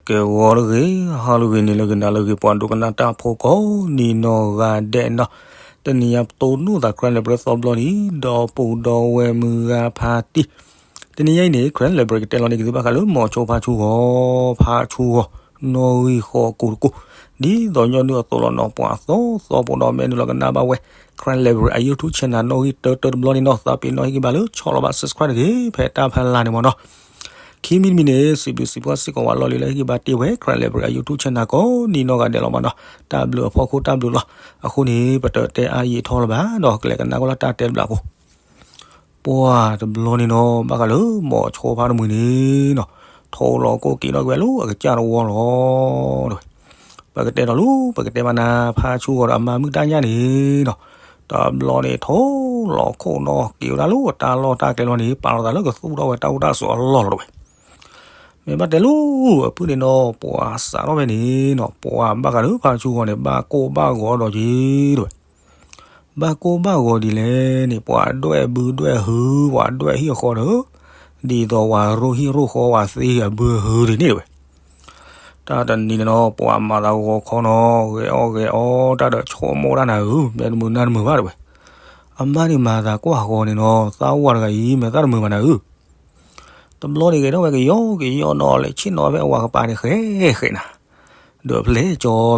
ကဲဂီၤလၢဂ့ၤ, ဟါလၢဂ့ၤ, နံၤလၢဂ့ၤ, နၤလၢဂ့ၤ, ပှၤဒိကနၣ်တၢ်ဖိကိးနံၤနီၢ်ဂၤဒဲးနီၤ, တနံၤညါပတိၢ်နီၣ်သး Karen Library သီဘျီလံ, ဒီပုၢ်ဒီဝဲၢ်မုၢ်ဂၤဖါတံၢ်, တနံၤညါအံၤန့ၣ် Karen Library ကတဲလီၤန့ၢ်က့ၤသုဘၣ်ဃးလၢ မိၤဆိဖါဆူဂီၤ, ဖါဆူဂီၤ, နီၣ်ဂံၢ်ဃီကိာ်တကိာ်, ဒ်သိးညီနုၢ်အသိးလီၤနီၤ, ပှၤသီသီဖိဒီးမဲနုာ်လီၤကနၣ်ဘၣ်ဝဲ Karen Library အ YouTube channel နီၣ်ဂံၢ်တၢတၢတဘျီန့ၣ်နီၤ, သးပ့ၤနီၣ်ဟ့ၣ်ဂံၢ်ဘါလၢဆီၣ်လီၤဘၣ် subscribe တဂ့ၤ, ဖဲတၢ်ဖီလာ်န့ၣ်မ့ၢ်နီၤ ခံမံၤတမံၤန့ၣ် စံးဘျုးစံးဖှိၣ်စ့ၢ်ကီးဝဲလီၢ်လံၤလၢဟ့ၣ်ဂံၢ်ဘါတ့ၢ်ဝဲ Karen Library အ YouTube channel ကိးနံၤနီၢ်ဂၤဒဲးလီၤမ့ၢ်နီၤ, တၢ်ဘျုးအဖီခိၣ်တၢ်ဘျုးလီၤ. အဃိန့ၣ် ပတတဲအါယံာ်ထီၣ်လၢၤဘၣ်ဒီး ကလဲၤကနၣ်ကွၢ်လၢတၢ်တဲဘျုးဖိ ပှၤတဘျီန့ၣ်နီၤ ဘၣ်ဃးလၢမိၤဆိဖါတမှံၤန့ၣ်နီၤ, ထိးလီၤကိၣ်က့ၤထီၣ်က့ၤဝဲလၢအကစၢ်တဝီလီၤ. ပကတဲဒီးလၢ ပကတဲမနၤ ဖါဆူဂီၤဒီးအမါမုၢ်တၢ်ညၣ်န့ၣ်နီၤ, တဘျီန့ၣ် ထိးလီၤခိၣ်နီၤက့ၤဝဲဒၣ်လၢတၢ်လီၢ်တၢ်ကျဲလီၤန့ၣ် ပာ်လီၤသးလၢကသူၣ်ထီၣ်ဝဲတၢ်အိၣ်တၢ်ဆိးအလီၢ်လီၤတဝဲ မ့ၢ်ဘၣ်တဲလၢအဖုၣ်န့ၣ်နီၤ ပှၤစးထီၣ်ဖဲန့ၣ်နီၤ ပှၤဘၣ်ဃးလၢဖါဆူဂီၤန့ၣ် ဘၣ်ကိၢ်ဘၣ်ဂီၤဒီးက့ၤတဝဲ ဘၣ်ကိၢ်ဘၣ်ဂီၤဒ်လဲၣ်န့ၣ် ပှၤဒွဲၣ်ဘုဒွဲၣ်ဟု ပှၤဒွဲၣ်ဟံၣ်အဃီဒီး ဒ်သိးပှၤရိၣ်ဟံၣ်ရိၣ်ဃီ ပှၤသ့အဘုဟုဒ်န့ၣ်တဝဲ တၢ်တနံၤန့ၣ်နီၤ ပှၤမၤသးဂီၤခီနီၤ ဂဲၤအီၣ်ဂဲၤအီတၢ်ဒီးဆိကမိၣ်တၢ်နၤဧၢ, မ့ၢ်တမုာ်နၤတမုာ်ဘၣ်တဝဲ အမါန့ၣ်မၤသးကွၢ်ဃီန့ၣ်နီၤ သးဝၤတဂၤအံၤ မ့ၢ်သးတမုာ်ဘၣ်နၤဧၢ တဘျီန့ၣ်ဂဲၤထီၣ်ဝဲကယီကယီနီၤ လဲၤဆ့ၣ်နီၤဖဲအဝၤကပၤန့ၣ် ဃဲဃဲနၤ, ဒီးဖျဲၣ်ကၠီ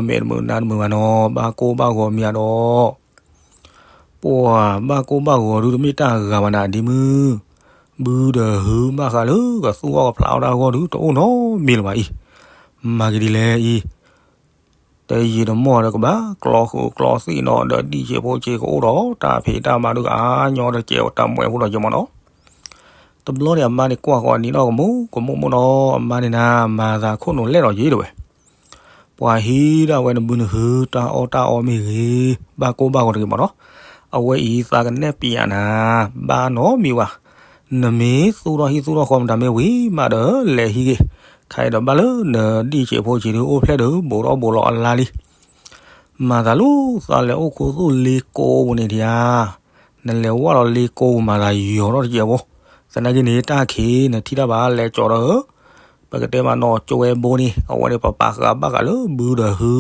မ့ၢ်တမုာ်နၤတမုာ်ဘၣ်နီၤ ဘၣ်ကိၢ်ဘၣ်ဂီၤမ့ၢ်ဧါဒီး ပှၤဘၣ်ကိၢ်ဘၣ်ဂီၤဒုး တမ့ၢ်တၢ်ဂၤဘၣ်နၤ ဒ်မုၢ်ဘုဒီးဟု ဘၣ်ဃးလၢကသူၣ်အီၣ်ကဖျးအီၣ်တၢ်အဂီၢ်ဒုး တအိၣ်နီတမံၤလၢၤဘၣ်အံၤ, မၤက့ၤဒ်လဲၣ်အံၤ တယံာ်တမီၢ်ဒီးကဘၣ် ကျီဃုာ်ကျီသံၣ်နီၤ ဒီးဒံၣ်ဆံးဖိဆံးကအိၣ်ဒီး တၢ်ဖံးတၢ်မၤဒုးကအါညီတကဲး တၢ်မှဲဖိဒီးကဲမ့ၢ်နီၤ တဘျီန့ၣ် အမါန့ၣ်ကွၢ်ဃီအနံၤနီၢ်ကမူၣ်ကမူၣ်မ့ၢ်နီၤ အမါန့ၣ်နၤ မၤသးခိၣ်နူာ်လဲၣ်ဒီးက့ၤတဝဲ ပှၤဟံးဒၣ်ဝဲနဘုနဟု တၢ်အီၣ်တၢ်အီမ့ၢ်ဂ့ၤ, ဘၣ်ကိၢ်ဘၣ်ဂီၤတဂ့ၤမ့ၢ်နီၤ, အဝဲအံၤသးကနဲၣ်ပံးယၤနၤ, ဘၣ်နီတမံၤဘၣ်, နမ့ၢ်သူၣ်ထီၣ်ဟံၣ်သူၣ်ထီၣ်ဃီမတၤမ့ၢ်ဝံၤမးဒီး လဲၤဟံးဂ့ၤ, ခဲအံၤဒီးဘၣ်လၢနဒံၣ်ဆံးဖိဆံးဒုး အိၣ်ဖျဲၣ်ဒုး ဘူးထီၣ်ဘူးလီၤအလါလံ မၤသးလၢသးလဲၤအိၣ်ခူသူၣ်လ့ကိပူၤန့ၣ်ဒံးဧါ, နလဲၤဝဲလီၤလ့ကိပူၤမၤသးယီၤထီၣ်တကဲးဖိ, သနာ်က့န့ၣ် တၢ်ခံးနထံၣ်တၢ်ဘၣ်လဲၤကၠီၤဒီးဧၢ, ပကတဲမးနီၢ်ကၠိဝဲဘိန့ၣ် အဝဲန့ၣ်ပပာ်ဃာ်ဘၣ်ဃးလၢဘုဒီးဟု,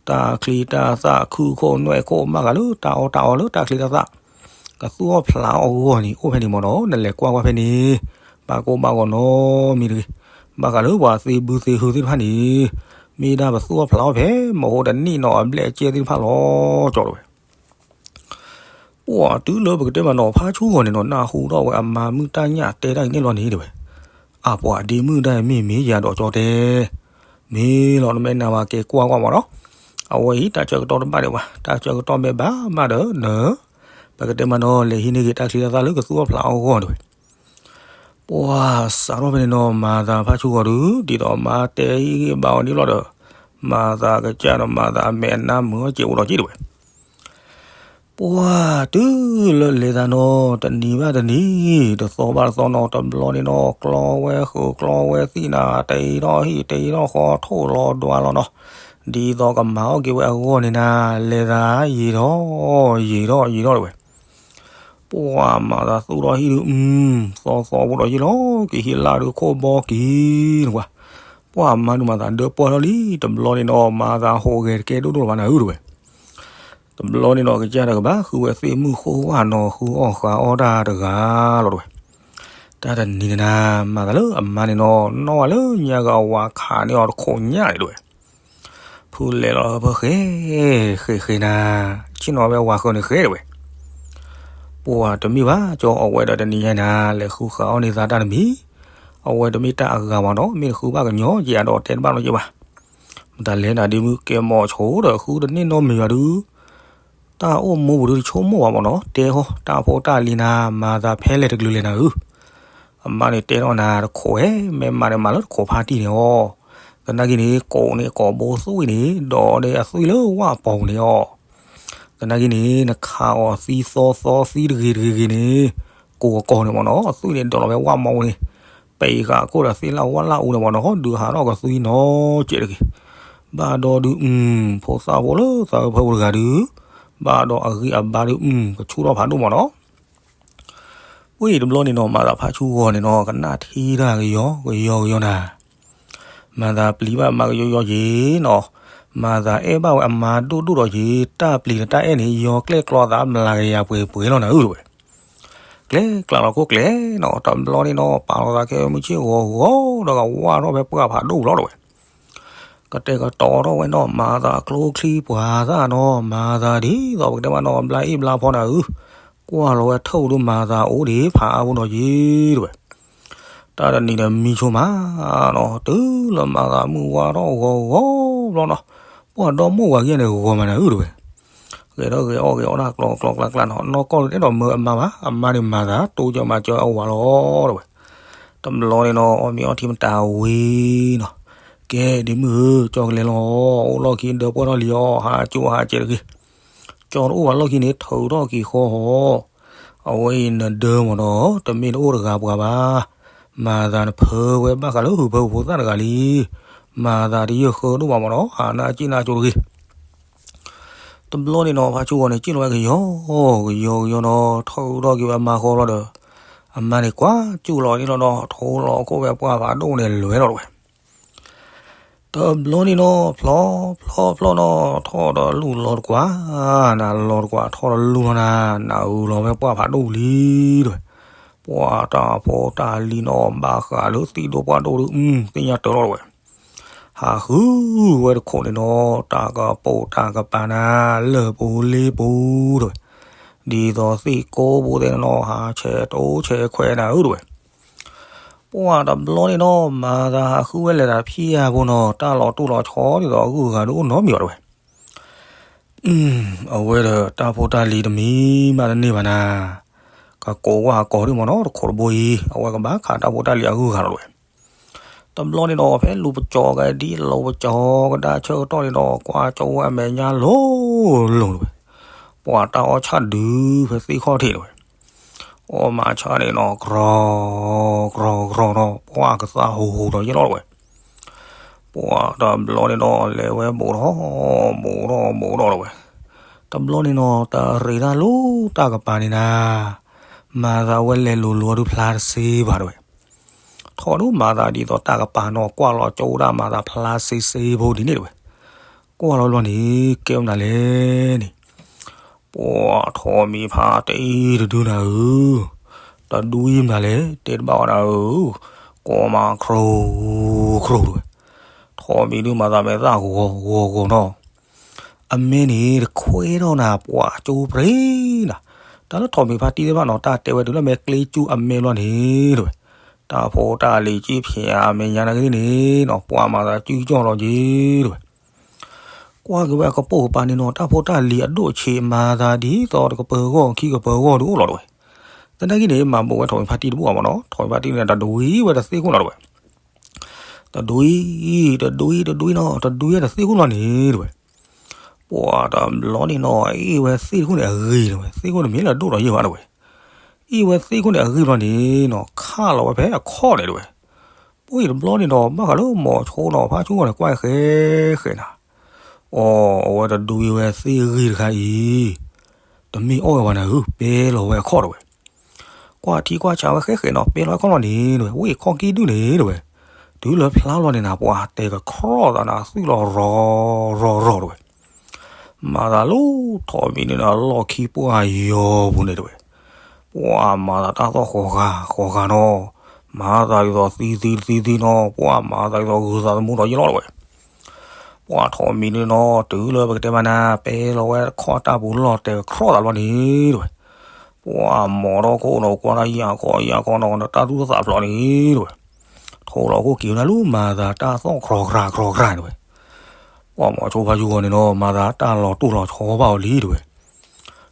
တၢ်ချံတၢ်သၣ်ခုၣ်ခိၣ်နွဲၣ်ခိၣ် ဘၣ်ဃးလၢတၢ်အီၣ်တၢ်အီလၢတၢ်ချံတၢ်သၣ် ကသူၣ်အီၣ်ဖျးအီၣ်အဂီၢ်န့ၣ် အိၣ်ဖဲန့ၣ်မ့ၢ်နီၤ နလဲၤကွၢ်ကွၢ်ဖဲန့ၣ်, ဘၣ်ကိၢ်ဘၣ်ဂီၤနီတမံၤတဂ့ၤ, ဘၣ်ဃးလၢပှၤသ့ဘုသ့ဟုသ့ၣ်တဖၣ်န့ၣ်, မ့ၢ်ဒၣ်ပသူၣ်အီၣ်ဖျးအီၣ်ဖဲ မဟိတနံၣ်နီၤအဘျဲၣ်အကဲသ့ၣ်တဖၣ်လီၤ ကၠီတဝဲ ပှၤတုၤလၢပကတဲမးနီၤ ဖါဆူဂီၤန့ၣ်နီၤ နၢ်ဟူထီၣ်ဝဲအမါမုၢ်တၢ်ညၣ်တဲတၢ်အံၤန့ၣ်လီၤန့ၣ်တဝဲ, အပှၤဒ့မုၣ်တၢ်အံၤမ့ၢ်မ့ၢ်ယၤဒီးကၠီတဲ, မ့ၢ်လီၤနမ့ၢ်နာ်ဝဲက့ၤကွၢ်ကွၢ်မးနီၤ, အဝဲအံၤတၢ်ဆၢကတီၢ်တဘၣ်ဒံးဘၣ်, တၢ်ဆၢကတီၢ်မ့ၢ်ဘၣ်မးဒီးန ပကတဲမးနီၤ လဲၤဟံးန့ၢ်က့ၤတၢ်ချံတၢ်သၣ်လၢကသူၣ်အီၣ်ဖျးအီၣ်အဂီၢ်တဝဲ ပှၤစးထီၣ်ဖဲန့ၣ်နီၤ မၤသးဖါဆူဂီၤဒုး ဒ်သိးအမါတဲဟံၣ်ဂံၢ်ဘါအီၤန့ၣ်လီၤဒီး, မၤသးကစၢ်ဒီးမၤသးအမဲာ်အနါမုာ်အီၣ်က့ၤအိၣ်ဒီးက့ၤတဝဲ ပှၤတုၤလၢလဲၤသးနီၤ တနံၤဘၣ်တနံၤ တသီဘၣ်တသီနီၤ တဘျီန့ၣ်နီၤ ကျီဝဲဃုာ်ကျီဝဲသံၣ်နၤ တ့ထီၣ်ဟံၣ်တ့ထီၣ်ဃီ ထိၣ်လီၤဒွးလီၤနီၤ, ဒ်သိးကမၤအီၣ်က့ၤဝဲအဂီၢ်န့ၣ်နၤ လဲၤသးယံာ်ထီၣ်ယံာ်ထီၣ်ယံာ်ထီၣ်တဝဲ ပှၤမၤသးသူၣ်ထီၣ်ဟံၣ်ဒုး သီသီဖိဒီးယံာ်လီၤက့ၤဟံၣ်လၢ်ဒုးခိၣ်ဘီက့ၤနကွၢ်, ပှၤမါဒုးမၤသးဒၢပှၢ်ထီၣ်လံ တဘျီန့ၣ်နီၤ မၤသးဟူးဂဲၤတကဲဒိၣ်ဒိၣ်လၢၤဘၣ်နၤဧၢတဝဲ တဘျီန့ၣ်နီၤ ကစၢ်တၢ်ကဘၣ်ဃုဝဲသ့ၣ်မုၣ်ဃိၣ်ဝၣ်နီၤ ဃုအီၣ်ဃာ်အီၣ်တၢ်တဂၤလီၤတဝဲ, တၢ်တနံၤန့ၣ်နၤ မၤသးလၢအမါန့ၣ်နီၤ နီၣ်ဝဲလၢညါကအဝၤခးန့ၢ်အီၤတခိးညၣ်န့ၣ်တဝဲ ဖုလဲၤလီၤဖဲဃဲ ဃဲဃဲနၤ, ဆ့ၣ်နီၤဖဲဝၤဃၢၤန့ၣ်ဃဲတဝဲ, ပှၤတမ့ၢ်ဘၣ် ကၠီအဝဲဒီးတနံၤညါနၤ လဲၤဃုဃာ်အီၣ်န့ၢ်သးတၢ်တမံၤ, အဝဲတမ့ၢ်တၢ်အဂၤဘၣ်နီၤ မ့ၢ်တဃုဘၣ်ကညီက့ၤအဒီးတဲတဘၣ်နီတကဲးဘၣ်, မတၤလဲၣ်နၤဒ့မုၣ်ကဲမီၤဆိဒီးဃုတန့ၢ်နီတမံၤဘၣ်ဒုး တၢ်အိၣ်မူပူၤဒုးတဆိကမိၣ်ဘၣ်မ့ၢ်နီၤ တဲဟီ တၢ်ဖိတၢ်လံၤနၤ မၤသးဖဲလဲၣ်တကလုာ်လဲၣ်နၤဧၢ, အမါန့ၣ်တဲထီၣ်နၤတခိးဝဲ မ့ၢ်မၤန့ၣ်မၤလၢတခိးဖါတံၢ်န့ၣ်အီၤ, သနာ်က့န့ၣ် ကိးန့ၣ်ကိးဘိသွံၣ်န့ၣ် ဒီးန့ၣ်အသွံၣ်လၢဝၣ်ပီၤပူၤန့ၣ်အီၤ, သနာ်က့န့ၣ် နခးအီၤသံသီသီသံတဂ့ၤတဂ့ၤဂ့ၤန့ၣ် ကိးအကိးန့ၣ်မ့ၢ်နီၤ အသွံၣ်န့ၣ်ဒိးလီၤဝဲဝၣ်မီပူၤန့ၣ်, ပံးဃာ်ခိၣ်ဒီးသ့ၣ်လၣ်ဝၣ်လၣ်အူန့ၣ်မ့ၢ်နီၤ ဒုးဟးထီၣ်ကသွံနီၤကဲးတဂ့ၤ, ဘၣ်ဒီဒုး ဖိသၣ်ဖိလၢသးဝဲဖၢပူၤတဂၤဒုး, ဘၣ်ဒီးအဂံၢ်အဘါဒုး ကဆူၣ်ထီၣ်ဖးဒိၣ်မ့ၢ်နီၤ ဝံၤတဘျီန့ၣ်နီၤ မၤသးဖါဆူဂီၤန့ၣ်နီၤ ကနၣ်ထံတၢ်ကယီကယီကယီနၤ, မၤသးပျံၤဘၣ်မါကယီယီယ့ၤနီၤ, မၤသးအဲၣ်ဘၣ်ဝဲအမါဒိၣ်ဒိၣ်ဒီးယ့ၤ, တၢ်ပျံၤဒီးတၢ်အဲၣ်န့ၣ် ယီၤကျဲၣ်ကျီသးမျးကယၤပှဲၤပှဲၤလီၤနၤဧၢ တဲဝဲ. ကျဲကျါလီၤခိၣ်ကျဲနီၤ, တဘျီန့ၣ်နီၤ ပာ်လီၤသးခဲမုၢ်ဆ့ၣ်ဂီၤဂီၤဒီးကဝၢ်ထီၣ်ဖဲပှၢ်ဖးဒိၣ်လီၤ တဲဝဲ. ကတဲာ်ကတီၤထီၣ်ဝဲနီၤ, မၤသးကျိချံပှၤသၣ်နီၤ, မၤသးဒ်သိးပကတဲမးနီၤ ဘျါအ့ၣ်ဘျါဖီနၤဧၢ, ကွၢ်လီၤဝဲထိၣ်ဒုးမၤသးအိၣ်ဒံးဖးအါဖိနီၤယ့ၤ တဲဝဲ. တၢ်တနံၤဒီးမံဆိမးနီၤ, တုၤလၢမၤသးမုၢ်ဝါထီၣ်ဂီၤဂီၤဘျီနီၤ, ပှၢ်ဒီမိၢ်ဝၤဂ့ၤန့ၣ်ဂီၤမးနၤဧၢ တဲဝဲ. ဂဲၤထီၣ်ဂဲၤအီၣ်ဂဲၤအီၣ်တၢ်ကျီကျီကျါကျါနီၤ, နီၢ်ကီၢ်တအဲၣ်ဒိးမၢအမါဘၣ်, အမါန့ၣ်မၤသးတိစၢၤမၤစၢၤအဝၤလီၤ တဲဝဲ. တဘျီန့ၣ်နီၤ အီၣ်မ့ၤအီထံမတၤဝံၤနီၤ, ကဲဒ်မုၢ်ဧၢ ကၠီကလဲၤလီၤ, အိၣ်လီၢ်ခံဒၢပှၢ်ထီၣ်လံအီၤ, ဟးကၠိဟးကဲးတဂ့ၤ. ကၠီတအိၣ်ဝဲလီၢ်ခံန့ၣ် ထုးထီၣ်က့ၤဃီဟီ, အဝဲအံၤနဒၢမ့ၢ်နီၤ တမ့ၢ်တအိၣ်တဂၤပှၤဘၣ်, မၤသးနဖၢဝဲဘၣ်ဃးလၢဟုဖၢပူၤသၣ်တဂၤလံ, မၤသးတယၢၢ်ဃၢဒိၣ်ဘၣ်မ့ၢ်နီၤ, ဟးနၢ်က့ၣ်နၢ်ကၠိတဂ့ၤ. တဘျီန့ၣ်နီၤ ဖါဆူဂီၤန့ၣ် က့ၣ်လီၤဝဲကယီကယီကယီနီၤ, ထုးထီၣ်က့ၤဝဲအမါဃီဘျီဒီး, အမါန့ၣ်ကွၢ်ကၠူၣ်လီၤန့ၣ်လီၤနီၤ, ထိလီၤခိၣ်ဝဲပှၢ်ဖးဒိၣ်န့ၣ်လွဲလီၤ တဲဝဲ. တဘျီန့ၣ်နီၤ ဖျီဖျီဖျီနီၤ, ထီၣ်ဒီးလူၢ်လီၤတကွၢ်, နၤလီၤတကွၢ် ထီၣ်ဒီးလူၢ်လီၤနၤ, နၤအုးလီၤဝဲပှၢ်ဖးဒိၣ်လံ တဲဝဲ. ပှၢ်တၢ်ဖိတၢ်လံၤနီၤ ဘၣ်ဃးလၢသံၣ်ဒိၣ်ပှၢ်ဒိၣ်ဒုး သ့ၣ်ညါတၢၢ်လီၤ တဲဝဲ. ဟးဃုဝဲတခိၣ်န့ၣ်နီၤ, တၢ်ကပိာ်တၢ်ကပၤနၤ, လၢၢ်ပူၤလ့ပူၤ တဲဝဲ. ဒ်သိးသ့ၣ်ကိးဘိသ့ၣ်န့ၣ်နီၤ ဟးဆဲးတိဆဲးခွဲးနၤဧၢ တဲဝဲ. ပှၢ်တဘျီန့ၣ်နီၤ မၤသးဟးဃုဝဲလဲၤသးဖံးယၤဖိနီၤ, တၢ်လီၤတိၢ်လီၤဆီဒ်သိးအဂုၤအဂၤဒုးအိၣ်နီတမံၤဘၣ် တဲဝဲ. အဝဲဒီးတၢ်ဖိတၢ်လံၤတမံၤမးတန့ၢ်ဘၣ်နၤ, ကကိးဝဲကိးဒုးမ့ၢ်နီၤ တခိၣ်တဘိအံၤ အဝဲကဘၣ်ခးတၢ်ဖိတၢ်လံၤအဂုၤအဂၤလီၤ တဲဝဲ. တဘျီန့ၣ်နီၤ ဖဲလူၤပကၠီကဒံ လူၤပကၠီကဒါဆၢကတီၢ်န့ၣ်ဒီး ကွၢ်ကၠီဝဲအမဲာ်ညါလိၤလိၤ တဲဝဲ. ပှၢ်တၢ်အီၣ်ဆၣ်ဒုးဖဲသ့ၣ်ခီၣ်ထံး တဲဝဲ. အီၣ်မးဆၣ်န့ၣ်နီၤ ကြီၤကြီၤကြီၤနီၤ, ပှၢ်ကသးဟူးဟူးဒီးယဲၢ်လီၤ တဲဝဲ. ပှၢ်တဘျီန့ၣ်နီၤ လဲၤဝဲဘူးထီၣ် ဘူးထီၣ်ဘူးထီၣ် တဲဝဲ. တဘျီန့ၣ်နီၤ တရံးတၢ်လူၤတၢ်ကပၤန့ၣ်နၤ, မၤသးဝဲလဲၤလူၤလူၤအီၤဒုးဖျါတစ့ဘၣ် တဲဝဲ. ထီၣ်ဒုးမၤသးဒ်သိးတၢ်ကပၤနီၤ ကွၢ်လီၤကၠိဒၣ်မၤသးဖျါစ့စ့ဖိဒ်န့ၣ် တဲဝဲ. ကွၢ်လီၤဘျီန့ၣ် ကဲဝဲမနုၤလဲၣ်န့ၣ် ပှၢ်ထိးမံၤဖါတအံၤတဒုနၤဧၢ, တဒုအံၤမနုၤလဲၣ် တဲတဘၣ်ဝဲနၤဧၢ, ကိးမးကြီၤကြီၤ တဲဝဲ. ထိးမံၤဒုးမၤသးမဲာ်သၣ်ဂီၤဂီၤဂီၤနီၤ, အမဲာ်န့ၣ် တခွဲထီၣ်နၤ ပှၢ်ကၠိပြ့နၤ, တၢ်လၢထိးမံၤဖါတံၢ်သ့ၣ်တဖၣ်နီၤ တၢ်တဲဝဲတုၤလၢမဲာ်ကျ့ကၠူအမဲာ်ဘျီန့ၣ် တဲဝဲ. တၢ်ဖိတၢ်လံၤကံၢ်ဖံးအမဲာ်ညါနာ်က့န့ၣ်နီၤ ပှၢ်မၤသးကၠူကၠီၣ်လီၤက့ၤ တဲဝဲ. ကွၢ်က့ၤဝဲအကပိာ်ကပၤန့ၣ်နီၤ တၢ်ဖိတၢ်လံၤအဒိၣ်ဆံး မၤသးဒ်သိးတကပၤဂီၢ်ခံကပၤဂီၢ်ဒုးအိၣ်လီၤ တဲဝဲ. သနာ်က့န့ၣ် မၤဘူးဝဲထိးမံၤဖါတံၢ်တဘူၣ်ဘၣ်မ့ၢ်နီၤ, ထိးမံၤဖါတံၢ်န့ၣ် တဒွံဝဲတသ့ၣ်ခိၣ်နီၤ တဲဝဲ. တဒွံ တဒွံ တဒွံနီၤ တဒွံဝဲတသ့ၣ်ခိၣ်လီၤန့ၣ် တဲဝဲ. ပှၢ်တဘျီန့ၣ်နီၤ အ့ၣ်ဝဲသ့ၣ်တခိၣ်န့ၣ်အဂ့ၤ တဲဝဲ, သ့ၣ်ခိၣ်န့ၣ်မ့ၢ်လၢအဒိၣ်ဒီးယဲၢ်ဘၣ် တဲဝဲ. အ့ၣ်ဝဲသ့ၣ်ခိၣ်န့ၣ်အဂ့ၤဘျီန့ၣ်နီၤ ခးလီၤဝဲဖဲအခီၣ်န့ၣ် တဲဝဲ. ပှၢ်အံၤတဘျီန့ၣ်ဒီး ဘၣ်ဃးလၢမိၤဆိနီၤ ဖါဆိဂီၤန့ၣ် ကွၢ်ဃဲဃဲနၤ, အိ အဝဲတဒွံဝဲသ့ၣ်ဂ့ၤတခါအံၤ တမ့ၢ်အီၣ်ဝဲဘၣ်နၤဧၢ, ပဲလီၤဝဲအခီၣ် တဲဝဲ. ကွၢ်ထံကွၢ်ဆးဝဲဃဲဃဲနီၤ ပဲလီၤအခီၣ်လီၤန့ၣ် တဲဝဲ, ဝ့ၢ်ခီၣ်ကံၢ်ဒုၣ်န့ၣ် တဲဝဲ, တုၤလၢဖျါလီၤန့ၣ်နၤ ပှၢ်တဲကခြီၣ်သးနၤ သွံၣ်လီၤရီၤရီၤရီၤ တဲဝဲ. မၤသးလၢထိးမံၤန့ၣ်နၤ လီၢ်ခံပှၢ်ယီၤပူၤန့ၣ် တဲဝဲ. ပှၢ်မၤသးတၢ်သီၣ်ဃီၤဂာ်ဃီၤဂာ်နီၤ, မၤသးဒ်သိးသံသံတသံသံနီၤ, ပှၢ်မၤသးဒ်သိးဂုၤသးသမူဒီးယဲၢ်လီၤ တဲဝဲ. ပှၢ်ထိးမံၤန့ၣ်နီၤ တုၤလၢပကတဲမးနၤ ပဲလီၤဝဲခီၣ်တၢ်ပူၤလီၢ်တဲာ်ကခြီၣ်သးလီၤန့ၣ် တဲဝဲ. ပှၢ်မိၤဒီခိၣ်နီၤ ကွၢ်တၢ်ယၤခီယၤခီနီၤ တၢ်သူၣ်တသးဖျိးန့ၣ် တဲဝဲ. ထိးလီၤခိၣ်က့ၤဝဲနၤလၢမၤသးတၢ်သီၣ်ခြီၤခြီၤခြီၤခြီၤန့ၣ် တဲဝဲ. ပှၢ်မိၤဆိဖါယူၤဂီၤန့ၣ်နီၤ မၤသးတၢ်လီၤတိၢ်လီၤဆီဘၣ်အီၤလံ တဲဝဲ.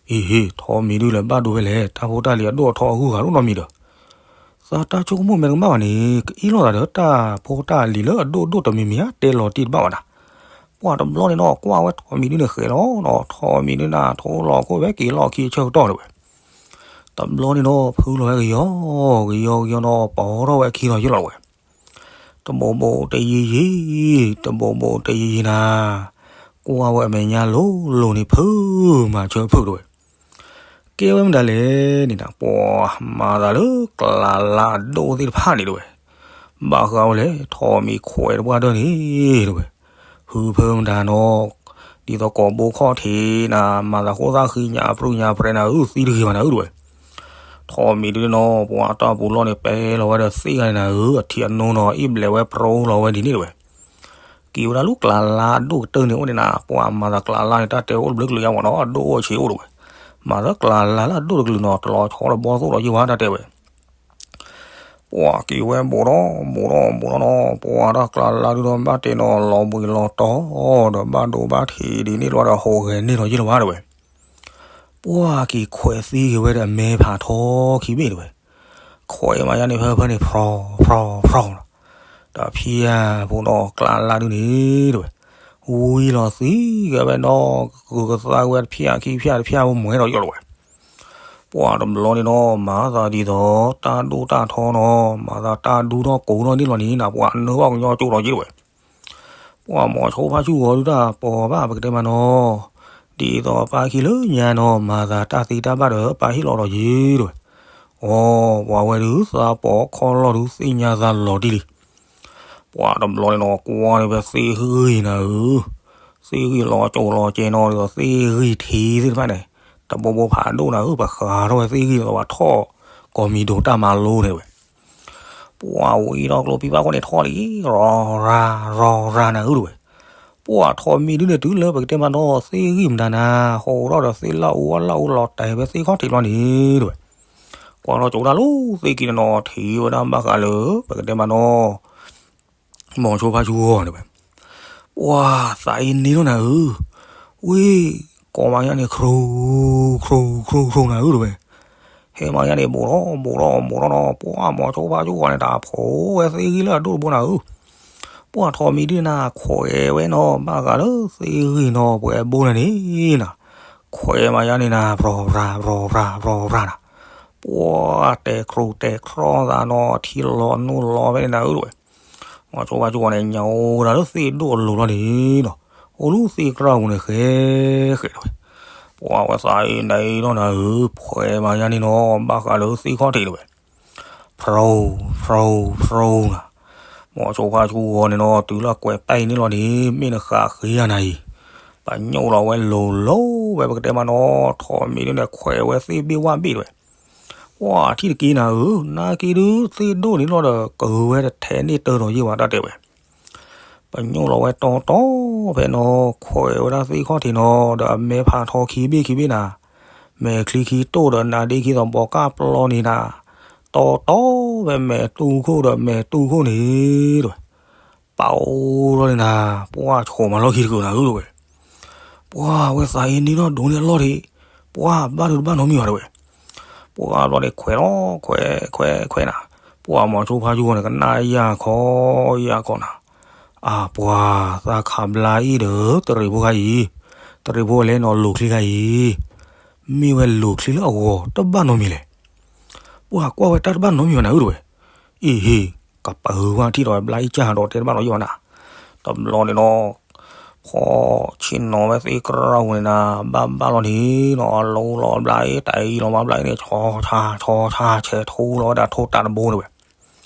အ့ဟ့ ထိးမံၤဒုးလဲၤဘၣ်ဒိဖဲလဲၣ် တၢ်ဖိတၢ်လံၤအဒိၣ်အထီအဂုၤအဂၤဒိၣ်နီတမံၤဒီး သးတၢ်ဆိကမိၣ်မဲာ်တကမၣ်ဘၣ်န့ၣ် ကအ့ၣ်လိာ်သးဒီးတၢ်ဖိတၢ်လံၤလၢအဒိၣ်ဒိၣ်တမံၤမံၤဧါ တဲလီၤတံၢ်တဘၣ်ဘၣ်နၤ. ပှၢ်တဘျီန့ၣ်နီၤ ကွၢ်ဝဲထိးမံၤဒုန့ၣ်ဃဲၤလီၤနီၤ ထိးမံၤဒုနၤ ထိးလီၤခိၣ်ဝဲက့ၤလီၢ်ခံအဆၢကတီၢ်တဲဝဲ. တဘျီန့ၣ်နီၤ ဖုလီၤဝဲကယီကယီကယီနီၤ ပိာ်ထီၣ်ဝဲအခံလီၤယဲၢ်လီၤတဲဝဲ. တဘိးဘိးတယံၤယံၤ တဘိးဘိးတယံၤယံၤနၤ ကွၢ်ဝဲအမဲာ်ညါလိၤလိၤန့ၣ်ဖုးမၤဆၢဖုးတဲဝဲ. ကဲဝဲမတၤလဲၣ်န့ၣ်နၤ ပှၤမၤသးလၢကျးလးအဒိၣ်သ့ၣ်တဖၣ်န့ၣ်တဲဝဲ. ဘၣ်ဃးဝဲလဲၣ် ထိးမံၤခွဲးတပှၢ်ဒၢၣ်န့ၣ် တဲဝဲ, ဟုဖၢမတၤနီၤ, ဒ်သိးကိးဘိခီၣ်ထံးနၤ မၤသးဃိသၣ်ဃံညါပြူညါပြဲနၤဧၢ သံတဂ့ၤဘၣ်နၤဧၢ တဲဝဲ. ထိးမံၤဒုန့ၣ်နီၤ ပှၤတၢ်ပူၤလီၢ်န့ၣ် ပဲလီၤဝဲဒီးသ့ၣ်ဂၤန့ၣ်နၤဧၢ အထံအနိနီၤ အ့ၣ်ဘျဲးဝဲပြိလီၤဝဲဒ်န့ၣ် တဲဝဲ. က့ၤဝဲဒၣ်လၢကျးလါအဒိၣ်ကတၢၢ်န့ၣ်အိၣ်န့ၣ်နၤ ပှၤမၤသးကျးလါန့ၣ် တၢ်တဲအိၣ်တဘျုးကလုာ်ညါမ့ၢ်နီၤ အဒိၣ်အိၣ်ဆံးအိၣ် တဲဝဲ. မၤသးကျးလါလၢအဒိၣ်တကလုာ်နီၤ တလီၤဆီတဘီသိၣ်လီၤယ့ၢ်ဝဲ တၢ်တဲဝဲ. ပှၤက့ၤဝဲဘူးဒီးဘူးဒီးဘူးဒီးနီၤ ပှၤတၢ်ကျးလါဒုဒီးဘၣ်တဲနီၤ လီၤဘှံးလီၤတီၤ ဒီးဘၣ်ဒိဘၣ်ထံးဒ်န့ၣ်လီၤဒီး ဟိးဂဲၤန့ၢ်လီၤယ့ၢ်လီၤဘၣ် တဲဝဲ. ပှၤက့ၤခွဲးသံဂ့ၤဝဲဒီးအမဲဖးထီခံဘ့ၣ် တဲဝဲ. ခွဲးမၤယါန့ၣ် ဖၢဖၢန့ၣ် ဖြီဖြီဖြီနီၤ, တဖၠၣ်ဖိနီၤ ကျးလါဒုန့ၣ် တဲဝဲ, ဝံလီၤသံက့ၤဝဲနီၤ ကကုၤကသါက့ၤဝဲ တဖၠၣ်ခံဖၠၣ်တဖၠၣ် ဝဲမွဲဒီးယိာ် တဲဝဲ. ပှၤတဘျီန့ၣ်နီၤ မၤသးဒ်သိး တၢ်ဒိၣ်တၢ်ထီနီၤ မၤသးတၢ်ဒူထီၣ်ကိးထီၣ်န့ၣ်လီၤန့ၣ်နၤ ပှၤနၢဘၣ်ကညီကၠိလီၤယ့ၢ် တဲဝဲ. ပှၤမိၤဆိဖါဆူၣ်ဂီၤဒုတၢ်ပိာ်ဘၣ် ပကတဲမးနီၤ, ဒ်သိးပၢ်ခံလၢညါနီၤ မၤသးတၢ်သံတၢ်ဘၣ်ဒီးပၢ်ဟ့ၣ်လီၤဒီးယ့ၢ် တဲဝဲ. အိ ပှၤဝဲဒုးသးပိာ်ခီၣ်လီၢ်ဒုးသ့ၣ်ညါသးလီၤတံၢ်လံ. ပှၤတဘျီန့ၣ်နီၤ ကွၢ်န့ၢ်ဖဲသ့ၣ်ဂံၢ်နၤဧၢ, သ့ၣ်ဂံၢ်လီၤကၠိလီၤကဲနီၤ ဒ်သိးသ့ၣ်ဂံၢ်ထံသ့ၣ်တဖၣ်န့ၣ် တဘိဘိဖးဒိၣ်နၤဧၢ ပဃးထီၣ်ဝဲသ့ၣ်ဂံၢ်ဒ်သိးပှၤထီၣ်ကိးမံၤဒိးတၢ်မၤလိန့ၣ် တဲဝဲ. ပှၤဝံထီၣ်ကျိပံပၢ်ဃိန့ၣ်ထီၣ်လံ ရီၤရၤ ရီၤရၤနၤဧၢ တဲဝဲ. ပှၤထိးမံၤဒုန့ၣ်တုၤလၢပကတဲမးနီၤ သ့ၣ်ဂံၢ်မတၤနၤ ဟိးထီၣ်ဒီးသ့ၣ်လၣ်အူအလၣ်အူ လီၤတဲာ်ဖဲသ့ၣ်ခီၣ်ထံးလီၤန့ၣ် တဲဝဲ. ကွၢ်ထီၣ်ကၠိတၢ်လီၤ သ့ၣ်က့ၤန့ၣ်နီၤ ထံၣ်ဝဲဒၣ်ဘၣ်ဃးလၢ ပကတဲမးနီၤ မိၤဆိဖါဆူၣ်ဂီၤန့ၣ် တဲဝဲ. ပှၤသးအံၤန့ၣ်လီၤနၤဧၢ, ဝ့ၢ် ကိးမၤယါန့ၣ် ခရူ ခရူ ခရူ ခရူနၤဧၢ တဲဝဲ. ဟဲမၤယါန့ၣ် ဘူးထီၣ်ဘူးထီၣ်ဘူးထီၣ်နီၤ ပှၤမိၤဆိဖါဆူၣ်ဂီၤန့ၣ် တၢ်ဖိဝဲသ့ၣ်ဂံၢ်လၢအဒိၣ်တဘိနၤဧၢ. ပှၤထိးမံၤဒုန့ၣ်နၤ ခွဲးဝဲနီၤ ဘၣ်ဃးလၢသ့ၣ်ဂံၢ်နီၤ ပှဲၤဘိန့ၣ်န့ၣ်နၤ ခွဲးမၤယါန့ၣ်နၤ ပြီၤရၤပြီၤရၤပြီၤရၤနၤ ပှၤတဲခရူတဲခရီသးနီၤ ထံလီၤနိလီၤဖဲန့ၣ်နၤဧၢ တဲဝဲ. မိၤဆိဖါဆူၣ်ဂီၤန့ၣ် ညါအိၣ်ဝဲဒၣ်လၢသ့ၣ်ဒိၣ်အလိၤလီၤန့ၣ်နီၤ အိၣ်လၢသ့ၣ်ကြၢးပူၤန့ၣ် ဃဲဃဲ တဲဝဲ. ပှၤဝဲသးအံၤန့ၣ်လီၤနၤဧၢ, ခွဲးမၤယါန့ၣ်နီၤ ဘၣ်ဃးလၢသ့ၣ်ခီၣ်ထံး တဲဝဲ. ဖြူ ဖြူ ဖြူနၤ, မိၤဆိဖါဆူၣ်ဂီၤန့ၣ်နီၤ တုၤလၢကွဲးပာ်အံၤန့ၣ်လီၤန့ၣ် မ့ၢ်နဃးဃ့ယၤနၤအံၤ, ပညိၣ်လီၤဝဲလိၤလိၤဝဲ ပကတဲမးနီၤ ထိးမံၤဒုန့ၣ် ခွဲးဝဲသ့ၣ်ဘ့ၣ်ဝၣ်ဘ့ၣ် တဲဝဲ. ပှၤထံၣ်တက့ၢ်နၤဧၢ, နာ်က့ဒုးသ့ၣ်ဒိၣ်န့ၣ်လီၤဒီး ကဂုာ်ဝဲတထဲန့ၢ်တၢ်ဒီးယ့ၢ်ဝဲ တၢ်တဲဝဲ. ပညိၣ်လီၤဝဲတီတီဖဲနီၤ ခွဲးဝဲဒၣ်သ့ၣ်ခီၣ်ထံးနီၤ ဒီးအမဲဖးထီခံဘ့ၣ်ခံဘ့ၣ်နၤ, မဲာ်ချံခံတိၢ်ဒီးနါဒ့ခံသီးဘီကၢ်ပျီန့ၣ်နၤ, တီတီဖဲမဲာ်တူၢ်ခိၣ်ဒီးမဲာ်တူၢ်ခိၣ်န့ၣ် တဲဝဲ. ပအိၣ်ထီၣ်န့ၣ်နၤ ပှၤဆိးမၤလီၢ်ခံတကုာ်နၤဧၢ တဲဝဲ. ပှၤဝဲသးအံၤန့ၣ်နီၤ ဒိးန့ၢ်အလီၢ်ထံး, ပှၤဘၣ်ဒုးတဘၣ်နီတမံၤဘၣ် တဲဝဲ. ပှၤဘျီန့ၣ်ခွဲးလီၤ ခွဲး ခွဲး ခွဲးနၤ, ပှၤမိၤဆိဖါဆူၣ်ဂီၤန့ၣ် ကနၣ်ယၢ်ခီ ယၢ်ခီနၤ, အၢ ပှၤသးခးဘျါအံၤဒီး တရံးဖိခါအံၤ, တရံးဖိလဲၤနီၤလိၤချံခါအံၤ, မ့ၢ်ဝဲလိၤချံလၢအဂီၤတဘၣ်နီတမံၤလဲၣ်. ပှၤကွၢ်ဝဲတၢ်တဘၣ်နီတမံၤဘၣ်နၤဧၢ တဲဝဲ. အ့ဟ့, ကပၤဝဲထံၣ်ဒီးဘျါအံၤကၢ်ဒီးတဲတဘၣ်နီတမံၤဘၣ်နၤ, တဘျီန့ၣ်နီၤ ဖီဆ့ၣ်နီၤဝဲသ့ၣ်ကြၢးပူၤန့ၣ်နၤ ဘၣ်ဘၣ်လီၤန့ၣ်နီၤ အလိၤလီၤဘျါအံၤ တၢ်အံၤလီၤမးဘျါအံၤန့ၣ် ဆီဆါ ဆီဆါ ဆဲးထူလီၤဝဲဒၣ်ထိတးတဘိ တဲဝဲ.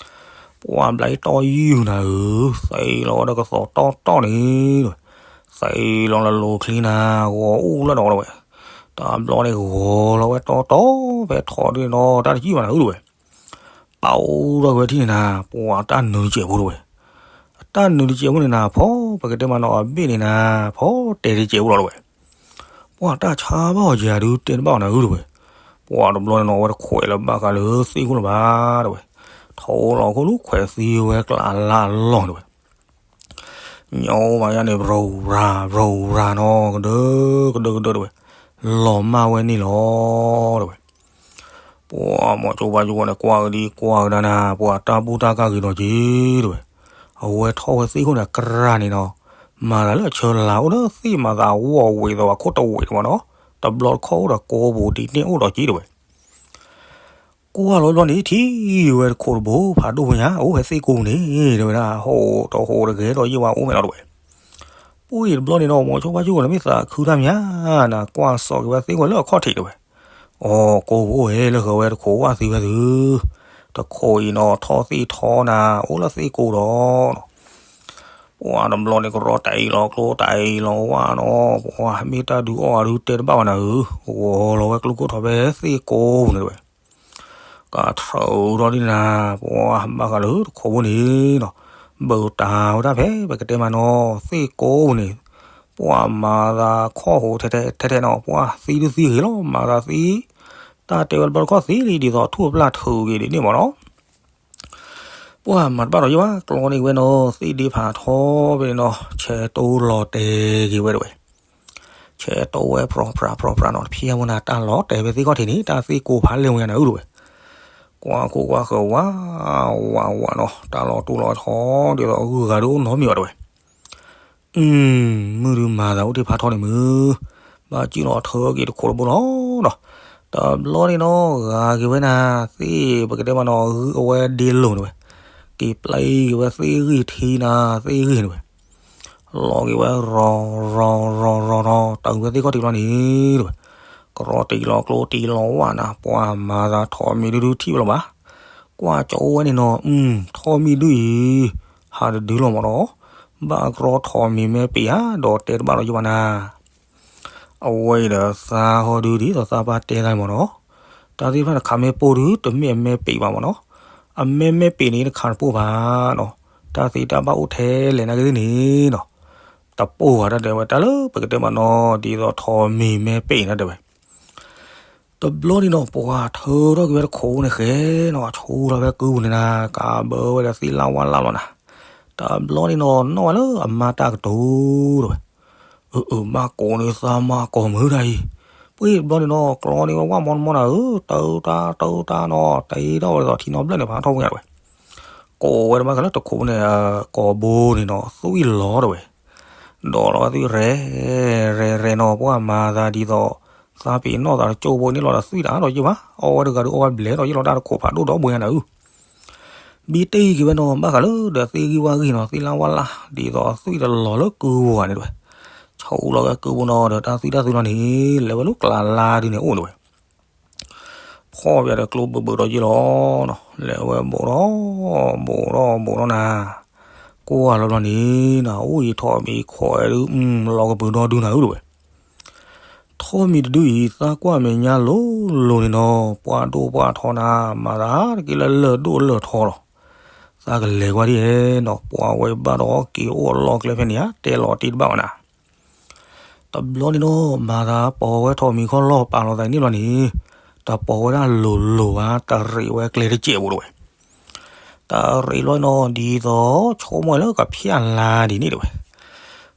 ပှၤဘျါအံၤတီယုၢ်နၤဧၢ, သံလီၤဝဲဒၣ်ကသီးတီတီန့ၣ်, သံလီၤလၢလိၤချံနၤ ဂီၤအူလၢဒီး တဲဝဲ. တဘျီန့ၣ်ဂီၤလီၤဝဲတီတီ ဖဲထိးဒုန့ၣ်နီၤ တၢ်တယုၢ်ဘၣ်နၤဧၢ တဲဝဲ. ပအိၣ်ထီၣ်က့ၤဝဲထံၣ်န့ၣ်နၤ ပှၤတၢ်နုာ်တစဲးဖိ တဲဝဲ. အတၢ်နုာ်တစဲးဖိန့ၣ်နၤ ဖီပကတဲမးနီၤအဘ့ၣ်န့ၣ်နၤ ဖီတဲတစဲးဖိလီၤ တဲဝဲ. ပှၤတၢ်ဆါဘၣ်အီၤယၤဒုးတဲတဘၣ်အီၤနၤဧၢ တဲဝဲ. ပှၤတဘျီန့ၣ်နီၤ အဝဲတခွဲးလၢၤဘၣ်ဃးလၢသ့ၣ်ခိၣ်လၢၤဘၣ် တဲဝဲ. ထိးလီၤခိၣ်လူၤခွဲးသံဝဲကျးလါလီၢ် တဲဝဲ. ညိမးယါန့ၣ် ဘြူၤရၤ ဘြူၤရၤနီၤ ကဒၢ ကဒၢ ကဒၢ တဲဝဲ. လီၤမၢ်ဝဲန့ၣ်လီၤ တဲဝဲ. ပှၤမိၤဆိဖါဆူၣ်ဂီၤန့ၣ် ကွၢ်ကဒံကွၢ်ကဒါနၤ ပှၤတၢ်ဘူၣ်တၢ်ကၢ်ဂ့ၤဒီးက့ၤ တဲဝဲ. အဝဲထီၣ်ဝဲသ့ၣ်ခိၣ်န့ၣ် ကြၢးန့ၣ်နီၤ မၤသးလၢအဆၢလၤအိၣ်ဒီးသ့ၣ်မၤသးဝီၢ်ဝံၤဒီးပှၤခိၣ်တဝံၤတဝီနီၤ တဘျီတခီၣ်အိၣ်ဒီးကိးပူၤဒ်န့ၣ်အိၣ်ဒီးက့ၤ တဲဝဲ. ကွၢ်လီၤဘျီန့ၣ် ထံၣ်ဝဲတခိးတဘိ ဖးဒိၣ်ဖိညါ အိၣ်ဖဲသ့ၣ်ကိးပူၤန့ၣ် တဲဝဲဒၣ် ဟိးတဟိးတဂဲၤဒီးယ့ၢ်ဝဲအိၣ်ဖဲနီၤ တဲဝဲ. ပှၤတဘျီန့ၣ်နီၤ မိၤဆိဖါဆူၣ်ဂီၤန့ၣ် မ့ၢ်သးခုတၢ်မး နကွၢ်စိာ်က့ၤဝဲသ့ၣ်ဝဲလၢအခီၣ်ထံး တဲဝဲ. အိ ကိးပူၤအိၣ်ဝဲလၢဃီၤဝဲတခိးဝၣ်သံဝဲသု တခိၣ်အံၤနီၤ ထီၣ်သ့ၣ်ထီနၤ အိၣ်လၢသ့ၣ်ကိဒီးနီၤ ပှၤတဘျီန့ၣ် ကရီတၢ်အံၤလီၤကျိ တၢ်အံၤလီၤဝၣ်နီၤ ပှၤမ့ၢ်တၢ်ဒုးအီၣ်အဒုး တဲတဘၣ်ဘၣ်နၤဧၢ, ဂီၤလီၤဝဲကျိခိၣ်ထီၣ်ဖဲသ့ၣ်ကိပူၤန့ၣ်တဝဲ ကထၢထီၣ်ဒ်နၤ ပှၤဘၣ်ဃးလၢတခိၣ်ဖိန့ၣ်နီၤ ဘုးတၢ်ဝဲဒၣ်ဖဲ ပကတဲမးနီၤ သ့ၣ်ကိပူၤန့ၣ် ပှၤမၤသးခီၣ်ဟိးထဲထဲထဲထဲနီၤ ပှၤသံဒုးသံဂ့ၤလီၤ မၤသးသံ တၢ်တဲဝဲတဘျီတခီၣ်သံလံ ဒ်သိးထူၣ်အပျၢ်ထုးက့ၤဒ်န့ၣ်မးနီၤ ပှၤမၤတဘၣ်ဒီးယဲၢ်ဘၣ် ကျီန့ၣ်ဝဲနီၤ သ့ၣ်ဒ့ဖးထီဖဲန့ၣ်နီၤ ဆဲးတိလီၤတဲာ်က့ၤဝဲတဝဲ ဆဲးတိဝဲဖြီဖြးဖြီဖြးနီၤ တဖျဲမနၤ တၢ်လီၤတဲာ်ဖဲသ့ၣ်ခီၣ်ထံးန့ၣ် တၢ်သ့ၣ်ကိဖးလဲၢ်ဝဲယါနၤဧၢတဝဲ ကွၢ်ခိၣ်ကွၢ်ဃၢၤဝး ဝးဝးနီၤ တၢ်လီၤတူၢ်လီၤထီ ဒ်သိးဂုၤဂၤဒုးအိၣ်နီတမံၤဘၣ်တဝဲ အု မုၢ်ဒုးမၤသးအိၣ်တ့ၢ်ဖးထီန့ၣ်မုၢ် ဘၣ်စုၣ်လီၤထၢက့ၤတခိၣ်တဘိလီၤနီၤ တဘျီန့ၣ်နီၤ ဂၤက့ၤဝဲနၤ သ့ၣ်ပကတဲမးနီၤ ဂုၢ်အဝဲဒ့လိာ်န့ၣ်ဝဲ က့ၤပျဲက့ၤဝဲသ့ၣ်ဂံၢ်ထံနၤ သ့ၣ်ဂံၢ်န့ၣ်ဝဲ လီၤက့ၤဝဲရီၤရီၤရီၤရီၤနီၤ တၢ်အုၣ်ဝဲသ့ၣ်ခီၣ်ထံးတဘျီန့ၣ်တဝဲ ကရီတံၢ်လီၤကျိတံၢ်လီၤဝၣ်နၤ ပှၤမၤသးထီၣ်မံၤဒုဒုထံၣ်ဝဲလီၤဘၣ် ကွၢ်ကၠီဝဲန့ၣ်နီၤ အု ထီၣ်မံၤဒုအံၤ ဟးတဒုလီၤမးနီၤ ဘၣ်ကရီထီၣ်မံၤမဲပ့ၤဧါ ဒီးတဲတဘၣ်ဒီးယဘၣ်နၤ အဝဲအံၤဒီးသးဟီဒုဒ်သိးသးပှၢ်တဲသးမးနီၤ တၢ်သ့ၣ်တဖၣ်တခါမ့ၢ်ပိၢ်ဒု တမ့ၢ်အမဲပ့ၤဘၣ်မးနီၤ အမဲမဲပ့ၤန့ၣ်တခါတပိၢ်ဘၣ်နီၤ တၢ်သ့တၢ်ဘၣ်အိၣ်ထဲလဲၣ်နာ်က့သ့ၣ်န့ၣ်နီၤ တပိၢ်ဘၣ်တၢ်တဲဝဲတၢ်လၢပကတဲမးနီၤ ဒ်သိးထီၣ်မံၤမဲပ့ၤန့ၣ်တဲဝဲ တဘျီန့ၣ်နီၤ ပှၤထၢထီၣ်က့ၤဝဲတခိၣ်န့ၣ်ဃဲနီၤ ဆူထီၣ်ဖဲကုပူၤန့ၣ်နၤ ကးဘၢဝဲဒီးသ့ၣ်လၣ်ဝၣ်လၣ်လီၤနၤ တဘျီန့ၣ်နီၤ နီၣ်ဝဲလၢအမါတၢ်ကတိၤတဝဲ အၢ အၢ ဘၣ်ကိးန့ၢ်သးမါကိးမုၢ်တၢ်အံၤ ပှ့ၤတဘျီန့ၣ်နီၤ ကျီန့ၢ်ဝဲဝၣ်မီနီၤမီနၤဧၢ တၢတၢ်တၢတၢ်နီၤ တၢ်ဒီးထံနီၤဘျၢၣ်န့ၣ် ဖးထီၣ်ဝဲတဝဲ ကိးဝဲတဘၣ်ဃးလၢတခိၣ်န့ၣ် ကိးဘိန့ၣ်နီၤ သွံၣ်လီၤတဝဲ ဒီးလီၤဝဲသွံၣ်ရဲၣ်ရဲၣ်ရဲၣ်နီၤ ပှၤမၤသးဒ်သိး သးပ့ၤနီၣ်သးတကၠိဖိန့ၣ်လီၤဒီးသွံၣ်တၢ်ဒီးယ့ၢ်ဘၣ် အီဝဲတဂၤဒီးအီဝဲဘျဲၣ်ဒီးယ့ၢ်လီၤတၢ်တခိၣ်ဖးဒိၣ်ဒီးဘှဲနၤဧၢ ဘံတ့ၢ်က့ၤဝဲနီၤ ဘၣ်ဃးလၢဒီးသ့ၣ်ဂံၢ်ဝၣ်ဂံၢ်နီၤ သ့ၣ်လၣ်ဝၣ်လၣ် ဒ်သိးသွံၣ်တလီၤလၢကုဝဲန့ၣ်တဝဲ ဆူလီၤဝဲကုဘိနီၤဒီးတၢ်သွံၣ်တၢ်သွံၣ်လီၤန့ၣ် လဲၤဝဲလၢကျးလါဒုန့ၣ်အိၣ်တဝဲ ဖီၣ်ဝဲဒီးကျိဘိးဘိးဒီးယ့ၢ်လီၤနီၤ လဲၤဝဲဘိးဒီး ဘိးဒီးဘိးဒီးနၤ ကွၢ်လီၤဘျီန့ၣ်နၤ အိၣ်ယံၤထီၣ်မံၤခွဲးဒု လီၤကပၢၤဒီဒုနၤဧၢတဝဲ ထီၣ်မံၤတဒုအံၤ သးကွၢ်မဲာ်ညါလိၤလိၤန့ၣ်နီၤ ပှၤဒိၣ်ပှၤထီနၤ မၤသးတက့ၢ်လၢလၢၢ်ဒိၣ်လၢၢ်ထီလီၤ သးကလဲၤကွၢ်ဒ်နီၤ ပှၤဝဲဘၣ်ဒီးက့ၤအိၣ်အလီၢ်ကျဲဖဲန့ၣ်ဧါ တဲလီၤတ့ၢ်တဘၣ်ဝဲနၤ တဘျီန့ၣ်နီၤ မၤသးပိာ်ဝဲထီၣ်မံၤခီၣ်လီၢ်ပာ်လီၤသးန့ၣ်ဘျီန့ၣ် တပိာ်ဝဲဒၣ်လိၤလိၤဘၣ် တရံးဝဲကျဲတစဲးဖိတဝဲ တရံးလီၤနီၤ ဒ်သိးဆိကမိၣ်လၢကဖျၢၣ်လါဒ်န့ၣ်တဝဲ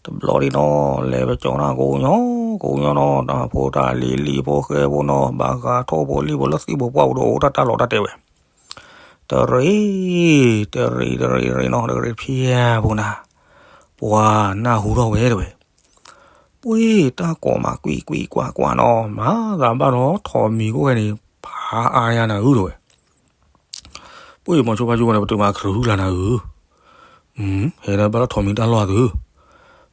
တဘျီန့ၣ်နီၤ လဲၤပကၠီနၤကိးညီ ကိးညီနီၤ တၢ်ဖိတၢ်လံၤလံၤဖိဃဲဖိနီၤ ဘၣ်ဃးထိၣ်ဖိလံၣ်ဖိလၢသံၣ်ဖိပှၢ်ဖိဒီးအိၣ်တၢ်တၢ်လီၤတၢ်တဲာ်ဝဲ တရံး တရံး တရံး တရံးနီၤ တရံးဖျၢၣ်ဖိနၤ ပှၤနၢ်ဟူထီၣ်ဝဲတဝဲ ပှ့ၤတၢ်ကိးမးကွံာ်ကွံာ်ကွၢ်ကွၢ်နီၤ မၤသးဘၣ်ဒီးထီၣ်မံၤကိးဂၤန့ၣ် ဖးအါယါနၤဧၢတဝဲ ပှ့ၤမီၤဆိဖးဆိဝဲန့ၣ် ပတုာ်မးကရူၢ်လၢနၤဧၢ ဟဲလၢဘၣ်လၢထီၣ်မံၤတၢ်လီၢ်သု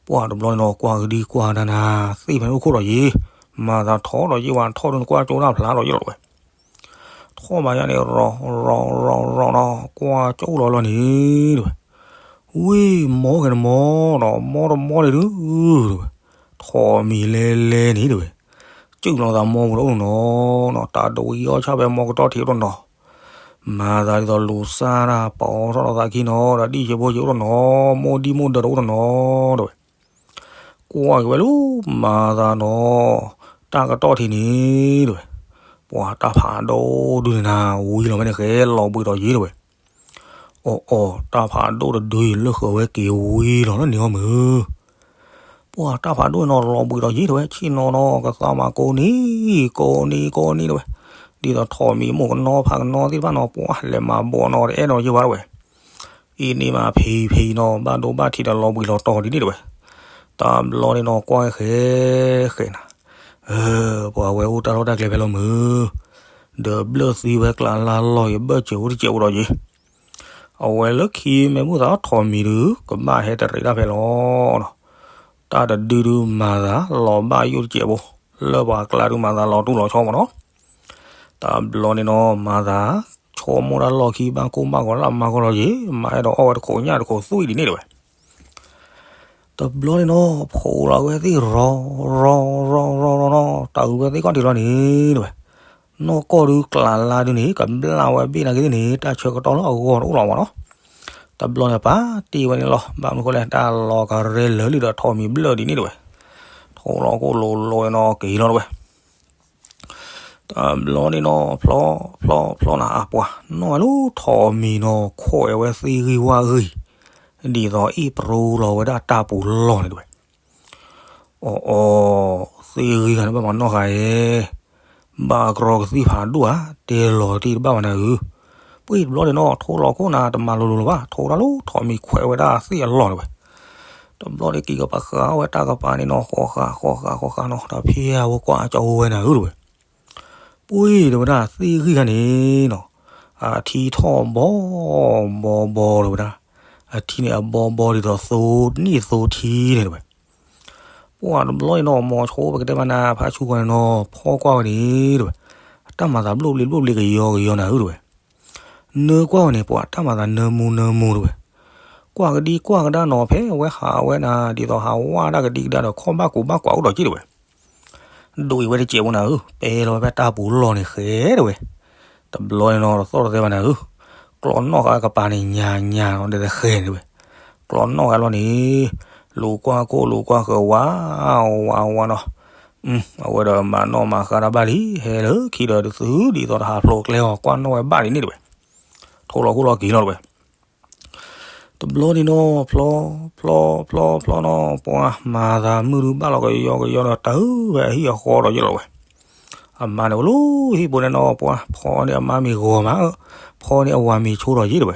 ပှၤတဘျီန့ၣ်နီၤ ကွၢ်ကဒံကွၢ်တၢ်နၤ သ့ၣ်ဖဲန့ၣ်အိၣ်ခိၣ်ဒီးယ့ၢ် မၤသးထီၣ်ဒီးယ့ၢ်ဝဲ ထီၣ်ဒုနကွၢ်ကၠိတၢ်ဖျါဒီးယ့ၢ်လီၤတဝဲ ထီၣ်ဘၣ်ယါန့ၣ် ရီၤရီၤရီၤရီၤနီၤ ကွၢ်ကၠိလီၤလီၤန့ၣ်တဝဲ ဝ့ၢ်မီၢ်ကဲန့ၣ်မီၢ်နီၤ မီၢ်တမီၢ်န့ၣ်ဒုတဝဲ ထီၣ်မံၤလဲၤလဲၤန့ၣ်တဝဲ စုၣ်လီၤသးမီၢ်ပူၤတအိၣ်နီၤနီၤ တၢ်ဒိးဝံၤအီၣ်ဆၣ်ဖဲမီၢ်ကတီၢ်ထံးအိၣ်တနီၤ မၤသးဒ်သိးလူၤစၢ်တၢ်ပီၤထီၣ်လီၤသးခံနီၤ ဒီးဒံၣ်ယဲၢ်ဖိယဲၢ်အိၣ်တနီၤ မိၢ်ဒံၣ်မိၢ်ဒၢးတအိၣ်တနီၤတဝဲ ကွၢ်က့ၤဝဲလၢမၤသးနီၤ တၢ်ကတီၢ်ထံးန့ၣ်တဝဲ ပှၤတၢ်ဖးဒိၣ်ဒုန့ၣ်နၤ ဝံၤလီၤဝဲန့ၣ်ဃဲလီၤဘှံးဒီးယ့ၢ်တဝဲ အီၣ်အီၣ် တၢ်ဖးဒိၣ်တဒုအံၤ လၢဃၢၤဝဲက့ၤဝံၤလီၤလၢန့ၣ်အီၤမုၢ် ပှၤတၢ်ဖးဒိၣ်န့ၣ်နီၤ လီၤဘှံးဒီးယ့ၢ်တဝဲ ဆ့ၣ်နီၤနီၤ ကသးမၤကိးနံၤ ကိးနံၤ ကိးနံၤတဝဲ ဒ်သိးထီၣ်မံၤမိၢ်ကနီဖးကနီသ့ၣ်တဖၣ်နီၤ ပှၤလဲၤမၤဘီၣ်နီၤ တအဲၣ်နီၤယ့ၢ်ဝဲတဝဲ အံၤန့ၣ်မးဖံဖံနီၤ ဘၣ်ဒိဘၣ်ထံးဒီးလီၤဘှံးလီၤတီၤဒ်န့ၣ်တဝဲ တဘျီန့ၣ်နီၤ ကွၢ်ဃဲဃဲနၤ ပှၤဝဲအိၣ်တၢ်လီၢ်တၢ်ကျဲဖဲလီၤမုၢ် ဒီးဘျၢၣ်သံဝဲကျးလါလီၢ်အံၤ ဘၢၣ်စၢၤအိၣ်တစဲးဖိဒီးယ့ၢ် အဝဲလၢခံမ့ၢ်မုၢ်သးထီၣ်မံၤဒု ကဘၣ်ဟဲတရံးတၢ်ဖဲလီၤနီၤ တၢ်တဒုဒုမၤသးလီၤဘၣ်ယိၣ်တစဲးဖိ လၢပှၤကျါဒုမၤသးလီၤတူၢ်လီၤဆီမးနီၤ တဘျီန့ၣ်နီၤ မၤသး ဆိကမိၣ်တၢ်လီၢ်ခံ ဘၣ်ကိၢ်ဘၣ်ဂီၤလၢအမါဂီၢ်လီၤယ့ၣ်, မါအဲၣ်ဒိးအီၣ်ဝဲတခိးညၣ်တခိးသွံၣ်ဒ်န့ၣ်တဝဲ. တဘျီန့ၣ်နီၤ ဖိးလီၤဝဲသ့ၣ်ရီၤ ရီၤ ရီၤ ရီၤ ရီၤနီၤ တၢ်အုးဝဲသ့ၣ်ကီၢ်ထံးလီၤန့ၣ်တဝဲ. နီၢ်ကီၢ်ဒုးကျးလါဒုးန့ၣ် ကဘျၣ်ဝဲဘ့ၣ်နာ်က့သ့ၣ်န့ၣ် တၢ်ဆၢကတီၢ်လၢအဂီၢ်တအိၣ်လီၤမးနီၤ. တဘျီန့ၣ်ပာ်တ့ၢ်ဝဲန့ၣ်လီၤ. ဘၣ်မနုၤဃိလဲၣ် တၢ်လီၤကရဲလၢာ်လံဒီးထိးမံၤဘျၢၣ်ဒ်န့ၣ်တဝဲ. ထိးလီၤကိၢ်လိၤလိၤနီၤက့ၤလီၤတဝဲ. တဘျီန့ၣ်နီၤ ဖျီ ဖျီ ဖျီနၤအပှၤ နီၢ်ဝဲလၢထိးမံၤနီၤ ခွဲးဝဲသ့ၣ်ဂံၢ်ဝၣ်ဂံၢ် ဒ်သိးအ့ၣ်ပရိလီၤဝဲဒၣ်တၢ်ပူၤလီၢ်န့ၣ်တဝဲ. အီ အီ သ့ၣ်ဂံၢ်ဂၤန့ၣ်ဘၣ်မၤနီၢ်ဃာ်ဧဲ, ဘၣ်ကရီကသံၣ်ဖးဒိၣ်ဧါ, တဲလီၤတံၢ်တဘၣ်ဝဲနၤဧၢ. ပှ့ၤတဘျီန့ၣ်နီၤ ထိးလီၤခိၣ်နၤ တမၤလိၤလိၤလၢၤဘၣ် ထိးတၢ်လၢထိးမံၤခွဲးဝဲဒၣ်သ့ၣ်အလီၢ်တဝဲ. တဘျီန့ၣ်က့ၤကပာ်ဃာ်ဝဲတၢ်ကပၤန့ၣ်နီၤ ဃီဃာ်ဃီဃာ်ဃီဃာ်နီၤ ဒီးဖဲအဝဲကွၢ်ကၠီဝဲနၤဧၢတဝဲ. ပှ့ၤတဝဲဒၣ်သ့ၣ်ဂံၢ်ဂၤန့ၣ်နီၤ အထံထီၣ်ဘီ ဘီဘီတဝဲဒၣ်. အထံန့ၣ်အဘီဘီဒ်သိးသိန့ၣ်သိထံန့ၣ်တဝဲ. ပှၤတဘျီန့ၣ်နီၤ မိၤဆိပကတဲမးနၤ ဖးဆူၣ်ဂီၤန့ၣ်နီၤ ဖီၣ်ကွၢ်ဝဲန့ၣ်တဝဲ. အတၢ်မၤသးဘျိၣ်ဘျ့ဘျိၣ်ဘျ့ကယီကယီနၤဧၢတဝဲ. နၢကွၢ်ဝဲန့ၣ် ပှၤတၢ်မၤသးနၢမူနၢမူတဝဲ. ကွၢ်ကဒံကွၢ်ကဒါနီၤ ဖဲအဝဲဟးဝဲနၤ ဒ်သိးဟးဝဲဒၣ်ကဒံကဒါဒီး ခီၣ်ဘၣ်ကူးဘၣ်ကွၢ်အိၣ်ဒီးက့တဝဲ. ဒိးအံၤဝဲတစဲးဖိနၤဧၢ, ပဲလီၤဝဲဖဲတၢ်ပူၤလီၢ်န့ၣ်ဃဲတဝဲ. တဘျီန့ၣ်နီၤ တသီၣ်တသဲဘၣ်နၤဧၢ, ကျီနီၣ်ဃာ်ကပၤန့ၣ် ညါညါနီၤ ဒီးတဃဲန့ၣ်တဝဲ. ကျီနီၣ်ဃာ်လီၤန့ၣ် လူၤကွၢ်ကိၢ်လူၤကွၢ်ဃၢၤ ဝါ ဝါ ဝါနီၤ. အဝဲဒီးမၤနီၣ်မၤဃါတၢ်ဘၣ်လံ ဟဲလၢခံဒီးတသု ဒ်သိးတဟးဖျိးကျဲအီၤ ကွၢ်နီၣ်ဝဲဘၣ်ဒ်န့ၣ်တဝဲ. ထိးလီၤခိၣ်လီၤက့ၤလီၤတဝဲ. တဘျီန့ၣ်နီၤ ဖျီ ဖျီ ဖျီ ဖျီနီၤ ပှၤမၤသးမုၢ်ဒုးဘၣ်လီၤကယီကယီဒီး တၢ်ဝဲအဟံၣ်အဃီဒီးယလီၤဝဲ. အမါန့ၣ်အိၣ်လၢဟံၣ်ပူၤန့ၣ်နီၤ ပှၤဖီန့ၢ် အမါမ့ၤဂီၤမး, ဖီန့ၢ်အဝၤမ့ၤဆိဒီးယ့ၣ်တဝဲ.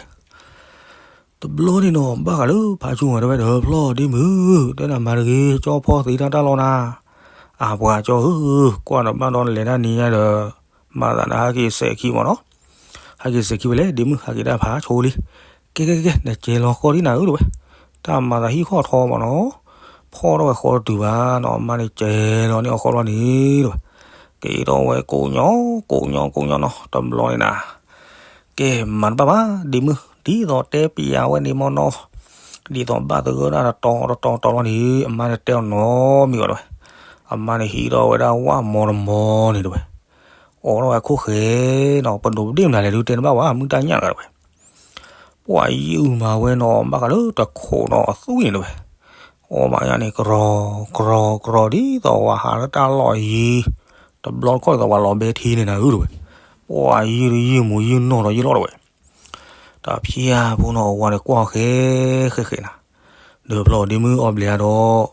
တဘျီန့ၣ်နီၤ ဘၣ်ဃးလၢဖးဆူၣ်ဝဲတဝဲဒီး ဖျီဒ့မုၣ် တဲနၤမၤတဂ့ၤ ကၠီဖီသံတၢ်တၢ်လီၤနၤ. အပှၤကၠီဧၢ, ကွၢ်ဒီးဘၣ်ဒီးနလဲၤတၢ်နံၤညါဒီး မၤသးနဟဲက့ၤစဲးခံမးနီၤ. ဟဲက့ၤစဲးခံဝဲလဲၣ် ဒ့မုၣ် ဟဲက့ၤတၢ်ဖးဆိလံ. ကဲကဲကဲ နကဲလီၤဃီဒ်နၤဧၢတဝဲ. တၢ်မၤသးဟံၣ်ဃီထီမးနီၤ. ဖီထီၣ်ဝဲဃီတတုၤဘၣ်နီၤ အမါန့ၣ်ကဲလီၤန့ၢ်အီၤဃီလီၤန့ၣ်တဝဲ. က့ၤထီၣ်ဝဲကိးညီ ကိးညီ ကိးညီနီၤ တဘျီန့ၣ်နၤ ကဲမၤတဘၣ်ဘၣ် ဒ့မုၣ် ဒ်သိးတဲပျးဝဲန့ၣ်မ့ၢ်နီၤ, ဒ်သိးဘၣ်သဂၢၢ်ဒၣ်တတီၤတတီၤတီၤလီၤန့ၣ် အမါန့ၣ်တဲအီၤနီတမံၤဘၣ်တဝဲ. အမါန့ၣ်ဟံးထီၣ်ဝဲဒၣ်ဝၣ်မီတမီန့ၣ်တဝဲ. အိးထီၣ်ဝဲခိၣ်ဃဲနီၤ ပဒိးပဒ့ၣ်မနုၤလဲၣ်ဒုးတဲတဘၣ်ဝဲ မုၢ်တၢ်ညၣ်တဂၤတဝဲ. ပှၤယုၢ်မၤဝဲနီၤ ဘၣ်ဃးလၢတခိးနီၤအသွံၣ်န့ၣ်တဝဲ. အီၣ်ဘၣ်ညါန့ၣ် ကြီၤကြီၤကြီၤ ဒ်သိးဝဲဟးလၢတၢ်လီၢ်ယံၤ, တဘျီတခီၣ်ဒ်သိးဝဲလီၤဘဲထံန့ၣ်နၤဧၢတဝဲ. ပှၤယုၢ်တယုၢ်မူးယုၢ်နီၢ်ဒီးယလီၤတဝဲ. တၢ်ဖၠၣ်ဖိနီၤ အဝၤန့ၣ်ကွၢ်ဃဲဃဲဃဲနၤ, ဒီးဖျီဒ့မုၣ်အီၣ်ဘျဲးအါဒီး,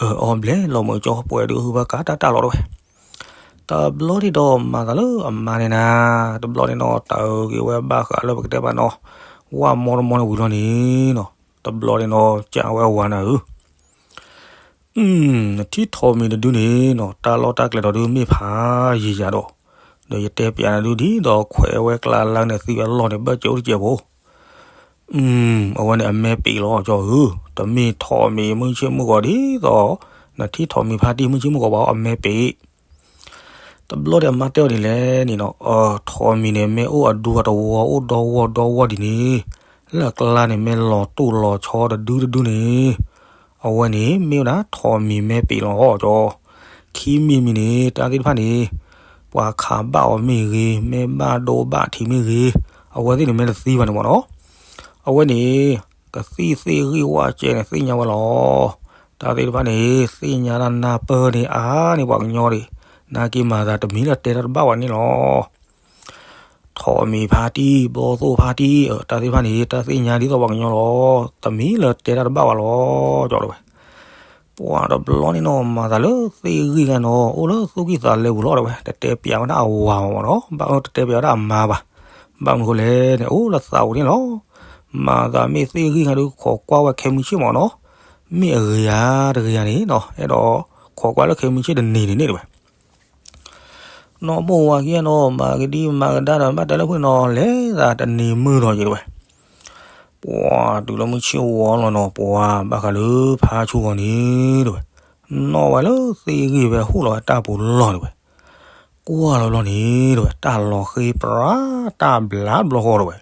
အၢ အီၣ်ဘျဲး လီၤမုာ်ကၠီပှဲၤဒုးဟုဘၣ်ကါတၢ်တၢ်လီၤတဝဲ. တဘျီန့ၣ်ဒီးမၤသးလၢအမါန့ၣ်နၤ, တဘျီန့ၣ်နီၤ တၢ်အုးက့ၤဝဲဘၣ်ဃးလၢပကတဲဘၣ်နီၤ, ဝၣ်မီတမီန့ၣ်ဝံၤလီၤန့ၣ်နီၤ, တဘျီန့ၣ်နီၤ ကးဝဲအဝၤနၤဧၢ နထံၣ်ထိးမံၤတဒုန့ၣ်နီၤ တၢ်လီၢ်တၢ်ကျဲဒီးဒုးမ့ၢ်ဖးယံၤယၤဒီး, ဒီးယတဲပျးနဒုဒ်သိးခွဲးဝဲကျါလၢနသံဝဲအလီၢ်န့ၣ် ဘၢၣ်စဲးအိၣ်တစဲးဖိ, အဝဲန့ၣ်အမဲပ့းလီၤကၠီဧၢ, တမ့ၢ်ထိးမံၤမုၢ်ဆ့ၣ်မုၢ်ဂီၤဒ်သိး နထံၣ်ထိးမံၤဖါတံၢ်မုၢ်ဆ့ၣ်မုၢ်ဂီၤဘၣ် အမဲပ့း တဘျီဒီးအမါတဲအီၤဒ်လဲၣ်န့ၣ်နီၤ, ထိးမံၤန့ၣ် မ့ၢ်အိၣ်အဒူအတဝီ အိၣ်ဒီဝီၢ်ဒီဝီၢ်ဒ်န့ၣ်, လၢအကျါန့ၣ် မ့ၢ်လီၤတိၢ်လီၤဆီတဒုတဒုန့ၣ်, အဝဲန့ၣ် မ့ၢ်ဝဲဒၣ်ထိးမံၤမဲပ့းလီၤကၠီ, ခံမံၤမံၤန့ၣ် တၢ်သ့ၣ်တဖၣ်န့ၣ် ပှၤခးဘၣ်အီၤမ့ၢ်ဂ့ၤ, မ့ၢ်ဘၣ်ဒိဘၣ်ထံးမ့ၢ်ဂ့ၤ, အဝဲသ့ၣ်န့ၣ်မ့ၢ်တသံဘၣ်န့ၣ်မ့ၢ်နီၤ, အဝဲန့ၣ် ကသံၣ်သ့ၣ်ဂံၢ်ဝၣ်ကဲန့ၣ် သ့ၣ်ညါဝဲလီၤ. တၢ်သ့ၣ်တဖၣ်န့ၣ် သ့ၣ်ညါတၢ်နၢ်ပၢၢ်န့ၣ်အါန့ၢ် ပှၤကညီဒၣ်, နာ်က့မၤသးတမံၤလၢတဲတၢ်တဘၣ်ဝဲန့ၣ်လီၤ. ထိးမံၤဖါတံၢ် ဘီသိၣ်ဖါတံၢ် တၢ်သ့ၣ်တဖၣ်န့ၣ် တၢ်သ့ၣ်ညါဒ်သိးပှၤကညီလီၤ. တမံၤလၢတဲတၢ်တဘၣ်ဝဲလီၤ ကၠီတဝဲ. ပှၤတဘျီန့ၣ်နီၤ မၤသးလၢသ့ၣ်ဂံၢ်ဂၤနီၤ အိၣ်လၢသူၣ်ကံၢ်သးလဲပူၤလီၤတဝဲ, တတဲပျးဝဲဒၣ်အဝၤမ့ၢ်နီၤ, ဘၣ်အၢတတဲပျးဝဲဒၣ်အမါဘၣ်. ဘၣ်မနုၤဃိလဲၣ်န့ၣ် အိၣ်လၢသးပူၤန့ၣ်လီၤ. မၤသးမ့ၢ်သ့ၣ်ဂံၢ်ဂၤဒုး ခိးကွၢ်ဝဲခဲမုၢ်ဆ့ၣ်မ့ၢ်နီၤ, မ့ၢ်အဂ့ၤဧါတဂ့ၤဧါန့ၣ်နီၤ အဲၣ်ဒိးခိးကွၢ်လၢခဲမုၢ်ဆ့ၣ်တနံၤန့ၣ်န့ၣ်တဝဲ. နီၢ်ဘိဝၤခံဂၤနီၤ မၤကဒံမၤကဒါဒီး ဘၣ်တဲလၢဖုၣ်နီၤ လဲၤသးတနံၤမုၢ်ဒီးယံၤတဝဲ. ပှၤတုၤလၢမုၢ်ဆ့ၣ်ဝီလီၤနီၤ ပှၤဘၣ်ဃးလၢဖးဆူၣ်ဂီၤန့ၣ်တဝဲ, နီၣ်ဝဲလၢသ့ၣ်ဂံၢ်ဖဲဟူၣ်လီၤဝဲတၢ်ပူၤလီၢ်တဝဲ. ကွၢ်လီၤဘျီန့ၣ် တဲဝဲ တၢ်လီၤဃ့ပြး တၢ်ဘျါဘျီဃီတဲဝဲ.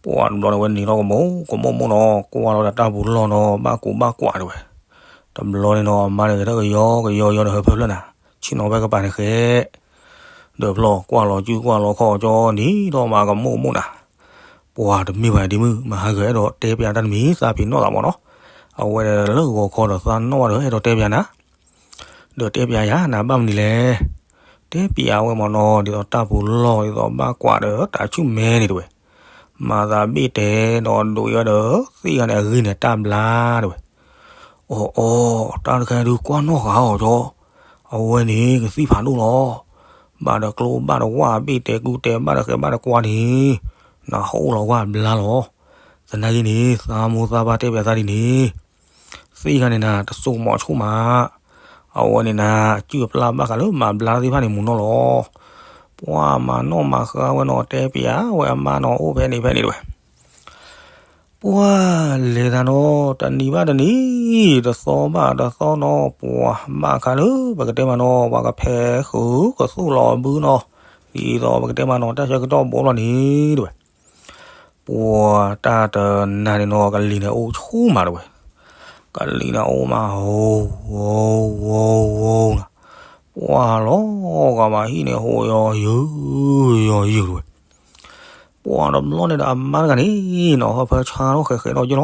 ပှၢ်တဘျီန့ၣ် ဝဲနံၤလီၤကမူၣ်ကမူၣ်မူၣ်နီၤ, ကွၢ်လီၤဒီးတၢ်ပူၤလီၢ်နီၤ ဘၣ်ကူးဘၣ်ကွၢ်တဲဝဲ. တဘျီန့ၣ်နီၤ အမါန့ၣ် ကထၢၣ်ကယီကယီယီဒီးဟၢဖၢဖျၢၣ်နၤ, ဆ့ၣ်နီၤဖဲကပၤန့ၣ်ဃဲ ဒီးဖျီၣ်ကွၢ်လီၤစုကွၢ်လီၤခီၣ်ကၠီနံၤဒီးမၤကမူၣ်ကမူၣ်နၤ. ပှၢ်တမ့ၢ်ဘၣ်ဒ်မုၣ် မဟါဂၤအဲၣ်ဒိးတဲပျးတၢ်တမံၤ သးပ့ၤနီၣ်သးမၢ်နီၤ. အဝဲလၢဂီၤခီဒီးသးနီၣ်ဘၣ်ဒီးအဲၣ်ဒိးတဲပျးနၤ ဒီးတဲပျးယၤနၤဘၣ်မနုၤလဲၣ်. တဲပျးဝဲမၢ်နီၤ ဒ်သိးတၢ်ပူၤလီၢ်ဒ်သိးဘၣ်ကွၢ်ဒီးတၢ်ဆူၣ်မဲန့ၣ်တဲဝဲ. မၤသးဘ့ၣ်တဲဒီးဒိးအံၤဝဲဒီး သ့ၣ်ဂၤန့ၣ်အဂ့ၢ်န့ၣ်တၢ်ဘျါတဲဝဲ. အီၤအီၤ တၢ်တခါဒုးကွၢ်နီၣ်ဃာ်အီၤကၠီ, အဝဲန့ၣ်ကသံၣ်ဖးဒိၣ်လီၤ. ဘၣ်ဒီးကျိဘၣ်ဒီးဝၣ်ဘ့ၣ်တဲကူတဲဘၣ်ဒီးဃဲဘၣ်ဒီးကွၢ်န့ၣ် နဟီၣ်အိၣ်လီၤဝၣ်ဘျါလီၤ. သနာ်က့န့ၣ် သးမိၢ်သးပၢ်တဲပျးသးဒ်န့ၣ် သ့ၣ်ဂၤန့ၣ်နၤ တစိၢ်မီၤဆိၣ်မး, အဝဲန့ၣ်နၤ အစုအပျၢ်ဘၣ်ဃးလၢမၤဘျါသ့ၣ်တဖၣ်န့ၣ်မူၤနီၢ်လီၤ. ပှၢ်မၤနီၣ်မၤဃါဝဲနီၤ တဲပျးဝဲအမါနီၤ အိၣ်ဖဲန့ၣ်ဖဲန့ၣ်တဲဝဲ. ပှၢ်လဲၤသးနီၤ တနံၤဘၣ်တနံၤ တသီဘၣ်တသီနီၤ ပှၢ်ဘၣ်ခါလၢပကတဲမးနီၤ ပှၤကဖဲဃုာ်ကသူၣ်လီၤဘုနီၤ, ဒ်သိးပကတဲမးနီၤ တၢ်ဆၢကတီၢ်ဘိလီၤန့ၣ်တဲဝဲ. ပှၢ်တၢ်တနၤန့ၣ်နီၤ ကလံၤန့ၣ်အိၣ်ဆူၣ်မးတဲဝဲ. ကလံၤန့ၣ်အိၣ်မး ဝီၤဝီၤဝီၤဝီၤနီၤ, ပှၢ်လီၤဂာ်မးဟံၣ်န့ၣ်ဟိးယီၤယုာ်ယီၤယုာ်တဲဝဲ. ပှၢ်တဘျီန့ၣ်ဒီးအမါတဂၤန့ၣ်နီၤ ဟၢဖၢဆါထီၣ်ဃဲးဃဲးဒီးယ့ၢ်လီၤ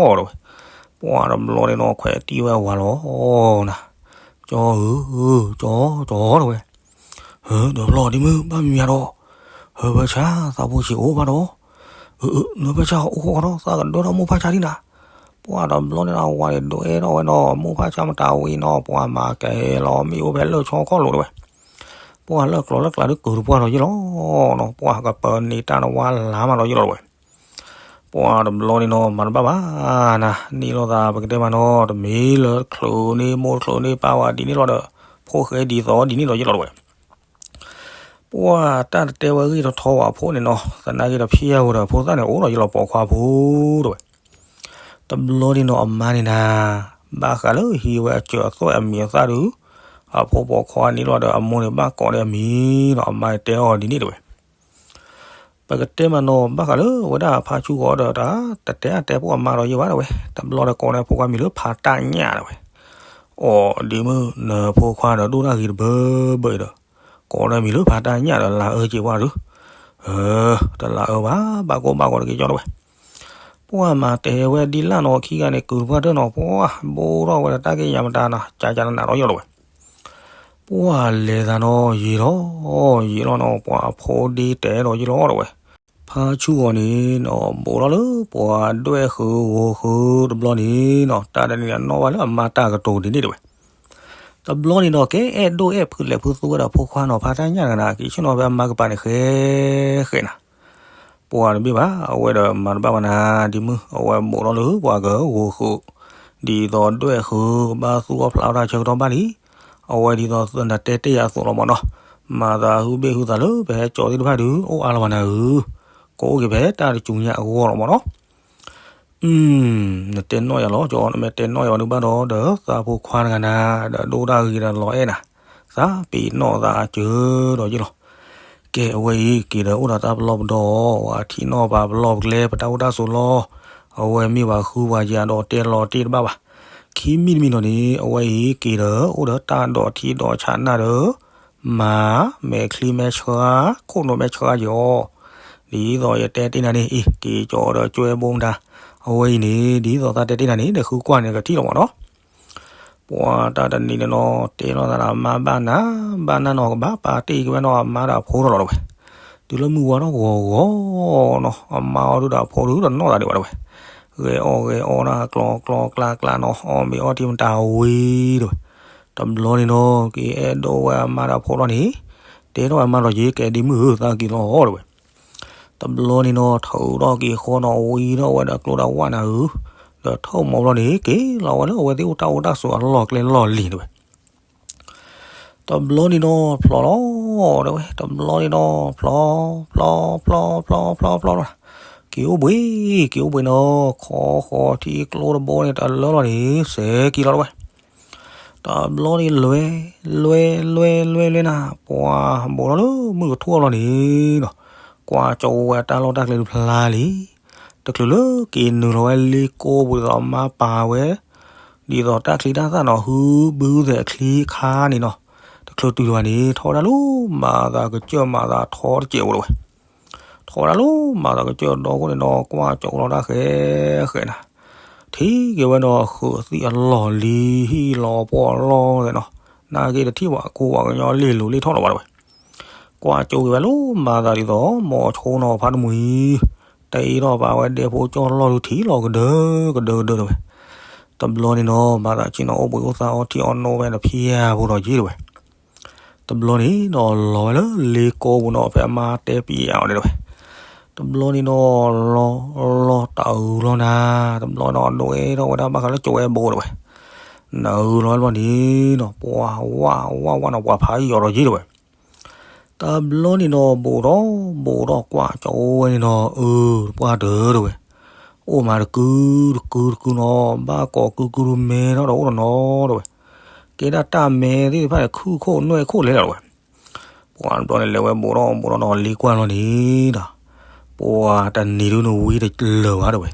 တဲဝဲ. ပှၢ်တဘျီန့ၣ်နီၤ ခွဲးတံၢ်ဝဲဝၤလီၤနၤ, ကၠီဧၢ, ကၠီကၠီတဲဝဲ. ဟၢ ဒီးဖျီၣ်ဒ်မုၢ်ဘၣ်မံၤမံၤဒီး ဟၢဖၢဆါသးဖိဆံးအိၣ်ဘၣ်ဒီး, အၢ နၢဖၢဆါအိၣ်ဃီဒီး သးကဒၢထီၣ်မိၢ်ဖၢဆါဒံးနၤ. ပှၢ်တဘျီန့ၣ်ဒီးအဝၤန့ၣ်ဒွဲထီၣ်ဝဲနီၤ မိၢ်ဖၢဆါမတၤဝံၤနီၤ ပှၢ်မၤကဲလီၤမ့ၣ်အူဖဲလၢၢ်ဆီခီၣ်လိၤတဲဝဲ. ပှၢ်လၢကျီၤလၢကျါဒုးကုာ်တပှၢ်ဒီးယ့ၢ်လီၤနီၤ ပှၢ်ကပၢၤန့ၢ်တၢ်နဝါလါမးဒီးယ့ၢ်လီၤတဲဝဲ. ပှၢ်တဘျီန့ၣ်နီၤ မၤတဘၣ်ဘၣ်နၤ န့ၢ်လိာ်သးပကတဲမးနီၤ တမ့ၢ်လၢချုးန့ၢ်မိၢ်ချုးန့ၢ်ပၢ်ဝဲဒ်န့ၣ်လီၤဒီး ဖိၣ်ဃဲဒ်သိးဒ်န့ၣ်ဒီးယ့ၢ်လီၤတဲဝဲ. ပှၢ်တၢ်တတဲဝဲဂ့ၢ်ထီထီဝဲအဖိန့ၣ်နီၤ သနာ်က့ဒီးဖျဲဝဲဒီးဖိသၣ်န့ၣ်အိၣ်ဒီးယ့ၢ်လီၤပိာ်ခွါဖိတဲဝဲ. တဘျီန့ၣ်နီၤ အမါန့ၣ်နၤ ဘၣ်ဃးလၢဟံးဝဲအစၢၤအသွဲၣ်အမံၤအသၣ်ဒုး အဖိပိာ်ခွါန့ၢ်လီၤဒီးအမိၢ်န့ၣ်ဘၣ်ကိးန့ၢ်အမံၤနီၤ အမါန့ၣ်တဲအီၤဒ်န့ၣ်တဲဝဲ. ပကတဲမးနီၤ ဘၣ်ဃးလၢဝဲဒၣ်ဖါဆူၣ်ဂီၤဒီးတၢ် တတဲအတဲဖိအမါဒီးယ့ၢ်ဘၣ်တဲဝဲ တဘျီဒီးကိးန့ၢ်ဖိခွါမံၤလၢဖါတၢ်ညၣ်တဲဝဲ. အိၣ်ဒ်မုၢ် နဖိခွါဒီးဒိၣ်တၢ်ဂ့ၤတဘၢဘၢအံၤဒီး ကိးန့ၢ်မံၤလၢဖါတၢ်ညၣ်ဒီးလၢအၢက့ၤဝဲဒုး တလးအၢဘၣ် ဘၣ်ကိၢ်ဘၣ်ဂီၤတက့ၢ်ကၠီတဲဝဲ. ပှၢ်မၤတဲဝဲဒ်လၣ်နီၤ ခံဂၤန့ၣ်ကုာ်တပှၢ်တၢၢ်နီၤ ပှၢ်ဘိထီၣ်ဝဲဒီးတၢ်က့ၢ်ယၤမတၤနီၤ ကကနးနီၤယ့ၢ်လီၤတဲဝဲ. ပှၢ်လဲၤသးနီၤ ယံာ်လီၤ ယံာ်လီၤနီၤ ပှၢ်အဖိဒ့တဲဒီးယ့ၢ်လီၤတဲဝဲ. ဖါဆူၣ်ဂီၤန့ၣ်နီၤ ဘူးထီၣ်လၢပှၤဒွဲၣ်ဃုာ်ဂီၤဃုာ်တဘျီန့ၣ်နီၤ တၢ်တနံၤန့ၣ်နီၣ်ဘၣ်လၢအမါတၢ်ကတိၤဒ်န့ၣ်တဲဝဲ. တဘျီန့ၣ်နီၤ ကဲအဲၣ်ဒိၣ်အဲၣ်ဖုးလဲၤဖုးသူဝဲဒီးဖိခွါနီၤ ဖါတၢ်ညၣ်တဂၤန့ၣ် က့ၤဆ့ၣ်နီၤဖဲအမါကပၤန့ၣ်ဃဲဃဲနၤ ပှၢ်တဘ့ၣ်ဘၣ် အဝဲဒီးမၤတဘၣ်ဘၣ်နၤ ဒ်မုၢ် အဝဲဘူးထီၣ်လၢပှၤကဂီၤဃုာ် ဒ်သိးဒွဲၣ်ဃုာ် ဘၣ်သူၣ်အီၣ်ဖျးအီၣ်တၢ်ဆၢကတီၢ်ဘၣ်လံ. အဝဲဒ်သိးနတဲတ့ၢ်ယၤအသိးလီၤမၢ်နီၤ မၤသးဟုဘ့ၣ်ဟုသးလၢပဟဲကၠီသ့ၣ်တဖၣ်ဒုး အိၣ်အါလီၤဘၣ်နၤဧၢ, ကအိၣ်က့ၤဖဲတၢ်တစူၤညါအဂီၢ်လီၤမၢ်နီၤ. နတဲနီၣ်ယၤလီၤကၠီ နမ့ၢ်တဲနီၣ်ယၤဒုးဘၣ်ဒီး ဒီးသးဖိခွါတဂၤနၤ ဒီးဒိၣ်တၢ်ဂ့ၤဒီးလီၤအဲၣ်နၤ, သးပ့ၤနီၣ်သးအစၢၤဒီးယ့ၢ်လီၤ. ကဲအဝဲအံၤက့ၤဒီးအိၣ်ဒီးတၢ်ပလီၢ်ပဒီ ပှၤထံၣ်နီၣ်ပှၤပလီၢ်ပကျဲ ပတၢ်အိၣ်တၢ်ဆိးလီၤ. အဝဲမ့ၢ်ပှၤဃုပှၤယၤဒီးတဲလီၤတ့ၢ်တဘၣ်ဘၣ်. ခံမံၤတမံၤဒီးန့ၣ် အဝဲအံၤက့ၤဒီးအိၣ်ဒီးတၢ်ဒိးထံဒိးဆးနၢ်ဒီး မၤမဲာ်ချံမဲာ်ဆှါ ခိၣ်နူာ်မဲာ်ဆှါယီၤ. ဒ်သိးယတဲတ့ၢ်နၤန့ၣ် အ့ၣ် က့ၤကၠီဒီးကွဲဘိမတၤ, အဝဲအံၤန့ၣ် ဒ်သိးသးတဲတ့ၢ်နၤန့ၣ် နဃုကွၢ်န့ၣ်ကထံၣ်လီၤမၢ်နီၤ. ပှၤတၢ်တနံၤန့ၣ်နီၤ တဲလိာ်သးဒီးအမါဘၣ်နၤ ဘၣ်နၤနီၤ ကဘၣ်ပာ်တ့ၢ်က့ၤဝဲနီၤ အမါဒီးအဖိထီၣ်လီၤတဲဝဲ. တုၤလၢမုၢ်ဝါထီၣ်ဂီၤဂီၤနီၤ အမါအီၤဒုဒီးအဖိဒုဒီးနီၢ်သးဒံးဘၣ်တဲဝဲ. ဂဲၤအီၣ်ဂဲၤအီနၤ ကျီကျီကျါကျါနီၤ အီၣ်မ့ၤအီထံမတၤဝံၤတဲဝဲ. တဘျီန့ၣ်နီၤ က့ၤအဲၣ်ဒိးဝဲအမါဒီးအဖိလီၤန့ၣ် တဲထီၣ်အမါဒီး ယကဲဒ်မုၢ်ဧၢ သးက့ၤလီၤတဲဝဲ. တဘျီန့ၣ်နီၤ ထုးထီၣ်က့ၤဃီနီၤ ဝံထီၣ်ဝဲဒီးကျိဒီးဝၣ်နၤဧၢ, ဒီးထီၣ်မီၤဘျီန့ၣ် က့ၤလီၤဝဲလၢအဝဲသ့ၣ်အိၣ်တၢ်အိၣ်တၢ်ဆိးအလီၢ်ကျဲလီၢ်လံၤတဲဝဲ. တဘျီန့ၣ်နီၤ ဖျီလီၤတဲဝဲ, တဘျီန့ၣ်နီၤ ဖျီ ဖျီ ဖျီ ဖျီ ဖျီ ဖျီ ဖျီလီၤ, က့ၤအိၣ်ဘှံး က့ၤအိၣ်ဘှံးနီၤ ခီဃီၤထံကျိတဘိန့ၣ် တလၢလီၤန့ၣ် စဲးက့ၤလီၤတဲဝဲ. တဘျီန့ၣ်လွဲ, လွဲ, လွဲ, လွဲ, လွဲနၤ, ပှၤဘူးထီၣ်လၢမုၢ်ကထီၣ်လီၤန့ၣ်ဒီး, ကွၢ်ကၠီဝဲတၢ်လီၢ်တၢ်ကျဲတဖျါလံ, တချုးလၢက့ၤနုာ်လီၤဝဲလ့ကိပူၤဒ်သိးမါပာ်ဝဲ, ဒ်သိးတၢ်ချံတၢ်သၣ်နီၤ ဟုဘုသဲးအချံအခါန့ၣ်နီၤ, တချုးတုၤလီၤဘၣ်န့ၣ် ထီၣ်ဝဲဒၣ်လၢမၤသးကစၢၢ်မၤသးထီတစဲးဖိတဝဲ ထီၣ်ဝဲဒၣ်လၢမၤသးကစၢၢ်ဒီခိၣ်န့ၣ်နီၤ ကွၢ်ကၠီလီၤတၢ်ဃဲဃဲနၤ, ထံၣ်က့ၤဝဲနီၤ ဃုးသံၣ်အလီၢ်လံ ဟံၣ်လီၤပှီၢ်လီၤသဲးနီၤ, နာ်က့တထံၣ်ဘၣ်ကိးဘၣ်ကညီလ့ၢ်လိၤလ့ၢ်ထီၣ်လီၤဘၣ်တဝဲ, ကွၢ်ကၠီက့ၤဝဲလၢမၤသးဒ်သိး မိၤဆိနီၤဖးတမှံၤ, တအ့ထီၣ်ဘၣ်ဝဲဒဲဖိကၠီလီၢ်ဒုးထံၣ်လီၤကဒၢကဒၢကဒၢတဝဲ, တဘျီန့ၣ်နီၤ မၤသးက့ၤနီၤအိၣ်ဘှံးအိၣ်သါအီထံအီနိဝဲတဖၠၣ်ဖိဒီးယ့ၢ်တဝဲ တဘျီန့ၣ်နီၤ လီၤဝဲလၢလ့ကိပူၤနီၤ ဖဲအမါတဲပံအီၤဒဲးတဝဲ, တဘျီန့ၣ်နီၤ လီၤ, လီၤတၢ်အုးလီၤနၤ, တဘျီနီၤ ဒိးအဲၣ်ထီၣ်ဝဲဒၣ်ဘၣ်ဃးလၢကၠီဝဲဘိတဝဲ, နအုးလီၤဝဲတဘျီန့ၣ်နီၤ ပှၤဝၢ်ဝၢ်ဝၢ်နီၤ ပှၤဖးယံာ်အီၤဒီးယ့ၢ်တဝဲ တဘျီန့ၣ်နီၤ ဘူးထီၣ်ဘူးထီၣ်ကွၢ်ကၠီဝဲန့ၣ်နီၤ အၢ ပှၢ်တၢၢ်တဝဲ, အိၣ်မးတကုတကုတကုနီၤ ဘၣ်ကိးကုကုတမဲထီၣ်ဒီးအိၣ်တနီၤတဝဲ, ကဲဒၣ်တၢ်မဲသ့ၣ်တဖၣ်န့ၣ် ခုၣ်ခိၣ်နွဲၣ်ခိၣ်လဲၤလီၤတဝဲ, ပှၤတဘျီန့ၣ်လဲၤဝဲဘူးထီၣ်ဘူးထီၣ်နီၤ လ့ကွၢ်လီၤန့ၣ်ဒီး, ပှၤတနံၤဒုးနဝံတလၢာ်ဘၣ်တဝဲ,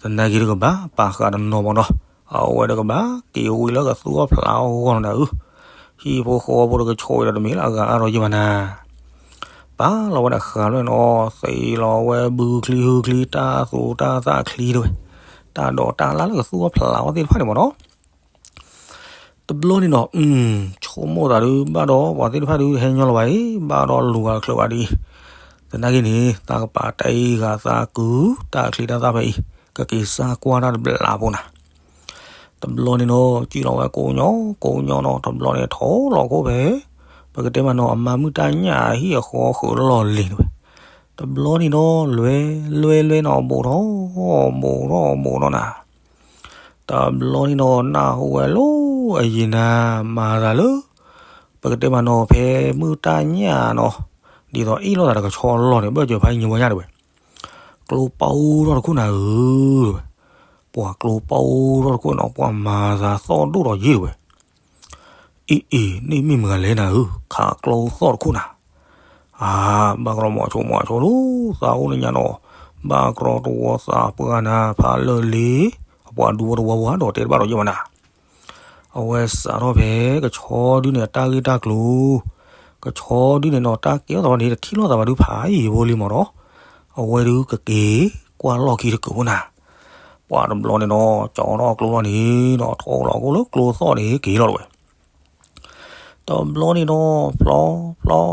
သနာ်က့တကဘၣ်ပာ်ဃာ်တနီၤမးနီၤ, အဝဲတကဘၣ်က့ၤဝံလၢကသူအဖျးအဂီၢ်နီၤနၤဧၢ, ဟံၣ်ဖိဃီဖိတကဆိးအံၤဒီးတမ့ၢ်လၢအဂၤအါထီၣ်ယံၢ်ဘၣ်နၤ ပာ်လီၤဝဲဒၣ်ဃာ်လွဲၢ်နီၤ သ့လီၤဝဲဘုချံဟုချံ တၢ်သူတၢ်သၣ်ချံတဝဲ, တၢ်ဒိးတၢ်လၢ်လၢကသူအဖျးအီၤသ့ၣ်တဖၣ်န့ၣ်မးနီၤ, တဘျီန့ၣ်နီၤ ဆိကမိၣ်သးဒုး ဘၣ်ဒီးပှၤသ့ၣ်တဖၣ်ဒုးဟဲညီလီၤဘၣ်အံၤ ဘၣ်ဒီးလူၤဂၤချၢးဘၣ်ဒ်အံၤ, သနာ်က့န့ၣ် သးကပာ်တၢ်အံၤဂၤသးကု တၢ်ချံတၢ်သၣ်ဖဲအံၤ ကက့ၤစၢ်ကွၢ်တၢ်တဘျီဖိနၤ တဘျီန့ၣ်နီၤ စံၣ်လီၤဝဲကိးညီကိးညီနီၤ တဘျီန့ၣ်ထိၣ်လီၤခိၣ်ဖဲ ပကတဲမးနီၤ အမါမုၢ်တၢ်ညၣ်အဟံၣ်အဃီဃုာ်လီၢ်လံၤတဝဲ, တဘျီန့ၣ်နီၤ လွဲလွဲလွဲနီၤ ဘူးထီၣ် ဘူးထီၣ်ဘူးထီၣ်နၤ တဘျီန့ၣ်နီၤ နၢ်ဟူဝဲလီၤအယံၤနၤ မၤသးလၢ ပကတဲမးနီၤ ဖဲမုၢ်တၢ်ညၣ်နီၤ ဒ်သိးအ့ၣ်လိာ်သးတကဆီလီၢ်န့ၣ် ဘၢၣ်စၢၤဖးယံာ်ညိဝဲညၣ်တဝဲ ကျိပီထီၣ်တခိၣ်နၤဧၢ, ပှၤကျိပီထီၣ်တခိၣ်နီၤ ပှၤမၤသးသီၣ်ဒိၣ်ဒီးယ့ၢ်တဝဲ, အ့အ့ န့ၣ်မ့ၢ်မတၤလဲၣ်နၤဧၢ, ခးကျိသီၣ်တခိၣ်နၤ, အါ ဘၣ်ကရီမိၤဆိမိၤဆိလီၤ သးအိၣ်လၢညါနီၤ, ဘၣ်ကရီတဝီသးပှၢ်နၤ ဖးလၢာ်လံ, အပှၤဒူဝီတဝီဝါဒီးတဲတဘၣ်ဒီးယ့ၢ်မနၤ အဝဲစးထီၣ်ဖဲ ကဆီဒုန့ၣ်အတၢ်ဂ့ၢ်တၢ်ကျိၤ, ကဆီဒုန့ၣ်နီၤ တၢ်ကဲထီၣ်သးန့ၣ် တထံၣ်လိာ်သးဘၣ်ဒုးဖးယံာ်ဖိလံမးနီၤ, အဝဲဒုးကက့ၤကွၢ်လီၢ်ခံတကုာ်ဖိနၤ, ပှၤတဘျီန့ၣ်နီၤ ကၠီထီၣ်ကျိလီၤန့ၣ်နီၤ ထိၣ်လီၤကျိလၢကျိသီၣ်န့ၣ်က့ၤလီၤတဝဲ တဘျီန့ၣ်နီၤ ဖျီ ဖျီ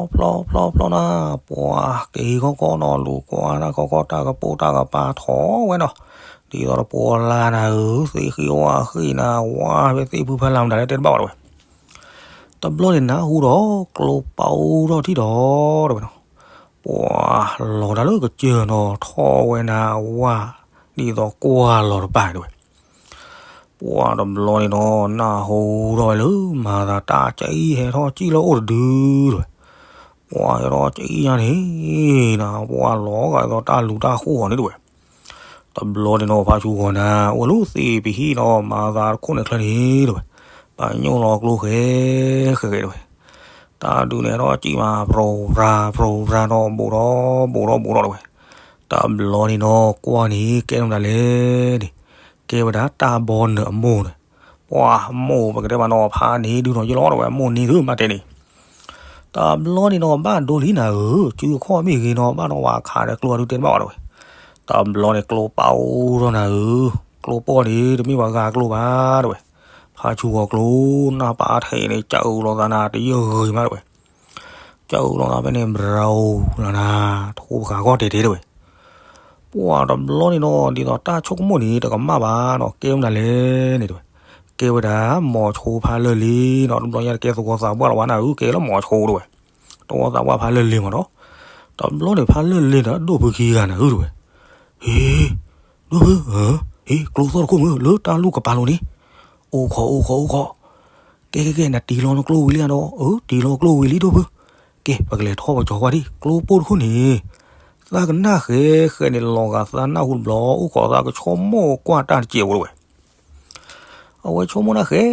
ဖျီ ဖျီ ဖျီနၤ, ပှၤက့ၤခီခီနီၤ လူၤကွၢ်တၢ်ခီခီ တၢ်ကပိာ်တၢ်ကပၤထီၣ်ဝဲနီၤ, ဒ်သိးတပှီၤလၢ်နၤဧၢ, သ့ၣ်ဃံဝါဃံနၤ, ဝါဖဲသ့ၣ်ဖုဖဲလၢ်မတၤလဲၣ်တဲတဘၣ်ဘၣ်တဝဲ, တဘျီန့ၣ်နၢ်ဟူဒီး ကျိပီထီၣ်ထံၣ်ဒီးတဝဲနီၤ, ပှၤလီၤတၢ်လၢကစၢၢ်နီၤ ထီၣ်ဝဲနၤဝါ, ဒ်သိးကွၢ်လီၤတပၤတဝဲ ပှၤတဘျီန့ၣ်နီၤ နၢ်ဟူထီၣ်ဝဲလၢ မၤသးတၢ်ကအံၣ်ဟဲထီၣ်ကံၣ်လၢအိၣ်တဒုတဝဲ, ပှၤဟဲထီၣ်ကအံၣ်ညါန့ၣ်, ပှၤလီၤဂာ်ဒ်သိးတၢ်လူၤတၢ်ဃိအီၤန့ၣ်တဝဲ, တဘျီန့ၣ်နီၤ ဖါဆူဂီၤနၤ အိၣ်လၢသ့ၣ်ပဟံၣ်နီၤ မၤသးတခိၣ်န့ၣ်ချၢန့ၣ်တဝဲ, ပညိၣ်လီၤကျိဃဲဃဲဃဲတဝဲ တၢ်ဒုးန့ၣ်ဒီးကံၣ်မး ပြိၤပြၤပြိၤပြၤနီၤ ဘူးထီၣ်ဘူးထီၣ်ဘူးထီၣ်တဝဲ, တဘျီန့ၣ်နီၤ ကွၢ်န့ၣ် ကဲထီၣ်မတၤလဲၣ်န့ၣ်, ကဲဝဲဒၣ်တၢ်ဘီနုာ်အမိၢ်န့ၣ်, ပှၤမိၢ်ပကတဲမးနီၤ ဖးန့ၢ်ဒုးနီၤယလီၤတဝဲ မိၢ်န့ၢ်ဒုးမးတဲန့ၣ် တဘျီန့ၣ်နီၤ ဘၣ်ဒိလံနၤဧၢ, စုအခီၣ်မ့ၢ်ဂ့ၤနီၤ ဘၣ်ဒီးဝၤခးဒီးကျိအဒုးတဲတဘၣ်ဘၣ်တဝဲ, တဘျီန့ၣ် ကျိပီထီၣ်နၤဧၢ, ကျိပီန့ၣ် တမ့ၢ်ပှၤဂၤကျိဘၣ်တဝဲ, ဖါဆူဂီၤကျိ နၢ်ပၢ်ထဲအံၤန့ၣ် ကၠးအုးလိာ်သးနၤ တယၢၢ်ဂ့ၤမးတဝဲ, ကၠးအုးလိာ်သးဖဲန့ၣ် ဘြၤအိၣ်လီၤနၤ ထိပဃာ်ဂီၢ်တဲာ်တဲာ်တဝဲ ပှၤတဘျီန့ၣ်နီၤ ဒ်သိးတၢ်ဆိကမိၣ်န့ၣ် တကမၣ်ဘၣ်နီၤ ကဲမနုၤလဲၣ်န့ၣ်တဝဲ, ကဲဝဲဒၣ် မိၤဆိဖးလၢာ်လံနီၤ တဘျီညါတကဲသဝီသးပှၢ်လီၤဘၣ်နၤဧၢ ကဲလၢမိၤဆိတဝဲ, သဝီသးပှၢ်ဖးလၢာ်လံမးနီၤ, တဘျီန့ၣ် ဖးလၢာ်လံဒီး ဒိၣ်ဖုခံဂၤနၤဧၢတဝဲ, ဟ့ ဒိၣ်ဖု ဟ့ ကျိသီၣ်တခိၣ်မုၢ် လၢတၢ်လူၢ်ကပၤလိၤန့ၣ်, အိၣ်ခိးအိၣ်ခိးအိၣ်ခိး, ကဲကဲကဲ နတံၤလီၤနကျိဝံၤလံဧါဒီး, အၢ တံၤလီၤကျိဝံၤလံဒိၣ်ဖု, ကဲ ပကလဲၤထီၣ်ပကၠီၤကွၢ်ဒံး ကျိပိၢ်တခိၣ်န့ၣ်, သးကနၣ်ဃဲဃဲန့ၣ် လီၤဂာ်သးနၢ်ဟူတဘျီ အိၣ်ခိးသးကဆီမိၢ်ကွၢ်တၢ်တစဲးဖိတဝဲ အဝဲဆိကမိၣ်တၢ်ဃဲ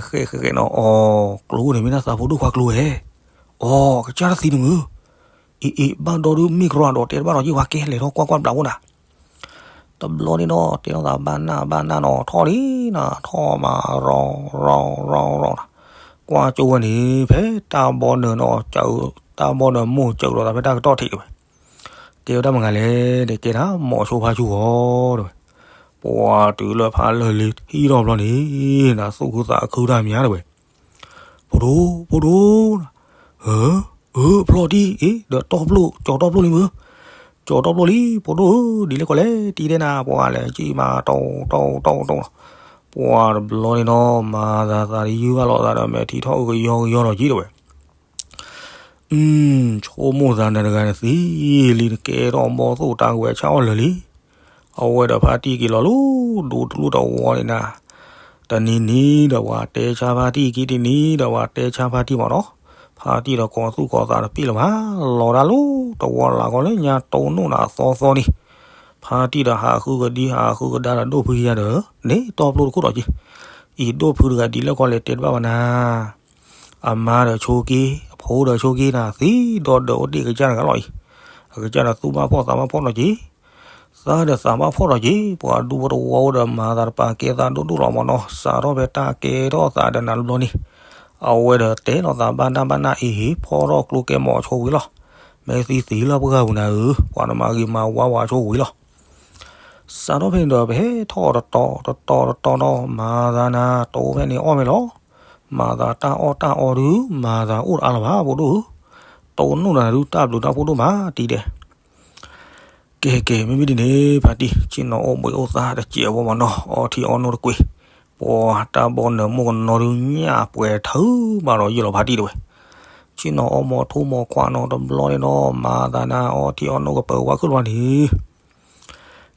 ဃဲဃဲဃဲနီၤ, အီၤ ကျိန့ၣ်မ့ၢ်ဒၣ်သးဖိဒိၣ်ခွါကျိဧဲ, အီၤ ကစၢ်တသံတမုာ်, အ့ၣ်အ့ၣ် ဘၣ်ဒီဒုးမ့ၢ်ကရီဒီးတဲတဘၣ်ဒီး ယ့ၢ်ဝါကဲလဲၤထီၣ်ကွၢ်ကွၢ်ဘျးအိၣ်နၤ, တဘျီန့ၣ်ဒီး တဲထီၣ်သးဘၣ်နၢ်ဘၣ်နၢ်နီၤ ထီၣ်လံနၤ ထီၣ်မးရီရီရီနီၤ, ကွၢ်ကၠိဝဲန့ၣ် ဖဲတၢ်ဘီနၢၤနီၤ တၢ်ဘီနၢၤမိၢ်စၢၤလီၤသးဖဲတၢ်ကတီၢ်ထံးတဝဲ, ကဲဝဲတၢ်မုၢ်ဂၤလဲၣ်န့ၣ် ကဲဒၣ်မိၤဆိဖါဆူဂီၤတဝဲ, ပှၤတုၤလၢဖးလၢာ်လံဟံၣ်ထီၣ်ဘျီန့ၣ် နသူၣ်ခုသးခုတၢ်မးတဝဲ, ဖိဒိၣ် ဖိဒိၣ်, ဧၢ, ဧၢ ဖျီၣ်တံၢ် အ့ၣ် ဒီးတီၢ်ဖျိ ကၠီၤတီၢ်ဖျိလံမုၢ်, ကၠီၤတီၢ်ဖျိလံ ဖိဒိၣ်ဧၢ, ဒ်လဲၣ်ကီးလဲၣ် တံၢ်ဒဲနၤ ပှၤလဲၤကံၣ်မး တီတီတီတီနီၤ, ပှၤတဘျီန့ၣ်နီၤ မၤသးသးတယုၢ်ဘၣ်လိာ်သးဒီး မဲာ်ထံထီၣ်အုးကယီကယီလီၤက့ၤတဝဲ ဆိကမိၣ်သးနတဂၤနသံလံ နကဲထီၣ်ဘီၣ်သိၣ်တၢ်ကဝဲၤဆၣ်အီၣ်လၢာ်လံ, အဝဲဒီးဖါတံၢ်က့ၤလီၤလၢ ဒူတလူၢ်တဝီန့ၣ်နၤ, တနံၤနံၤဒီးပှၤတဲဆါဖါတံၢ် ခံတနံၤဒီးပှၤတဲဆါဖါတံၢ်မးနီၤ, ဖါတံၢ်ဒီးကိးသူၣ်ကိးသးတပ့ၢ်လၢၤဘၣ်, လီၤဒၣ်လၢညါတိၢ်နီၣ်နၤအသီသီန့ၣ်, ဖါတံၢ်ဒီးဟးဃုကဒံဟးဃုကဒါဒီးဒိၣ်ဖုယါဒီး န့ၣ်တီၢ်ဖျိတခိၣ်ဒီးက့ၤ, အံၤဒိၣ်ဖုတဂၤဒ်လဲၣ်ကီးလဲၣ်တဲတဘၣ်ဘၣ်နၤ အမါဒီးဆိက့ၤ အဖိဒီးဆိက့ၤနၤ သံဒီးဒီးအိၣ်တ့ၢ်အကစၢ်တဂၤလီၤအံၤ, အကစၢ်ဒီးသူၣ်ဘၣ်ဖှီၣ်သးဘၣ်ဖှီၣ်နီၤက့ၤ, သးဒီးသးဘၣ်ဖှီၣ်နီၤက့ၤ, ပှၤဒူဖိတဝီအိၣ်ဒီးမၤသးတပာ်ကဲသးဒိၣ်ဒိၣ်လီၤမးနီၤ, စးထီၣ်ဖဲတၢ်ကဲထီၣ်သးဒီးနၤတဘျီန့ၣ်, အဝဲဒီးတဲလီၤသးဘၣ်နၢ်ဘၣ်နၢ်အံၤဟ့ၣ် ဖီၣ်ထီၣ်ကျိကဲမိၤဆိဝံၤလီၤ, မ့ၢ်သံသံလၢပှၢ်ပူၤနၤဧၢ, ပှၤနမၤဂ့ၤမၤဝါဝၤဆိဝံၤလီၤ စးထီၣ်ဖဲန့ၣ်ဒီး ပဟဲထီၣ်တတီၤတတီၤတတီၤနီၤ မၤသးနၤ တအိၣ်ဖဲန့ၣ်အီၣ်ဖဲလီၤ. မၤသးတၢ်အီၣ်တၢ်အီဒုး မၤသးအိၣ်တအါလၢၤဘၣ် ဖိဒိၣ်ဧၢ, တအိၣ်နီၢ်နၤဒုး တၢ်ဘျုးတၢ်ဖှိၣ်ဒိၣ်မးတံၢ်ဒဲး. ကဲကဲ မ့မ့ၢ်ဒ်န့ၣ် ဖါတံၢ် ဆ့ၣ်နီၤအိၣ်ဘှံးအိၣ်သါတစဲးဖိမးနီၤ အီထံအီနိတကွံာ်, ပှၤတၢ်ဘီနၢၤမိၢ်ကနီၤဒုး ညၣ်ပှဲၤထၢဘၣ်ဒီးယ့ၢ်လီၤဖါတံၢ်တဝဲ ဆ့ၣ်နီၤအီမိၤထူမိၤခွါနီၤ တဘျီန့ၣ်နီၤ မၤသးနၤ အီထံအီနိကပၢၤဝါခုၣ်တဘျီန့ၣ်,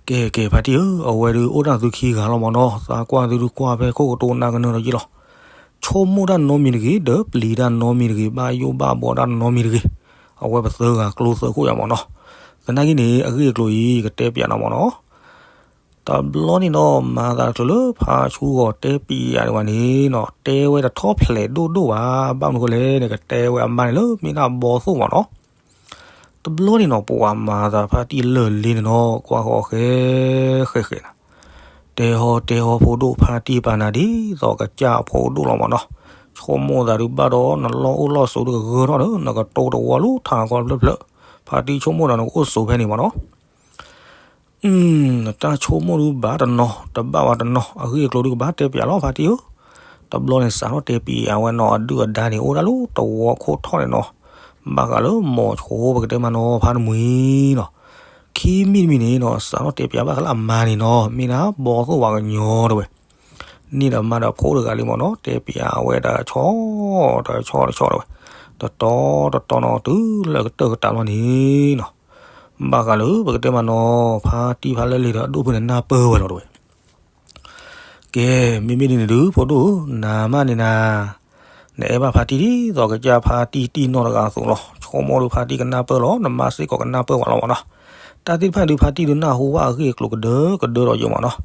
ကဲကဲ ဖါတံၢ်ဧၢ, အဝဲဒုးအိၣ်တၢ်သုခံဂၤလီၤမးနီၤ, သးကွၢ်သုဒုးကွၢ်ဖဲခိၣ်ကတိၤနၢ်ကနၢၤဒီးယ့ၢ်လီၤ. ဆိကမိၣ်တၢ်နီတမံၤတဂ့ၤ ဒီးပျံၤတၢ်နီတမံၤတဂ့ၤ ဘၣ်ယိၣ်ဘၣ်ဘှီတၢ်နီတမံၤတဂ့ၤ, အဝဲပသၢဂၤကျိသၢခိၣ်ယါမးနီၤ. သနာ်က့န့ၣ် အဂ့ၢ်အကျိၤအံၤ ကတဲပၠးနၤမးနီၤ တဘျီန့ၣ်နီၤ မၤသးတချုးလၢဖါဆူဂီၤတဲပၠးဒံးဝဲန့ၣ်နီၤ တဲဝဲတထီၣ်ဖျဲးဒိၣ်ဒိၣ်ဘၣ်, ဘၣ်မနုၤဃိလဲၣ်န့ၣ် ကတဲဝဲအမါန့ၣ်လၢမ့ၢ်ဒၣ်ဘီသိၣ်မးနီၤ. တဘျီန့ၣ်နီၤ ပှၤမၤသးဖါတံၢ်လၢာ်လံန့ၣ်နီၤ ကွၢ်ဃီၤဃဲဃဲဃဲနၤ, တဲဟီတဲဟီဖိဒိၣ် ဖါတံၢ်ပာ်နၤဒ်သိးကစၢ်အဖိဒိၣ်လီၤမးနီၤ. ဆိကမိၣ်သးဒုးဘၣ်ဒီး နလီၢ်အိၣ်လီၢ်ဆိးဒုးကဂၢၢ်ထီၣ်ဒီး နကတိၤတဝီလူၤထးကီဖျၢၣ်ဖျၢၣ်, ဖါတံၢ်ဆိကမိၣ်ဒီးနကအိၣ်ဆိးဖဲန့ၣ်မးနီၤ. နတၢ်ဆိကမိၣ်ဒုးဘၣ်တနီၤ တဘၣ်ဝဲတနီၤ အဂ့ၢ်အကျိၤဒုးကဘၣ်တဲပၠးလီၤဖါတံၢ်ဧၢ. တဘျီန့ၣ်စးထီၣ်တဲပၠးအဝဲနီၤ အဒုၣ်အဒါန့ၣ် အိၣ်ဒၣ်လၢတဝီခိၣ်ထီၣ်န့ၣ်နီၤ, ဘၣ်ဃးလၢမိၤဆိပကတဲမးနီၤ ဖါတမှံၤနီၤ, ခံမံၤတမံၤန့ၣ်နီၤ စးထီၣ်တဲပၠးဘၣ်ဃးလၢအမါန့ၣ်နီၤ မ့ၢ်ဒၣ်ဘီသိၣ်ဝဲကညီတဝဲ, န့ၢ်ဒီးမါဒီးဖိတဂၤလံမးနီၤ တဲပၠးအဝဲဒၣ်ဆီ တဆီတဆီတဝဲ, တတီတတီနီၤ တုၤလၢကတၢၢ်ကတၢၢ်လီၤန့ၣ်နီၤ ဘၣ်ဃးလၢပကတဲမးနီၤ ဖါတံၢ်ဖါလၢလံၤဒီးအဒိၣ်ဖုန့ၣ်နၢ်ပၢၢ်ဝဲလီၤတဝဲ. ကဲ မ့မ့ၢ်ဒ်န့ၣ်ဒုး ဖိဒိၣ်ဧၢ နၤမးန့ၣ်နၤ, နအဲၣ်ဘၣ်ဖါတံၢ်ဒ်သိးကစၢ်ဖါတံၢ်တံၢ်နီၢ်တဂၤအသိးလီၤ. ဆိကမိၣ်ဒုးဖါတံၢ်ကနၢ်ပၢၢ်လီၤ နမါစ့ၢ်ကီးကနၢ်ပၢၢ်ဝဲလီၤမးနီၤ. တၢ်သ့ၣ်တဖၣ်ဒုးဖါတံၢ်ဒုးနၢ်ဟူဘၣ်အဂ့ၢ်အကျိၤကဒၢကဒၢဒီးယိာ်မးနီၤ.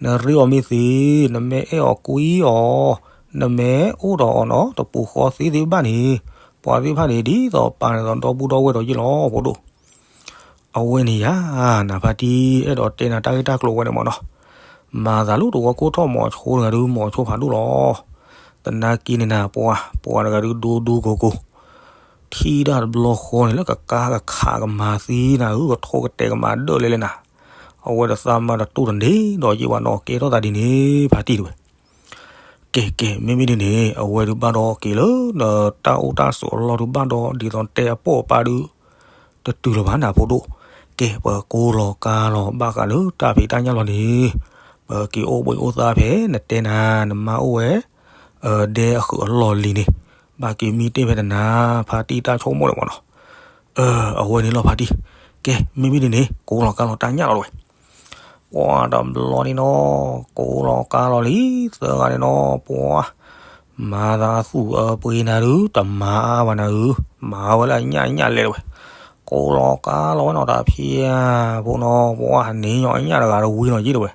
နရ့အီၤမ့ၢ်သ့, နမ့ၢ်အဲၣ်အီၤကွံအီၤ, နမ့ၢ်အိၣ်ဒီးအီၤနီၤ တပူၤဃီသ့သ့ၣ်တဖၣ်န့ၣ်, ပှၤသ့ၣ်တဖၣ်န့ၣ် ဒ်သိးပာ်န့ၢ်သိးဒီပုၢ်ဒီဝဲၢ်ဒီးယိာ်လီၤ ဖိဒိၣ် အဝဲန့ၣ်ယါ, နဖါတံၢ်အဲၣ်ဒိးတဲနၤတၢ်ဂ့ၢ်တၢ်ကျိၤဝဲန့ၣ်မးနီၤ. မၤသးလၢတဝီကိၢ်ထီၣ်မိၤဆိတဂၤဒုး မိၤဆိဖးဒိၣ်လီၤ. သနာ်က့န့ၣ်နၤ ပှၤ ပှၤတဂၤဒုးဒူဒူကိၤကိၤ, ထံၣ်ဒၣ်တဘျီဃီန့ၣ် လၢကကါကခးကမၤသံနၤဧၢ ကထိကတဲာ်ကမၤဒၢၣ်လဲၣ်လဲၣ်နၤ. အဝဲတသးမၤတတူၢ်တန့ၢ်ဒီးယ့ၢ်ဝဲနီၤ ကဲထီၣ်သးဒ်န့ၣ် ဖါတံၢ်တဝဲ ကဲကဲ မ့မ့ၢ်ဒ်န့ၣ် အဝဲဒုးဘၣ်ဒီးက့ၤလၢ တၢ်အိၣ်တၢ်ဆိးအလီၢ်ဒုးဘၣ်ဒီး ဒ်သိးတဲအပိာ်အပၢ်ဒုး တတုၤလၢၤဘၣ်နၤဖိဒိၣ်. ကဲ ပကိးလီၤကါလီၤ ဘၣ်ဃးလၢတၢ်ဖံးတၢ်ညၣ်လီၤန့ၣ်, ပက့ၤအိၣ်ဘှံးအိၣ်သါဖဲ နတဲနၤ နမါအိၣ်ဝဲ ဒဲအဃုာ်အလီၢ်လံၤန့ၣ်, ဘၣ်က့ၤမံတ့ၢ်ဖဲတနၤ ဖါတံၢ်တၢ်ဆိကမိၣ်လၢမးနီၤ. အဝဲန့ၣ်လီၤဖါတံၢ်. ကဲ မ့မ့ၢ်ဒ်န့ၣ် ကိးလီၤကါလီၤတၢ်ညၣ်လီၤတဝဲ ပှၤတဘျီန့ၣ်နီၤ ကိးလီၤကါလီၤလံ သၢဂၤန့ၣ်နီၤ ပှၤ မၤသးသူၣ်အပှ့ၤနၤဒုး တမၤအါဘၣ်နၤဧၢ, မၤဝဲလၢအညၣ်အညၣ်လဲၣ်တဝဲ, ကိးလီၤကါလီၤဝဲနီၤ တၢ်ဖံးဧါ ဖိနီၤ ပှၤန့ၣ်ညီအညၣ်တဂၤတဝံၤနီၤက့တဝဲ,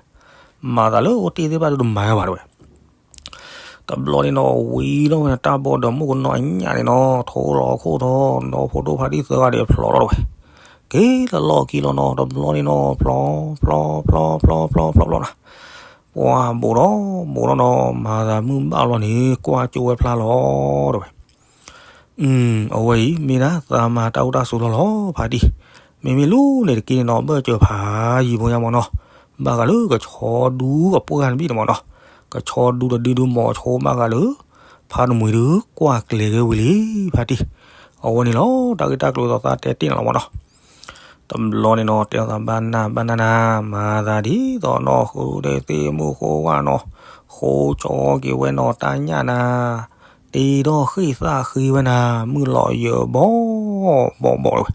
မၤသးလၢအိၣ်တ့ၢ်သ့ၣ်တဖၣ်ဒုးတမၤဝဲဘၣ်တဝဲ တဘျီန့ၣ်နီၤ ဝံၤလီၤဝဲန့ၣ် တၢ်ဘီဒီးမုၣ်ကနီၤအညၣ်န့ၣ်နီၤ ထိလီၤခိၣ်ထီၣ် ဒီဖိဒိၣ်ဖါတံၢ်သၢဂၤဒီးဖျိးလီၤတဝဲ, က့ၤလၢလီၢ်ခံလီၤနီၤ တဘျီန့ၣ်နီၤ ဖျိးဖျိးဖျိးဖျိးဖျိးဖျိးဖျိးနၤ, ပှၤဘိးဒီးဘိးဒီးနီၤ မၤသးမုၢ်ဘၣ်လီၤန့ၣ် ကွၢ်ကၠိဝဲဖျါလီၤတဝဲ အဝဲအံၤ မ့ၢ်ဒၣ်သးမၤတၢ်အိၣ်တၢ်ဆိးလီၢ်လီၤ ဖါတံၢ်, မ့မ့ၢ်လၢန့ၣ်တက့ၢ်န့ၣ်နီၤ ဘၢၣ်စၢၤဖးယံၤဖိညါမ့ၢ်နီၤ, ဘၣ်ဃးလၢကဆီဒူအပှၢ်တဘ့ၣ်န့ၣ်မ့ၢ်နီၤ, ကဆီဒူဒီးဒုဒုမီၤဆိဘၣ်ဃးလၢ ဖါတမှံၤဒုကွၢ်ကျဲၤဂ့ၤဝံၤလံ ဖါတံၢ်, အဝဲန့ၣ်လီၤ တၢ်ဂ့ၢ်တၢ်ကျိၤသီးသးတဲတ့ၢ်န့ၣ်လီၤမ့ၢ်နီၤ. တဘျီန့ၣ်နီၤ တဲအသးဘၣ်နၢ်ဘၣ်နၢ်နၤ မၤသးဒ်သိးနီၤ ဃုဒဲသ့ၣ်မုၢ်ဃိဝၣ်နီၤ, ဃိကၠီက့ၤဝဲနီၤ တၢ်ညၣ်နၤ, တ့ထီၣ်ဃ့ၢ်သၣ်ဃ့ဝဲနၤ မုၢ်လီၤယၢၤဘီဘီဘီဝဲ,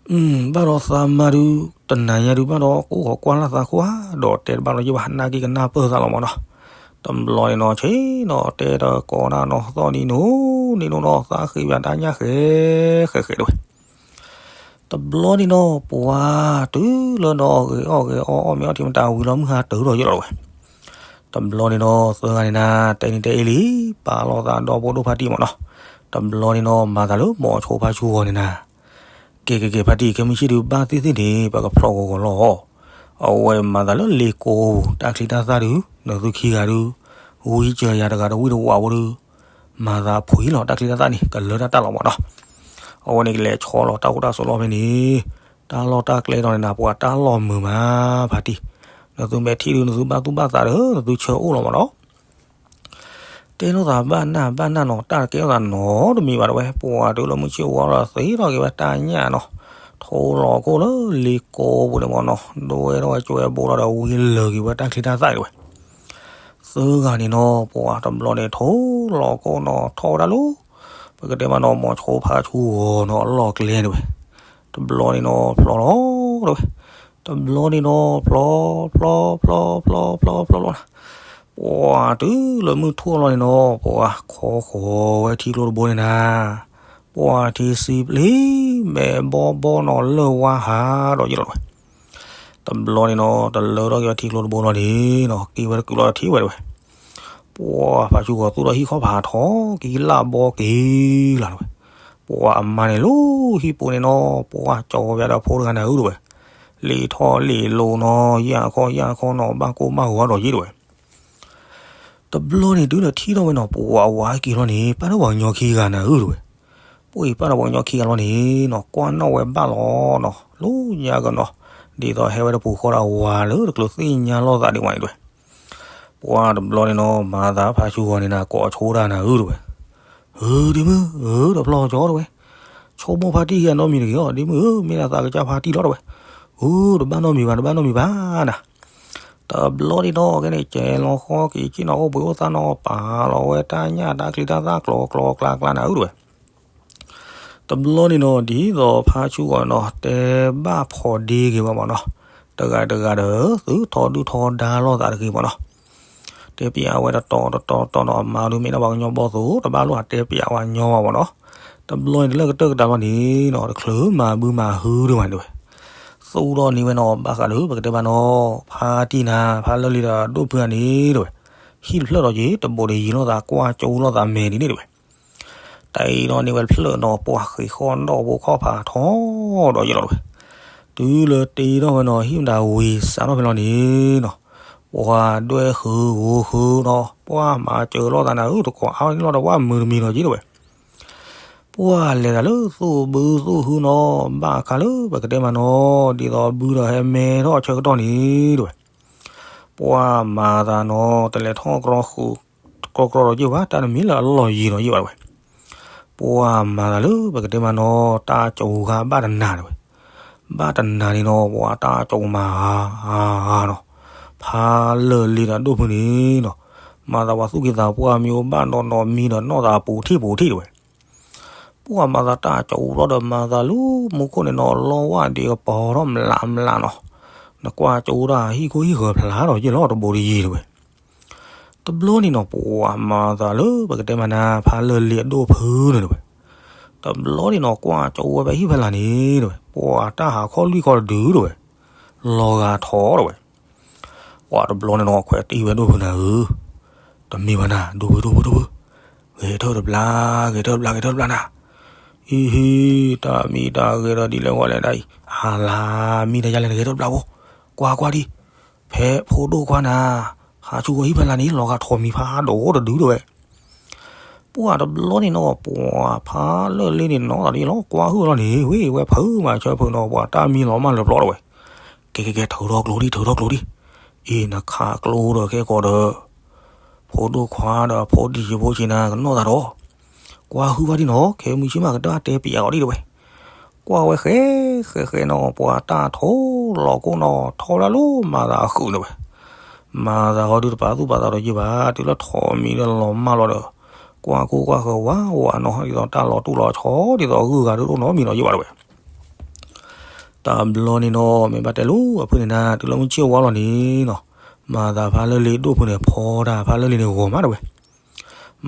ဘၣ်ဒီးသးမၤဒု တနၤညါဒုဘၣ်ဒီး ကအိၣ်ဃီၤကွၢ်လၢ်သးခိၣ်ဧါ ဒီးတဲတဘၣ်လီၤယ့ၢ်ဘၣ် ဟးနၢ်က့ၤကနၢ်ပၢၢ်သးလီၤမ့ၢ်နီၤ. တဘျီန့ၣ်နီၤ ဆ့ၣ်နီၤ တဲတကိးနၤနီၤ သီၣ်နံၤနိ နံၤနိနီၤ သးဃ့ဝဲတၢ်ညၣ်ဃဲဃဲဃဲတဝဲ တဘျီန့ၣ်နီၤ ပှၤတုၤလၢဒီးဂ့ၤအီၣ်ဂ့ၤအီအီၣ်မ့ၤအီထံမတၤဝံၤလီၤ မုၢ်ဟါတၢၤထီၣ်ယဲၢ်လီၤတဝဲ, တဘျီန့ၣ်နီၤ သၢဂၤန့ၣ်နၤ တဲနံၤတဲအ့လံ, ပာ်လီၤသးဒီဖိဒိၣ်ဖါတံၢ်မ့ၢ်နီၤ, တဘျီန့ၣ်နီၤ မၤသးလၢမိၤဆိဖါဆူဂီၤန့ၣ်နၤ, ကဲကဲကဲ ဖါတံၢ် ခဲမုၢ်ဆ့ၣ်ဒုဘၣ်သ့ၣ်သ့ၣ်န့ၣ် ပကဖျီၣ်ဂီၤဂီၤလီၤ, အဝဲမၤသးလၢလ့ကိပူၤ တၢ်ချံတၢ်သၣ်ဒု နသုခံဂၤဒု ဝံစၢၤယၤတဂၤတဝံၣ်တဝးဖိဒု မၤသးဖှံလီၤ တၢ်ချံတၢ်သၣ်န့ၣ် ကလၢတၢ်တၢ်လီၤမ့ၢ်နီၤ, အဝဲန့ၣ်ကလဲၤဆီလီၤတၢ်အိၣ်တၢ်ဆိးလီၢ်ဖဲန့ၣ်, တၢ်လီၢ်တၢ်ကျဲဒီးန့ၣ်နၤ ပှၤတၢ်လီၢ်မုာ်မး ဖါတံၢ်, နသုမဲာ်ထံၣ်ဒု နသုဘၣ်သူၣ်ဘၣ်သးဒီး နသုဆၢအိၣ်လီၤမ့ၢ်နီၤ တဲလိာ်သးဘၣ်နၢ်ဘၣ်နၢ်နီၤ တၢ်တကဲထီၣ်သးနီတမံၤဘၣ်တဝဲ ပှၤတုၤလၢမုၢ်ဆ့ၣ်ဝါဒီးသ့ထီၣ်က့ၤဝဲတၢ်ညၣ်နီၤ, ထိလီၤခိၣ်လၢလ့ကိပူၤန့ၣ်မ့ၢ်နီၤ ဒွဲထီၣ်ဝဲကၠိဝဲဘိလီၤဒီးဝံၤလၢာ်က့ၤဝဲတၢ်ချံတၢ်သၣ်တဝဲ, သၢဂၤန့ၣ်နီၤ ပှၤတဘျီန့ၣ် ထိလီၤခိၣ်နီၤ ထီၣ်ဝဲဒၣ်လၢ ပကတဲမးနီၤ မိၤဆိဖါဆူဂီၤနီၤ အလီၢ်ကျဲတဝဲ, တဘျီန့ၣ်နီၤ ဖျီလီၤတဝဲ, တဘျီန့ၣ်နီၤ ဖျီ ဖျီ ဖျီ ဖျီ ဖျီ ဖျီ ဖျီ ဖျီ ပှၤတုၤလၢမုၢ်ထူၣ်လီၤန့ၣ်နီၤ ပှၤခီဃီၤဝဲထံကျိတဘိန့ၣ်နၤ, ပှၤထံစံပျ့ၤ မဲာ်ဘီဘီနီၤ လၢၢ်ဝါဟးဒီးယ့ၢ်လီၤတဝဲ, တဘျီန့ၣ်နီၤ တလၢထီၣ်က့ၤဝဲထံကျိတဘိလီၤန့ၣ်နီၤ က့ၤဝဲတကုာ်လီၤထံၣ်ဝဲတဝဲ, ပှၤဖါဆူဂီၤသူၣ်ထီၣ်ဟံၣ်ခီၣ်ဖးထီက့ၤလၢ်ဘီက့ၤလၢ်တဝဲ, ပှၤအမါန့ၣ်လၢဟံၣ်ပူၤန့ၣ်နီၤ ပှၤကၠီဝဲဒၣ်ဖိတဂၤနၤဧၢတဝဲ, လံာ်ထီၣ်လံာ်လိၤနီၤ ယၢ်ခီယၢ်ခီနီၤ ဘၣ်ကိၢ်ဘၣ်ဂီၤဒီးယ့ၢ်တဝဲ တဘျီန့ၣ်တုၤဒီးထံၣ်ထီၣ်ဝဲနီၤ ပှၤဝါက့ၤလီၤန့ၣ် ပၢ်ဒီးပှၤကညီခံဂၤနၤဧၢတဝဲ, ပှၤအံၤပၢ်ဒီးပှၤကညီခံဂၤလီၤန့ၣ်နီၤ ကွၢ်နီၣ်ဝဲဘၣ်လီၤနီၤ လၢညါကနီၤ ဒ်သိးဟဲဝဲတပူၤဃီဒီးအဝၤလၢတကျိၤသ့ၣ်ညါလိာ်သးဒံးဝဲန့ၣ်တဝဲ, ပှၤတဘျီန့ၣ်နီၤ မၤသးဖါဆူဂီၤန့ၣ်နၤ ကိးဆိတၢ်နၤဧၢတဝဲ, ဧၢ ဒ့မုၣ်ဧၢ တဖျီၣ်ကၠီတဝဲ, ဆိကမိၣ်ဖါတံၢ်ဂ့ၤအနီတမံၤတဂ့ၤအီၤ ဒ့မုၣ်ဧၢ မ့ၢ်ဒၣ်သးကစၢ်ဖါတံၢ်လီၤတဝဲ, ဧၢ တဘၣ်နီတမံၤဘၣ် တဘၣ်နီတမံၤဘၣ်နၤ, တဘျီဒ်နီၢ်ကဲန့ၣ် ကဲလီၤဃီက့ၤက့ၤနီၢ်အိၣ်ဘှံးအိၣ်သါနီၢ် ပာ်လီၤဝဲတၢ်ညၣ်တၢ်ချံတၢ်သၣ်ကျီကျီကျါကျါနၤဧၢတဝဲ, တဘျီန့ၣ်နီၢ် ဒ်သိးဖါဆူဂီၤနီၢ် တဲဘၣ်ဖီးဒ့က့ၤဝဲမ့ၢ်နီၢ်, တဂၤတဂၤဒီး သုထီဒုၣ်ထီဒါလိာ်သးတဂ့ၤမ့ၢ်နီၢ်, တဲပျးဝဲတတီၤတတီၤတတီၤနီၢ် အမါဒုးမ့ၢ်ဒၣ်ပှၤကညီဘီသိး တဘၣ်လိၣ်အတဲပျးဝဲညီဘၣ်မ့ၢ်နီၢ်, တဘျီန့ၣ်တလၢကတၢၢ်ကတၢၢ်လီၤန့ၣ်နီၢ် တချုးမၤဘုမၤဟုဒံးဝဲန့ၣ်တဝဲ, သူၣ်ထီၣ်န့ၢ်ဝဲနီၢ် ဘၣ်ဃးဒီး ပကတဲဘၣ်နီၢ် ဖါတံၢ်နၤ ဖါလၢလံၤဒီးဒိၣ်ဖုဂၤန့ၣ်တဝဲ, ဟံၣ်တဖျၢၣ်ဒီးက့ၤ တဘိးတယံၤလိာ်သး ကွၢ်ကၠိလိာ်သးမဲာ်ဒ်န့ၣ်တဝဲ တၢ်အံၤနီၢ်န့ၢ်ဝဲတဖျၢၣ်နီၢ် ပှၤဃ့ၢ်ဃီနီၣ်ဘိခီၣ်ဖးထီဒီးယ့ၢ်လီၤတဝဲ, တုၤလၢတ့ထီၣ်ဝဲနီၢ် ဟံၣ်မတၤဝံၤစးထီၣ်ဖဲလီၤန့ၣ်နီၢ်, ပှၤဒွဲၣ်ဃုာ်ဂိၤဃုာ်နီၢ် ပှၤမၤစၢၤလိာ်သးနၤဧၢ တကိးအါန့ၣ်လီၤဒီး ပှၤမုာ်တမံၤလီၤက့ၤတဝဲ ပှၤလဲၤတၢ်လၢသူၣ်ဘုသူၣ်ဟုနီၢ် ဘၣ်အခါလၢပကတဲမးနီၢ် ဒ်သိးဘုဒီးဟဲမဲထီၣ်အဆၢကတီၢ်န့ၣ်တဝဲ, ပှၤမၤသးနီၢ် တလဲၤထီၣ်ကြီဃုာ် ကြီကြီဒီးယ့ၢ်ဘၣ် တၢ်တမံၤလၢအလီၢ်ယံၤဒီးယ့ၢ်ဘၣ်တဝဲ, ပှၤမၤသးလၢပကတဲမးနီၢ် တၢ်ကၠိဂၤဘၣ်တနၤတဝဲ, ဘၣ်တနၤန့ၣ်နီၢ် ပှၤတၢ်ကၠိမၤဂၤဂၤနီၢ်, ဖါလၢလံၤဒီးဒိၣ်ဖုန့ၣ်နီၢ်, မၤသးပှၤသူၣ်က့သးပှၢ်မံၤအိၣ်ဘၣ်နီၢ်နီၢ်မံၤဒီးနီၣ်သးပူၤထံၣ်ပူၤထံၣ်တဝဲ ပှၤမၤသးတၢ်ကၠိလီၤဒီးမၤသးလၢမူခိၣ်န့ၣ်နီၢ် လီဝၢ်ဒံးကပီၤထီၣ်မျးမျးနီၢ်, နကွၢ်ကၠိတၢ်ဟံၣ်ခိၣ်ဟံၣ်ဃၢၤဖျါဒီးယ့ၢ်လီၤတဘိးတယံၤတဝဲ, တဘျီန့ၣ်နီၢ် ပှၤမၤသးလၢပကတဲမးနၤ ဖါလၢလံၤအဒိၣ်ဖုန့ၣ်တဝဲ, တဘျီန့ၣ်နီၢ် ကွၢ်ကၠိဝဲဖဲဟံၣ်ဖဲလာ်န့ၣ်တဝဲ ပှၤတၢ်ဟးခီၣ်လွံၢ်ခီတဒုတဝဲ, လီၤဂာ်ထီၣ်တဝဲ ပှၤတဘျီန့ၣ်နီၢ် ခွဲးတံၢ်ဝဲဒိၣ်ဖုနၤဧၢ, တမ့ၢ်ဘၣ်နၤ ဒိၣ်ဖု ဒိၣ်ဖု ဒိၣ်ဖု, ဂဲၤထၢၣ်တဘျါ ဂဲၤထၢၣ်တဘျါ ဂဲၤထၢၣ်တဘျါနၤ, အံၤဟံ တၢ်မံတၢ်ဂဲၤဒီးဒ်လဲၣ်ဂီၤလဲၣ်ဒၣ်အံၤ အလါမံတၢ်ယါလဲၣ် ဂဲၤထၢၣ်တဘျါဖိ, ကွၢ်ကွၢ်ဒံး, ဖဲဖိဒိၣ်ခွါနၤ ဟးဆူဂီၤဟံၣ်ဖီလာ်န့ၣ် လီၤဂာ်ထိးမံၤဖးဒိၣ်တဒုတဲဝဲ. ပှၢ်တဘျီန့ၣ်နီၤ ပှၢ်ဖးလၢာ်လ့န့ၣ်နီၤ တၢ်ဒ်လီၤ ကွၢ်ဟုၣ်လီၤန့ၣ် ဝ့ၢ်ဝဲဖုမၤဆၢဖုနီၤ ပှၢ်တၢ်မံလီၤမၢ်လၢပျီတဲဝဲ. ကဲကဲကဲ ထုးထီၣ်ကျိဒံး ထုးထီၣ်ကျိဒံး, အံၤနခးကျိဒီးခဲကိာ်ဒီး ဖိဒိၣ်ခွါဒီးဖိဒံၣ်ယဖိဆံးနၤ ကနီၣ်သးဒီး ကွၢ်ဟုၣ်ဘၣ်ဒံးနီၤ ခဲမုၢ်ဆ့ၣ်မးကတၢၢ်တဲပျးအီၤဒံးတဲဝဲ. ကွၢ်ဝဲဃဲဃဲဃဲနီၤ ပှၢ်တၢ်ထိးလီၤကိၣ်နီၤ ထီၣ်ဝဲဒၣ်လၢမၤသးအဃုာ်တဲဝဲ. မၤသးဃီဒုတပာ်သူၣ်ပာ်သးဒီးယဘၣ် တုၤလၢထိးမံၤဒီးလီၤမၢ်လီၤဒီး ကွၢ်ကိၢ်ကွၢ်ဃၢၤဝးဝးနီၤ ဒ်သိးတၢ်လီၤတူၢ်လီၤဆီ ဒ်သိးအဂုၤအဂၤဒုးတအိၣ်နီတမံၤနီၤယဘၣ်တဲဝဲ. တဘျီန့ၣ်နီၤ မ့ၢ်ဘၣ်တဲလိာ်အဖုန့ၣ်နၤ တုၤလၢမုၢ်ဆ့ၣ်ဝါလီၤန့ၣ်နီၤ မၤသးဖးလၢာ်လ့ဒိၣ်ဖုန့ၣ် ဖီတၢ်ဖးလၢာ်လ့န့ၣ်ဂီၤမးတဲဝဲ.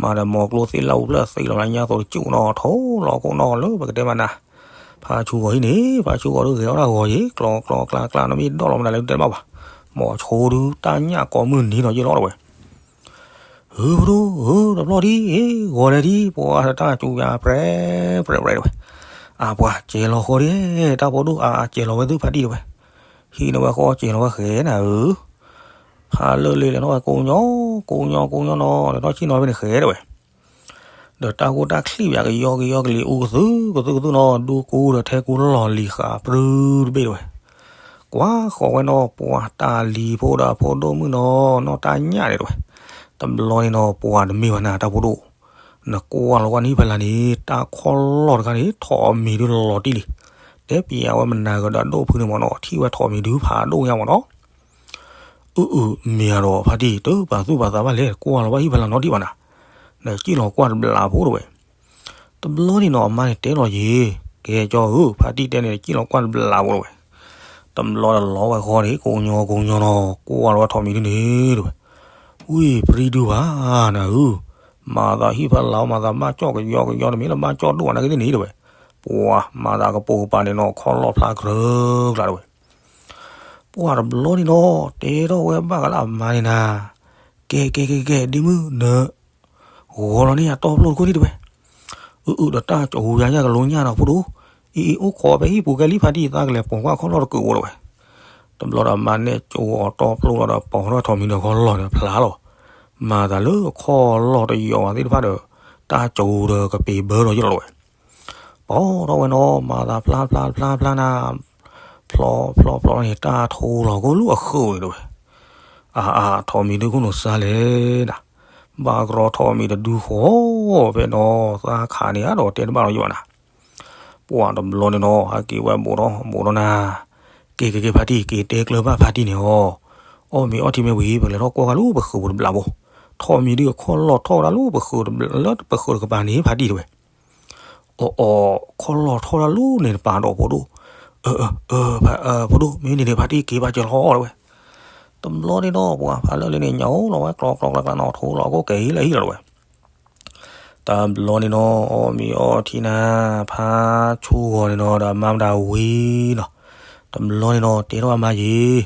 မၤဒီးမိၤကျိသ့ၣ်လၢအူဖျၢၣ်သ့လီၤမး ညါသိးတကၠူၣ်နီၤ ထိးလီၤကိၣ်နီၤ လၢပကတဲမးနၤ ဖးဆူဂီၤဟံၣ်န့ၣ် ဖးဆူဂီၤဒုးဂဲၤအီၣ်တၢ်ဂီၤယံၤ ကျီကျီကျါကျါ နမ့ၢ်ဒီၣ်လီၤမနုၤလၢတဲဘၣ်ဘၣ် မိၤဆိဒုးတၢ်ညၣ်ကိးမုၢ်နံၤနီၤယ့ၢ်လီၤတဲဝဲ. ဧၢ ပဒိၣ်ဧၢ တဘျီဒံး ဂီၤလဲၣ်ဒံး ပှၤတၢ်စူၤယၤပြဲပြဲပြဲတဲဝဲ. အပှၤ ကဲလီၤဃီဒံး တၢ်ဖိဒိၣ်အါ ကဲလီၤဝဲသုဖးတံၢ်တဲဝဲ. ဟံးန့ၢ်ဝဲဃီကဲလီၤဝဲဃဲနၤဧၢ ဖးလၢာ်လ့လဲၤနီၣ်ဝဲကိးညီ ကိးညီကိးညီနီၤ လဲၤထီၣ်ဆံၣ်နီၤဖဲန့ၣ်ဃဲတဲဝဲ. ဒီးတၢ်ဂိၢ်တၢ်ချံၣ်ပၠးကယီကယီကလံၤအူကသုကသုကသုနီၤ ဒူကိဒီးထဲကိလီၢ်လံၤဃာ်ပြူတဘ့ၣ်တဲဝဲ. ကွၢ်ဃီၤဝဲနီၤ ပှၤတၢ်လံၤဖိဒီးအဖိဒိၣ်မုၣ်နီၤ နီၢ်တၢ်ညၣ်န့ၣ်တဲဝဲ. တဘျီန့ၣ်နီၤ ပှၤတမ့ၢ်ဘၣ်နၤတၢ်ဖိဒိၣ် နကွၢ်လီၤကွၢ်နဟံၣ်ဖီလာ်န့ၣ် တၢ်ခီၣ်လီၢ်တခါန့ၣ် ထိးမံၤဒုးလီၤတံၢ်လံ. တဲပျးဝဲမနၤကဒီးဒိၣ်ဖုန့ၣ်မ့ၢ်နီၤ ထံၣ်ဝဲထိးမံၤဒုးဖးဒိၣ်ညါမ့ၢ်နီၤ အုအု မ့ၢ်အဒီးဖါတံၢ် တပာ်သူၣ်ပာ်သးဘၣ်လဲၣ် ကွၢ်လီၤဘၣ်ဟံၣ်ဖီလာ်နီတံၢ်ဘၣ်နၤ, နစံၣ်လီၤကွၢ်တဘျးဖိတဲဝဲ. တဘျီန့ၣ်နီၤ အမါန့ၣ်တဲလီၤယ့ၤ, ကဲကၠီဧၢ ဖါတံၢ်တဲန့ၣ် နစံၣ်လီၤကွၢ်တဘျးဖိတဲဝဲ. တဘျီဒီးလီၤဝဲဃီန့ၣ် ကိးညီကိးညီနီၤ ကွၢ်လီၤဝဲထိးမံၤဒုန့ၣ်တဲဝဲ. ဝ့ၢ်ပြံဒုဘၣ်နၤဧၢ, မၤသးဟံၣ်ဖီလာ် မၤသးဘၣ်ကၠီၣ်ကယီကယီ တမ့ၢ်လၢဘၣ်ကၠီၣ်ဒိၣ်ဘၣ်နာ်က့သ့ၣ်န့ၣ်တဲဝဲ. ပှၤမၤသးကပိာ်ကပၤန့ၣ်နီၤ ခီၣ်လီၢ်ဖျါကြၢးကျါတဲဝဲ. ပှၢ်တဘျီန့ၣ်နီၤ တဲထီၣ်ဝဲဘၣ်ကလၢအမါန့ၣ်နၤ, ကဲကဲကဲကဲ ဒ့မုၣ် န ဂီၤလီၤန့ၢ်ယၤတီၢ်ဖျိတခိၣ်န့ၣ်တဲဝဲ. အုအု ဒီးတၢ်ကဝူၤယၤယၤကလိညၣ်နီၤဖိဒိၣ်, အံၤအံၤ အိၣ်ခိးဖဲဟံၣ်ပူၤကဲလံဖါတံၢ် သးကလဲၤပိာ်ကွၢ်ခီၣ်လီၢ်တကုာ်ဖိတဲဝဲ. တဘျီဒီးမါနဲၣ်ကၠိအီၤတီၢ်ဖျိလီၤဒီး ပိာ်ထီၣ်ထိးမံၤဒီးခီၣ်လီၢ်ဒီးဖျါလီၤ. မၤသးလၢခီၣ်လီၢ်တယီၤဘၣ်သ့ၣ်တဖၣ်ဒီး တၢ်ကဝူၤဒီးကပ့ၤဘၢလီၤယ့ၢ်လီၤတဲဝဲ. ပိာ်ထီၣ်ဝဲနီၤ မၤသးဖျါဖျါဖျါဖျါနၤ, ဖျီဖျီဖျီန့ၣ် တၢ်ထိလီၤကိၣ်လၢအဃုာ်ဝဲတဲဝဲ. အါအါ ထိးမံၤဒုခိၣ်နူာ်စါလဲၣ်နၤ, ဘၣ်ကရီထိးမံၤတဒုဃီဖဲနီၤ သးခးန့ၢ်အါဒီးတဲတဘၣ်လီၤယ့ၢ်ဘၣ်နၤ. ပှၢ်တဘျီန့ၣ်နီၤ ဟဲက့ၤဝဲဘူးထီၣ်ဘူးထီၣ်နၤ, က့ၤက့ၤက့ၤဖါတံၢ် က့ၤတဲကျၢၤဘၣ်ဖါတံၢ်န့ၣ်အီၤ, အီၣ်မ့ၤအီထံမ့ၢ်ဝံၤ ပကလဲၤထီၣ်ကွၢ်ကၤလၢပဃုာ်ပူၤတဘျးဖိ, ထိးမံၤဒုအခီၣ်လီၢ်ထီၣ်ဝဲဒၣ်လၢပဃုာ်တဘျး လၢပဃုာ်တကပၤန့ၣ်ဖါတံၢ်တဲဝဲ. အီၣ်အီၣ် ခီၣ်လီၢ်ထီၣ်ဒၣ်လၢန့ၣ်တပၤဒီးဖိဒိၣ်, အၢ အၢ ဖိဒိၣ် မ့ၢ်န့ၣ်န့ၣ် ဖါတံၢ်က့ၤဘၣ်ကၢၤလီၤတဲဝဲ. တဘျီန့ၣ်ဒီး ပှၤဖးလၢာ်လ့န့ၣ် ညၣ်အိၣ်လီၤဝဲကျီကျီကျါကျါနီၤ ထိလီၤကိၣ်ကဲလၢဟံၣ်လီၤတဲဝဲ. တဘျီန့ၣ်နီၤ အီၣ်မ့ၤအီထံနၤ, ဖးဆူဂီၤန့ၣ်နီၤ ဒီးမါမတၤဝံၤနီၤ, တဘျီန့ၣ်နီၤ တဲထီၣ်အမါယ့ၤ,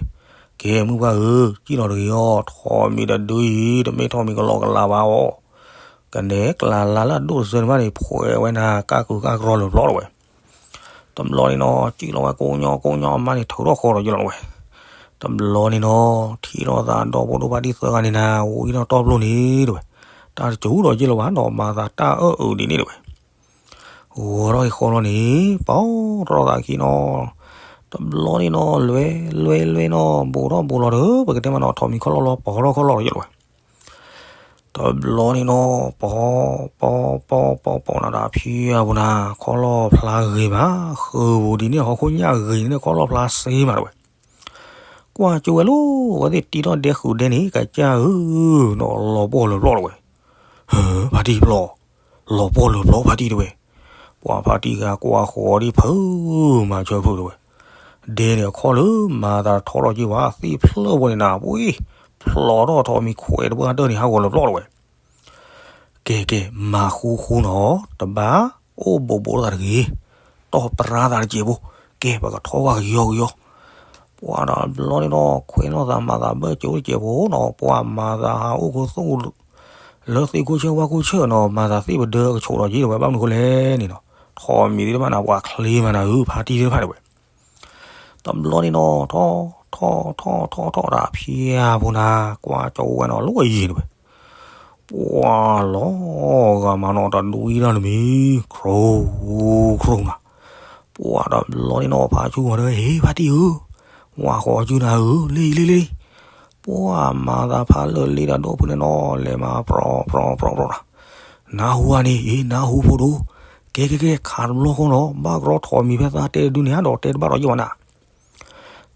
ကဲမုၢ်ပှၢ်ဧၢ, စံၣ်လီၤတဂ့ၤအီၤ, ထိးမံၤတဒုအံၤ တမ့ၢ်ထိးမံၤကလီကလးဘၣ်အီၤ, ကနဲကျးလါလၢအဒိၣ်တစၢန့ၣ်ဘၣ်န့ၣ် ဖှဲးဝဲနၤ ကၢ်ကုၤကၢ်ကြီလၢပျီတဲဝဲ. တဘျီန့ၣ်နီၤ စံၣ်လီၤဝဲကိးညီကိးညီ အမါန့ၣ်ထုးထီၣ်ဃီဒီးယလီၤတဲဝဲ. တဘျီန့ၣ်နီၤ ထံၣ်လိာ်သးဒီဖိဒိၣ်ဖါတံၢ်သၢဂၤန့ၣ်နၤ ဝံၤဒီးတီၢ်ဖျိန့ၣ်တဲဝဲ, တၢ်တစူၤဒီးယလီၤဘၣ်နီၤ မၤသးတၢ်အၢအုးဒ်န့ၣ်တဲဝဲ. ဂီၤထီၣ်ဃီလီၤန့ၣ် ပီထီၣ်သးခံနီၤ, တဘျီန့ၣ်နီၤ လွဲလွဲလွဲနီၤ ဘူးထီၣ်ဘူးလီၤဒီး ပကတဲမးနီၤ ထိးမံၤခီၣ်လီၢ်လီၤ ပီထီၣ်ခီၣ်လီၢ်လီၤယလီၤတဲဝဲ. တဘျီန့ၣ်နီၤ ပီ ပီ ပီ ပီ ပီနၤဒီး ဖံအပူၤနၤ ခီၣ်လီၢ်ဖျါဂ့ၤမး ဃုာ်ပူၤဒ်န့ၣ် ဟီၣ်ခိၣ်ညၣ်ဂ့ၤန့ၣ် ခီၣ်လီၢ်ဖျါစ့မးတဲဝဲ. ကွၢ်ကၠိဝဲလီၤ အဝဲသ့ၣ်တံထီၣ်ဒဲဃုာ်ဒဲန့ၣ် ကစၢ်ဧၢ, နီၤလီၤပှီၢ်လၢပျီတဲဝဲ. ဟၢ ဖါတံၢ်ပျီ, လီၤပှီၢ်လၢပျီဖါတံၢ်တဲဝဲ. ပှၤဖါတံၢ်ဂၤကွၢ်ဃီၤဒ်ဖုမၤဆၢဖုတဲဝဲ. ဒဲန့ၣ်အခီၣ်လၢမၤသးထီထီၣ်က့ၤဝဲ သ့ၣ်ဖျၢၣ်ဝဲန့ၣ်နၤ ပှ့ၤ, ဖျီထီၣ်ထိးမံၤခွဲးတပှၢ်တၢၢ်န့ၣ် ဟးဂီၤလၢပျီတဲဝဲ. ကဲကဲ မၤဃူဃူနီၤ, တဘၣ်အိၣ်ဘူးဘူးလိာ်သးတဂ့ၤ, တီၢ်ပြါသးတစဲးဖိ, ကဲ ပကထီၣ်ဝဲကယီကယီ. ပှၤဒီးဘျီန့ၣ်နီၤ ခွဲးနီၢ်သးမၤသးဘၢၣ်စဲးအိၣ်တစဲးဖိနီၤ ပှၤမၤသးဟးအိၣ်ခူသူၣ် လၢသ့ၣ်ခိၣ်ဆၢဝါခိၣ်ဆၢနီၤ မၤသးသ့ၣ်ပဒၢအကဆိးဒီးက့ တဲဝဲ ဘၣ်မနုၤဃိလဲၣ်န့ၣ်နီၤ, ထိးမံၤသ့ၣ်တဖၣ်န့ၣ် ပှၤချ့မးနၤဧၢ ဖါတံၢ်သ့ၣ်တဖၣ်တဲဝဲ. တဘျီန့ၣ်နီၤ ထီၣ် ထီၣ် ထီၣ် ထီၣ် ထီၣ်ဒီး ဖံယါဖိနၤ ကွၢ်ကၠိဝဲနီၤ လီၤယံၤတဲဝဲ. ပှၤလီၤဂာ်မးနီၤ တဒွံတၢ်တမံၤ ချိချိနၤ. ပှၤတဘျီန့ၣ်နီၤ ဖါဆူဂီၤတဲဝဲ ဟ့ ဖါတံၢ်ဧၢ, ဝါဃီစုနၤဧၢ, လ့လ့လ့လ့. ပှၤမၤသးဖးလၢာ်လ့ဒီးဒိၣ်ဖုန့ၣ်နီၤ လဲၤမၤပြီပြီပြီပြီနၤ. နၢ်ဟူဧါန့ၣ် အ့ နၢ်ဟူဖိဒိၣ်, ကဲကဲကဲ ခးတဘျီဃီနီၤ ဘၣ်ကရီထိးမံၤဖဲသးတဲတဒုန့ၣ် ဒီးတဲတဘၣ်ဒီးယဲၢ်ဘၣ်နၤ.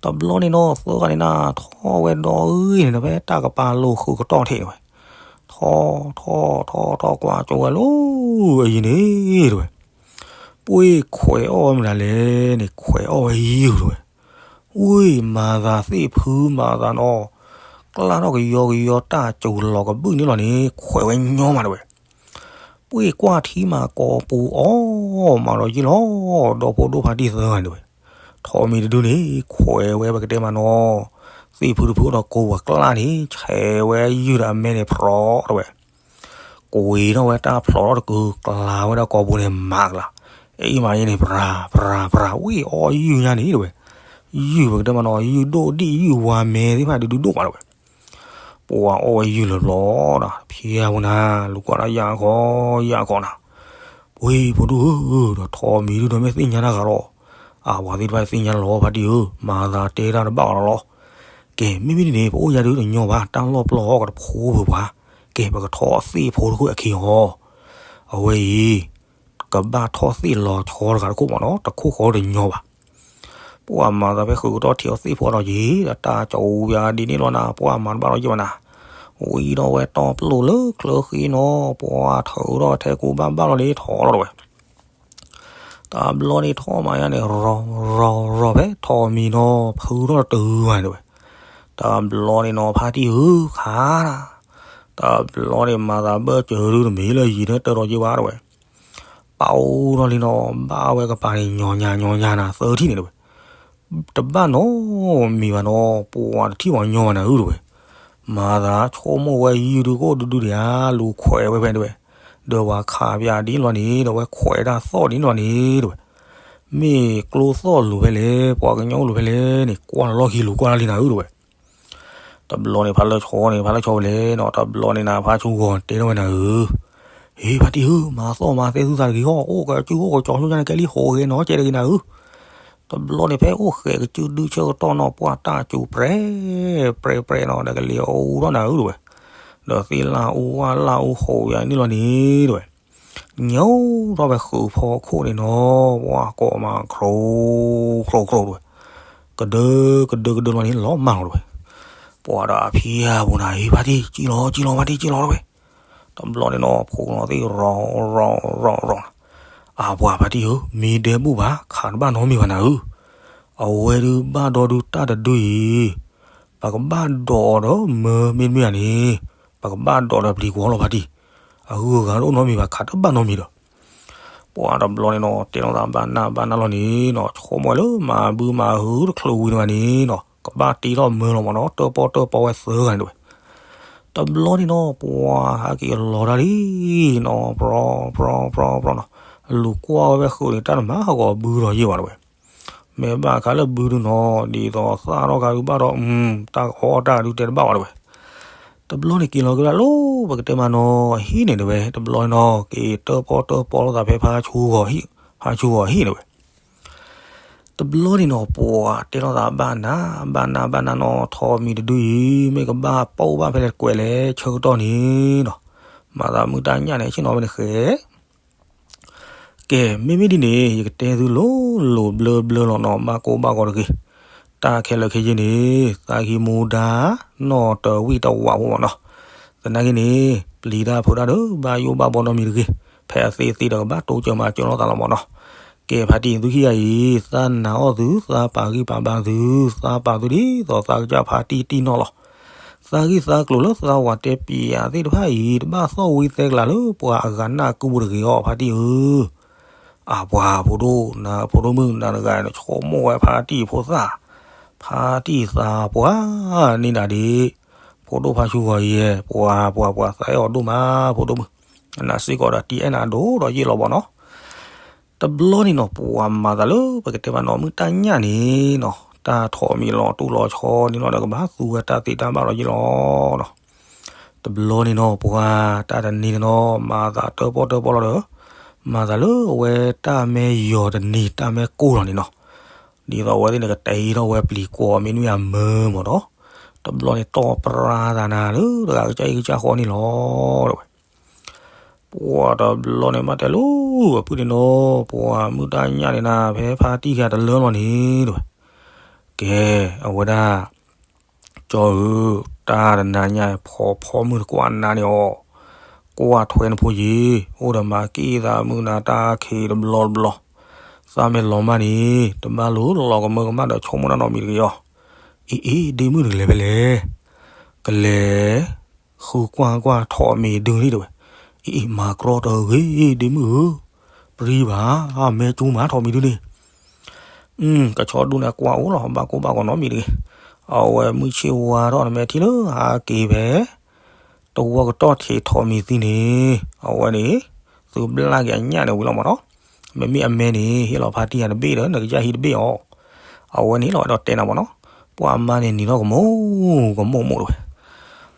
တဘျီန့ၣ်နီၤ သၢဂၤန့ၣ်နၤ ထီၣ်ဝဲဒီးအံၤန့ၣ် ဖဲတၢ်ကပၤလိာ်ဃုာ်ကတီၢ်ထံးတဲဝဲ. ထီၣ် ထီၣ် ထီၣ် ထီၣ် ကွၢ်ကၠိဝဲလီၤအံၤန့ၣ်တဲဝဲ. ပှ့ၢ်ခွဲးအီၣ်ဝဲမနုၤလဲၣ်န့ၣ် ခွဲးအီၣ်ဝဲယုၢ်တဲဝဲ. ဝ့ၢ်မၤသးသ့ၣ်ဖုမၤသးနီၤ ကျါထီၣ်ကယီကယီတၢ်စူၤလီၤကဘုၣ်န့ၣ်လီၤန့ၣ် ခွဲးဝဲညီမးတဲဝဲ. ပှ့ၢ်ကွၢ်ထံမၤကိာ်ပူၤအီၣ်မးဒီးယုၢ်လီၤ ဒီဖိဒိၣ်ဖါတံၢ်သၢဂၤန့ၣ်တဲဝဲ. ထိးမံၤတဒုန့ၣ် ခွဲးဝဲပကတဲမးနီၤ သ့ၣ်ဖုတဖုအိၣ်ဒီးကိးပူၤအကျါန့ၣ် ဆဲးဝဲယုၢ်ဒီးအမဲန့ၣ်ဖျိးတဲဝဲ. ကွံာ်ထီၣ်ဝဲတၢ်ဖျိးထီၣ်တကုာ် ကျါဝဲဒၣ်ကိာ်ပူၤန့ၣ်မးကလၤ. အ့ၣ်မးယဲန့ၣ် ပြၤ ပြၤ ပြၤ ဝ့ၢ်အီၣ်ယုၢ်ညါန့ၣ်တဲဝဲ. ယုၢ်ပကတဲမးနီၤ ယုၢ်ဒိၣ်ဒံၣ်ယုၢ်ဝါမဲသ့ၣ်တဖၣ်ဒုးဒုးဒိၣ်မးတဲဝဲ. ပှၤအီၣ်ဝဲယုၢ်လီၤဘျီဒီး ဖံယါဖိနၤ လူၤကွၢ်ဒီးယၢ်ခီ ယၢ်ခီနၤ. ပှ့ၢ်ဖိဒိၣ်ဧၢ ဒီးထိးမံၤဒုဒီးမ့ၢ်သ့ၣ်ညါတၢ်ဂၤလီၤ. အပှၤသ့ၣ်တဖၣ်သ့ၣ်ညါလီၤဖါတံၢ်ဧၢ မၤသးတဲတၢ်တဘၣ်အီၤလီၤလီၤ. ကဲ မ့မ့ၢ်ဒ်န့ၣ် ပအိၣ်ယၤဒုတညီဘၣ် တၢ်လီၢ်ပျီၢ်အီၣ်ကတဖိပၢၤပှၤ. ကဲ ပကထီၣ်သ့ၣ်ဖိတခိၣ်အခံအီၤ အဝဲအံၤ ကဘၣ်ထီၣ်သ့ၣ်လီၤဆီတဂၤတခိၣ်မးနီၤ တခိၣ်ဃီတညီဘၣ်. ပှၤမၤသးဖဲဃုာ်ကတီၢ်ထံးအီၤသ့ၣ်ဖိဒီးက့ၤ ဒီးတၢ်ကီအူပယါဒ်န့ၣ်လီၤနၤ ပှၤမၤတဘၣ်ဒီးယဲၢ်ဘၣ်နၤ. ဝံၤဒီးဝဲတီပျိၢ်လၢချၢဃံနီၤ ပှၤထုးထီၣ်ထဲကူဘၣ်ဘၣ်လီၤလံထီၣ်လီၤတဲဝဲ. တဘျီန့ၣ်ထီၣ်မးယါန့ၣ် ရီၤ ရီၤ ရီၤဖဲထိးမံၤနီၤ ဖုထီၣ်တတုၤဘၣ်န့ၣ်တဲဝဲ. တဘျီန့ၣ်နီၤ ဖါတံၢ်ဧၢ ခးနၤ. တဘျီန့ၣ်မၤသးဘၢၣ်စၢၤဒုတမံၤလၢယံၤန့ၣ်တၢ်ဒီးက့ၤဘၣ်တဲဝဲ. ပာ်အိၣ်ထီၣ်လံနီၤ ဘၣ်ဝဲကပၤန့ၣ် ညီညီညီညီနၤ သၢထံၣ်န့ၣ်တဲဝဲ. တဘၣ်နီတမံၤဘၣ်နီၤ ပှၤတထံၣ်ပှၤညီဘၣ်နၤဧၢတဲဝဲ. မၤသးဆိကမိၣ်ဝဲယုၢ်ဒုကိၣ်ဒုဒုဒံးဧါ လူၤခွဲးဝဲဖဲတဲဝဲ. ဒီးပှၤခးပယါဒ်န့ၣ်လီၤန့ၣ် ဒီးဝဲခွဲးတၢ်သီၣ်ဒ်န့ၣ်လီၤန့ၣ်တဲဝဲ. မ့ၢ်ကျိသီၣ်လိၤဖဲလဲၣ် ပှၤကညီအိၣ်လိၤဖဲလဲၣ်န့ၣ် ကွၢ်လီၢ်ခံလူၤကွၢ်လီၢ်လံနၤဧၢတဲဝဲ. တဘျီန့ၣ်ဖးလၢဆီန့ၣ် ဖးလၢဆီဖဲလဲၣ်နီၤ တဘျီန့ၣ်နၤ ဖါဆူဂီၤတဲထီၣ်ဝဲနၤဧၢ, ဟ့ ဖါတံၢ်ဧၢ, မၤသီၣ်မၤသဲသုသးတဂ့ၤအီၤ, အိၣ်ကစုအိၣ်ကကၠီဆိညါန့ၣ် ကဲလံဃိးဂဲၤနီၤ ကဲတဂ့ၤနၤဧၢ. တဘျီန့ၣ်ဖဲအိၣ်ဃဲးကစုဒုဆၢကတီၢ်နီၤ ပှၤတၢ်စူၤပြဲ ပြဲ ပြဲနီၤ ဒီးကလံၤအူထီၣ်နၤဧၢတဲဝဲ. ဒီးသ့ၣ်လၢအူဝၣ်လၢအူဃိးယၤန့ၣ်လီၤန့ၣ်တဲဝဲ. ညိထီၣ်ဖဲဃုာ်ဖီခိၣ်န့ၣ်နီၤ ပှၤကိးမး ခြိ ခြိ ခြိ တဲဝဲ. ကဒၢ ကဒၢ ကဒၢကဒၢလီၤန့ၣ် လီၤမၢ်လီၤတဲဝဲ. ပှၤဒီးအဖံအပူၤနၤ ဟ့ ဖါတံၢ် ကံၣ်လီၤ ကံၣ်လီၤ ဖါတံၢ် ကံၣ်လီၤတဲဝဲ. တဘျီန့ၣ်နီၤ ဖိနီၤသ့ၣ်ရီၤ ရီၤ ရီၤ ရီၤနၤ. အပှၤဖါတံၢ်ဧၢ, မ့ၢ်ဒဲဘူၣ်ဘၣ် ခးတဘၣ်နီတမံၤဘၣ်နၤဧၢ. အဝဲဒုးဘၣ်ဒီဒုတၢ်တဒုအံၤ ပကဘၣ်ဒိးအီၤဒီးမၢမ့တမ့ၢ်ဧါန့ၣ်, ပကဘၣ်ဒိးဒီးပျံၤကွီၤလီၤဖါတံၢ်. အဂုၤအဂၤတအိၣ်နီတမံၤဘၣ် ခးတဘၣ်နီတမံၤဒီး ပှၤတဘျီန့ၣ်နီၤ တဲလိာ်သးဘၣ်နၢ်ဘၣ်နၢ်လီၤန့ၣ်နီၤ ဆိကမိၣ်ဝဲလၢမၤဘုမၤဟုတချုးဝံၤတဂၤန့ၣ်နီၤ ကဘၣ်တ့ထီၣ်မၢလီၤမးနီၤ တၢၣ်ပီၣ်တၢၣ်ပီဝဲသၢဂၤန့ၣ်တဲဝဲ. တဘျီန့ၣ်နီၤ ပှၤဟဲက့ၤလီၤတၢ်လံနီၤ ပြီ ပြီ ပြီ ပြီနီၤ လူၤကွၢ်ဝဲဖဲဃုာ်န့ၣ် တၢ်တမၤဟးဂီၤဘုဒီးယဲၢ်ဘၣ်တဲဝဲ. မ့ၢ်ဘၣ်ခါလၢဘုဒုနီၤ ဒ်သိးသၣ်ထီၣ်ခါဒုးဘၣ်ဒီး တၢ်ကအီၣ်တၢ်ဒုးတဲတဘၣ်ဘၣ်တဲဝဲ. တဘျီန့ၣ်က့ၤလီၤက့ၤဒၣ်လၢ ပကတဲမးနီၤ ဟံၣ်န့ၣ်တဲဝဲ တဘျီန့ၣ်နီၤ က့ၤတၢၣ်ပီၣ်တၢၣ်ပီလိာ်သးဖဲဖါဆူဂီၤဟံၣ် ဖါဆူဂီၤဟံၣ်တဲဝဲ. တဘျီန့ၣ်နီၤ ပှၤတဲလိာ်သးဘၣ်နၢ် ဘၣ်နၢ် ဘၣ်နၢ်နီၤ ထိးမံၤတဒုအံၤ မ့ၢ်ကဘၣ်ပိာ်ဘၣ်ဖဲလဲၣ်ကွဲးလဲၣ်ဆၢကတီၢ်န့ၣ်နီၤ မၤသးမုၢ်တၢ်ညၣ်န့ၣ် ဆ့ၣ်နီၤဝဲန့ၣ်ဃဲ ကဲ မ့မ့ၢ်ဒ်န့ၣ် ယကတဲသုလိၤလိၤဘျၢဘျၢလီၤနီၤ ဘၣ်ကိၢ်ဘၣ်ဂီၤတဂ့ၤ. တၢ်ခဲလၢာ်ခဲဆ့န့ၣ် သးကံၢ်မူဒါ နီၢ်တဝံၣ်တဝးဖိမးနီၤ. သနာ်က့န့ၣ် ပျံၤတၢ်ဖုးတၢ်ဒီး ဘၣ်ယိၣ်ဘၣ်ဘီနီတမံၤတဂ့ၤ. ဖဲအသ့သ့ဒီးကဘၣ်တိစၢၤမၤစၢၤလိာ်သးလီၤမးနီၤ. ကဲ ဖါတံၢ်သုခံဂၤအံၤ သးနာ်အီၣ်သု သးပာ်ဂံၢ်ပာ်ဘါသု သးပာ်သုဒ်သိးသးကစၢ်ဖါတံၢ်တံၢ်နီၢ်လီၤ. သးဂံၢ်သးကျိၤလၢသးဝၤတဲပျံၤအသ့ၣ်တဖၣ်အံၤ တဘၣ်သီၣ်ဝံသဲကလၤလၢပှၤအဂၤနၢ်ကုပူၤတဂ့ၤအီၤ ဖါတံၢ်ဧၢ. အပှၤဖိဒိၣ် နဖိဒိၣ်မုၣ်နတဂၤ နဆိကမိၣ်ဝဲဖါတံၢ်ဖိသၣ် ဖါတံၢ်သးပှၢ်န့ၣ်ဒၣ်ဒ် ဖိဒိၣ်ဖါဆူဂီၤယဲ ပှၤပှၤပှၤသးအဲၣ်အီၤဒိၣ်မး ဖိဒိၣ်မုၣ်, နစ့ၢ်ကီးဒီးတံၢ်အဲၣ်နၤဒိၣ်ဒီးယ့ၢ်လီၤဘၣ်နီၤ. တဘျီန့ၣ်နီၤ ပှၤမၤသးလၢပကတဲဘၣ်နီၤ မုၢ်တၢ်ညၣ်န့ၣ်နီၤ တၢ်ထီၣ်မံၤလီၤတူၢ်လီၤဆီန့ၣ်နီၤဒီး ကဘၣ်သူဝဲတၢ်သ့တၢ်ဘၣ်ဒီးယ့ၢ်လီၤနီၤ. တဘျီန့ၣ်နီၤ ပှၤတၢ်တနံၤန့ၣ်နီၤ မၤသးတၢၣ်ပီၣ်တၢၣ်ပီၣ်လီၤဒီး မၤသးလၢအဝဲတၢ်မ့ၢ်ယီၤတနံၤ တၢ်မ့ၢ်ကိၢ်လီၤန့ၣ်နီၤ ဒ်သိးအဝဲသ့ၣ်န့ၣ် ကတဲထီၣ်ဝဲပျံၤကွီၤမ့ၢ်နွံအမၢမၢ်ဒီး တဘျီန့ၣ်တီၢ်ပြါသးနၤလၢတဂၤကစၢ်အံၤကစၢ်ဃီန့ၣ်လီၤ တဲဝဲ. ပှၤတဘျီန့ၣ်ဘၣ်တဲလၢ အဖုၣ်န့ၣ်နီၤ ပှၤမုၢ်တၢ်ညၣ်န့ၣ်နၤ ဖဲဖါတံၢ်ယၤတလၢလီၤန့ၣ် တဲဝဲ. ကဲ အဝဲဒၣ် ကၠီဧၢ, တၢ်တနၤညါ ဖီဖီမုၢ်တကွၢ်နၤန့ၣ်အီၤ, ကွၢ်ထွဲနဖိယ့ၤ, အိၣ်ဒီးမၤက့ၢ်သးမုၢ်နၤတၢ်ခံးတဘျီတဘျီ, သးမ့ၢ်လီၤမၢ်န့ၣ် တဘၣ်လိၤလီၤကမၢကမၣ်ဒီးဆိကမိၣ်တၢ်နီတမံၤတဂ့ၤအီၤ. အ့ အ့ ဒ့မုၣ်တကလဲၤဖဲလဲၣ်, ကလဲၤ ဃုကွၢ်ကွၢ်ထီၣ်မံၤဒုန့ၣ်တဲဝဲ. အ့ အ့ မၤကြီတဂ့ၤ ဒ့မုၣ်ဧၢ, ပြံဘၣ်, အမဲာ်ကၠူမၤထီၣ်မံၤဒုန့ၣ် ကဆီဒူၣ်န့ၣ်ကွၢ်အိၣ်လီၤ ဘၣ်ကိၢ်ဘၣ်ဂီၤနီတမံၤတဂ့ၤ. အဝဲမုၢ်ဆ့ၣ်ဝါထီၣ်နမဲာ်ထံလၢဟးက့ၤဖဲ တဝီကတီၢ်ထံးထီၣ်မံၤသံန့ၣ် အဝဲန့ၣ် သုးဘျၣ်က့ၤအညၣ်န့ၣ်ဝံၤလီၤမၢ်နီၤ. မ့မ့ၢ်အမဲာ်န့ၣ် ဟ့ၣ်လီၤဖါတံၢ်ယၤတဘ့ၣ်ဒီး နကစၢ်ဟံၣ်တဘ့ၣ်အီၤ. အဝဲန့ၣ်လီၤဝဲဒီးတဲနၤမၢ်နီၤ. ပှၤမါန့ၣ်နံၤထီၣ်ကမိၢ် ကမိၢ်မိၢ်တဲဝဲ.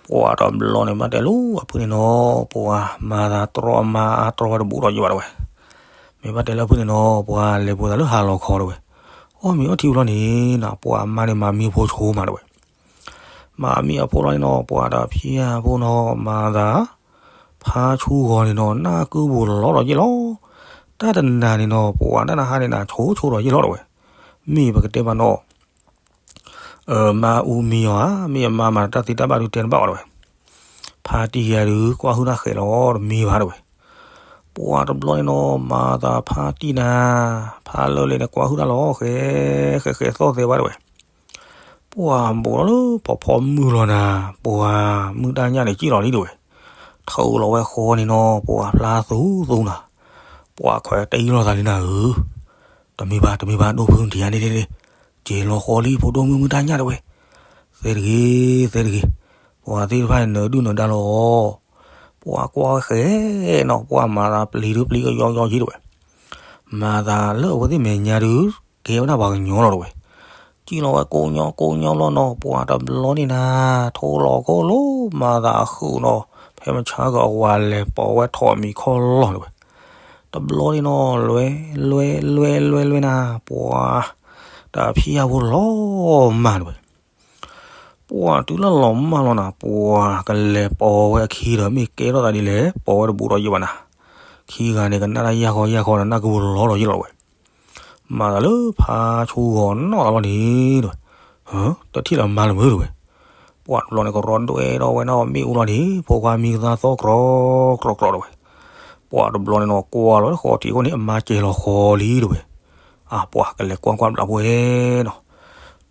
ပှၤတဘျီန့ၣ်ဘၣ်တဲလၢအဖုၣ်န့ၣ်နီၤ ပှၤမၤသးတြီအမါအါတြီဝဲတဘူးဒီးယံၤဘၣ်တဲဝဲ. မ့ၢ်ဘၣ်တဲလၢအဖုၣ်န့ၣ်နီၤ ပှၤလဲၤပိာ်သးလၢဟါလီၤခီတဲဝဲ. အီၣ်မ့ၤအီထံဝံၤလီၤန့ၣ်နီၤ ပှၤမါန့ၣ်မၤမံအဖိဆိမးတဲဝဲ. မၤမံအဖိလီၤန့ၣ်နီၤ ပှၤတဖံးအဖိနီၤ မၤသး ဖါဆူဂီၤန့ၣ်နီၤ နၢ်ကုၢ်ပူၤလီၤဒီးယ့ၢ်လီၤ. တၢ်တနၤန့ၣ်နီၤ ပှၤတၢ်နဟါန့ၣ်နၤဆိဆိဒီးယ့ၢ်လီၤတဲဝဲ. မ့ၢ်ပကတဲဘၣ်နီၤ မါအူမံယီၤဧါ မ့ၢ်အမါမၤတၢ်သ့တၢ်ဘၣ်ဒုးတဲတဘၣ်အီၤတဲဝဲ. ဖါတံၢ်ယၤဒုး ကွၢ်ဟုၣ်တၢ်ဃဲးလီၤ တမံဘၣ်တဲဝဲ. ပှၤတဘျီန့ၣ်နီၤ မၤသးဖါတံၢ်နၤ ဖါလၢာ်လၢာ်န့ၣ် ကွၢ်ဟုၣ်တၢ်လီၤ ဃဲးဃဲးဃဲးသီၣ်သဲဘၣ်တဲဝဲ. ပှၤဘူးထီၣ်လၢဖီဖီမုၢ်လီၤနၤ ပှၤမုၢ်တၢ်ညၣ်န့ၣ်ကံၣ်လီၤလံတဲဝဲ. ထုးလီၤဝဲဃီန့ၣ်နီၤ ပှၤဖျါသူသူနၤ ပှၤခွဲးတ့လီၤသးလံနၤဧၢ. တမံဘၣ် တမံဘၣ် ဒိၣ်ဖုနထံၣ်ဧါန့ၣ်န့ၣ် က့ၤလီၤဃီလံ ဖိဒိၣ်မုၣ်မုၢ်တၢ်ညၣ်တဲဝဲ. သဲတဂ့ၤ သဲတဂ့ၤ ပှၤသ့ၣ်တဖၣ်န့ၣ်နၢၤဒုၣ်နၢၤဒါလီၤ. ပှၤကွၢ်ဃဲးနီၤ ပှၤမၤသးပျံၤဒုပျံၤကယီကယီက့ၤတဲဝဲ. မၤသးလၢအဝဲသ့ၣ်မဲာ်ညါဒုး ကဲဝဲဒၣ်ပှၤကညီလီၤတဲဝဲ. ကံၣ်လီၤဝဲကိးညီကိးညီလီၤနီၤ ပှၤတဘျီန့ၣ်နၤ ထိလီၤခိၣ်လိၤ မၤသးအဃုာ်နီၤ ဖဲမဆါကီးအဝၤလဲၤပိာ်ဝဲထီၣ်မံၤခီလီၤတဲဝဲ. တဘျီန့ၣ်နီၤ လွဲလွဲလွဲလွဲလွဲနၤ ပှၤ တဖံးယၤဖိလီၤမၢ်တဲဝဲ. ပှၤတုၤလၢလီၤမၢ်လီၤနၤ ပှၤကလဲၤပိာ်ဝဲအခံဒီး မ့ၢ်ကဲထီၣ်သးဒ်လဲၣ် ပိာ်ဝဲတဘူးဒီးယံၤဘၣ်နၤ. ခံဂၤန့ၣ် ကနၣ်တၢ်ယၢ်ဃီယၢ်ဃီဒီး နၢ်ကုၢ်ပူၤလီၤဒီးယံၤလီၤတဲဝဲ. မၤသးလၢဖါဆူဂီၤနီၢ်လီၤလီၤန့ၣ်တဲဝဲ. တထံၣ်လၢၤမါလၢၤမုၢ်တဲဝဲ. ပှၤတဘျီန့ၣ်ကရီဒွဲဒီးဝဲဒၣ်အီၤမ့ၣ်အူလီၤန့ၣ် ဖိခွါမံကသါသီကြီကြီတဲဝဲ. ပှၤတဘျီန့ၣ်နီၤ ကွၢ်လီၤဃီထံးအဃိန့ၣ် အမါကဲၤလီၤဃီလံတဲဝဲ. အါ ပှၤကလဲၤကွၢ်ကွၢ်ဘျးဖိဝဲနီၤ.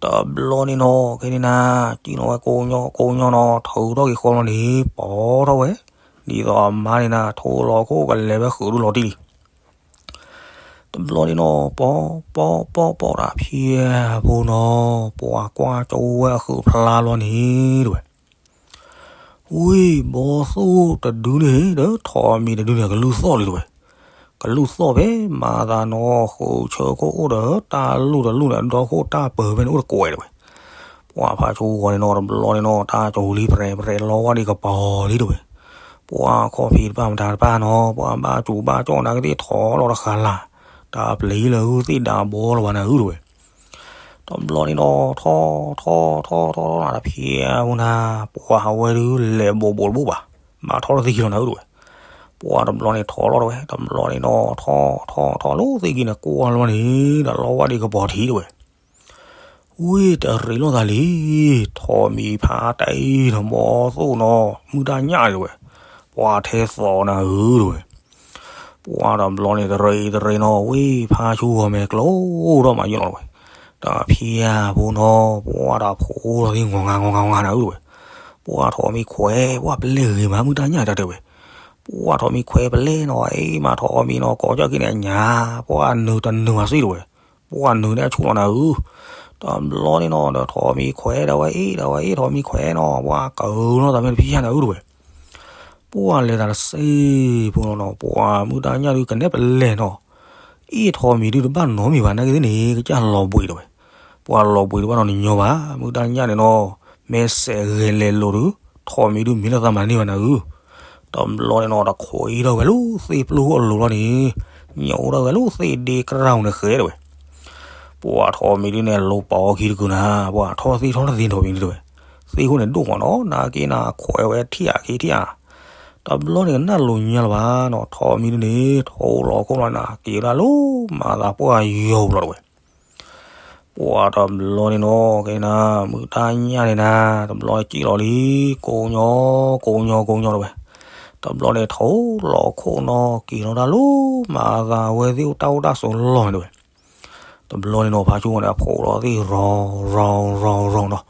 တဘျီန့ၣ်နီၤ ခဲန့ၣ်နၤ ကံၣ်လီၤဝဲကိးညီကိးညီနီၤ ထုးထီၣ်က့ၤဃီလီၤန့ၣ် ပိာ်ထီၣ်ဝဲ ဒ်သိးအမါန့ၣ်နၤ ထိလီၤခိၣ်ကလဲၤဝဲဃုာ်ဒုလီၤတံၢ်လံ. တဘျီန့ၣ်နီၤ ပိာ် ပိာ် ပိာ် ပိာ်တၢ်ဖံးဖိနီၤ ပှၤကွၢ်ကၠိဝဲအဃုာ်ဖျါလီၤန့ၣ်တဲဝဲ. ဝံၤဘီသိၣ်တဒုန့ၣ်ဒီး ထိးမံၤတဒုန့ၣ် ကလုၢ်သီၣ်လံတဲဝဲ. ကလုၢ်သီၣ်ဖဲမၤသးနီၤ ဃုာ်ဆၢခိၣ်အိၣ်ဒီး တၢ်လူၢ်တလူၢ်န့ၣ် ဒီခိၣ်တၢ်ပၢၤဖဲန့ၣ်အိၣ်တကွဲးတဲဝဲ. ပှၤဖါဆူဂီၤန့ၣ်နီၤ တဘျီန့ၣ်နီၤ တၢ်ကၠိလံပြဲးပြဲး လီဝါဒံးကပီၤလံတဲဝဲ. ပှၤခီၣ်ဖံးတဖၣ်မတၤတဖၣ်နီၤ ပှၤဘၣ်စူၤဘၣ်ကၠီၣ်နၤကသ့ၣ်ထီၣ်လီၤတဃာ်လၢ် တၢ်ပျံၤလၢဟုသ့ၣ်ဒၣ်ဘီလၢၤဘၣ်နၤဧၢတဲဝဲ. တဘျီန့ၣ်နီၤ ထီၣ်ထီၣ်ထီၣ်ထီၣ်ထီၣ်နၤတဖံးဖိနၤ ပှၤဟးဝဲဒုးလဲၤဘိးဘိးတဘိးဘၣ် မၤထီၣ်တသ့ခံလီၤနၤဧၢတဲဝဲ. ပှၤတဘျီန့ၣ်ထီၣ်လီၤတဲဝဲ တဘျီန့ၣ်နီၤ ထီၣ်ထီၣ်ထီၣ်လီၤသ့ၣ်ကံန့ၣ် ကွၢ်လီၤန့ၣ် ဒီးလီဝါဒံးကပီၤထံးတဲဝဲ. ဝံၤတရံးလိာ်သးလံ ထိးမံၤဖးတံၢ် ဒီးဘီသိၣ်နီၤ မုၢ်တၢ်ညၣ်တဲဝဲ. ပှၤထဲသိးနၤဧၢတဲဝဲ. ပှၤတဘျီန့ၣ်တရံးတရံးနီၤ ဝံၤဖါဆူဂီၤမဲာ်ကျိထီၣ်မးယံာ်လီၤတဲဝဲ. တၢ်ဖံးယၤဖိနီၤ ပှၤတၢ်ဖိလီၤသ့ၣ် ငီၤငါငီၤငါငီၤနၤဧၢတဲဝဲ. ပှၤထိးမံၤခွဲး ပှၤပလဲဂ့ၤမး မုၢ်တၢ်ညၣ်တၢ်တဲဝဲ. ပှၤထိးမံၤခွဲးပလဲနီၤ အ့ မၤထိးမံၤနီၤ ကိးကၠီၣ်က့ၤန့ၣ်အညါ ပှၤနုာ်တနုာ်ဘၣ်စ့ၢ်တဲဝဲ. ပှၤနုာ်န့ၣ်အဆူၣ်လီၤနၤဧၢ. တဘျီန့ၣ်နီၤ ဒီးထိးမံၤခွဲးဒၣ်ဝဲအ့ၣ်ဒၣ်ဝဲအ့ၣ် ထိးမံၤခွဲးနီၤ ပှၤကၢၤနီၤ သးမ့ၢ်တဖံးယါန့ၣ်အုတဝဲ ပှၤလဲၤသးတစ့ဖိနီၤ ပှၤမုၢ်တၢ်ညၣ်ဒုးကနဲၣ်ပလဲၣ်နီၤ အ့ၣ်ထိးမံၤဒုးတဘၣ်နီတမံၤဘၣ် နာ်က့သ့ၣ်န့ၣ် ကစၢ်လီၤဘှံးတဝဲ ပှၤလီၤဘှံးတဘၣ်နီတညီဘၣ် မုၢ်တၢ်ညၣ်န့ၣ်နီၤ မ့ၢ်စဲးဂဲၤလဲၤလိာ်ဒုး ထိးမံၤဒုးမံၤလၢသးမၤန့ၢ်ဘၣ်နၤဧၢ တဘျီန့ၣ်နီၤ တခိးအံၤထီၣ်ဝဲလၢသ့ၣ်ပျိၢ်ခိၣ်အလိၤလီၤန့ၣ် ညိးထီၣ်ဝဲလၢသ့ၣ်ဒ့ကရၢ်န့ၣ်ဃဲတဝဲ ပှၤထိးမံၤဒုးန့ၣ် လိၤပာ်အီၤခံတကုာ်နၤ ပှၤထီၣ်သ့ၣ်ထီၣ်တသ့နီၤမံၤဒုးတဝဲ သ့ၣ်ခိၣ်န့ၣ်ဒိၣ်မးနီၤ နာ်က့နၤခွဲးဝဲထံၣ်ဧါခံထံၣ်ဧါ တဘျီန့ၣ်ကနၣ်လိၤညါလၢၤဘၣ်နီၤ ထိးမံၤဒုးန့ၣ် ထိးလီၤခိၣ်လီၤနၤ က့ၤဒၣ်လၢမၤသးပှၢ်ယိၤလီၤတဝဲ ပှၤတဘျီန့ၣ်နီၤ ကဲနၤ မုၢ်တၢ်ညၣ်န့ၣ်နၤ တဘျီကံၣ်လီၤလံ ကိးညီ ကိးညီကိးညီတဝဲ တဘျီန့ၣ် ထိးလီၤခိၣ်နီၤ က့ၤလီၤတၢ်လၢမၤသးဝဲသ့ၣ်အိၣ်တၢ်အိၣ်တၢ်ဆိးလီၢ်န့ၣ်တဝဲ တဘျီန့ၣ်နီၤ ဖါဆူန့ၣ် အဖိးလီၤသ့ၣ်ရီၤရီၤရီၤနီၤ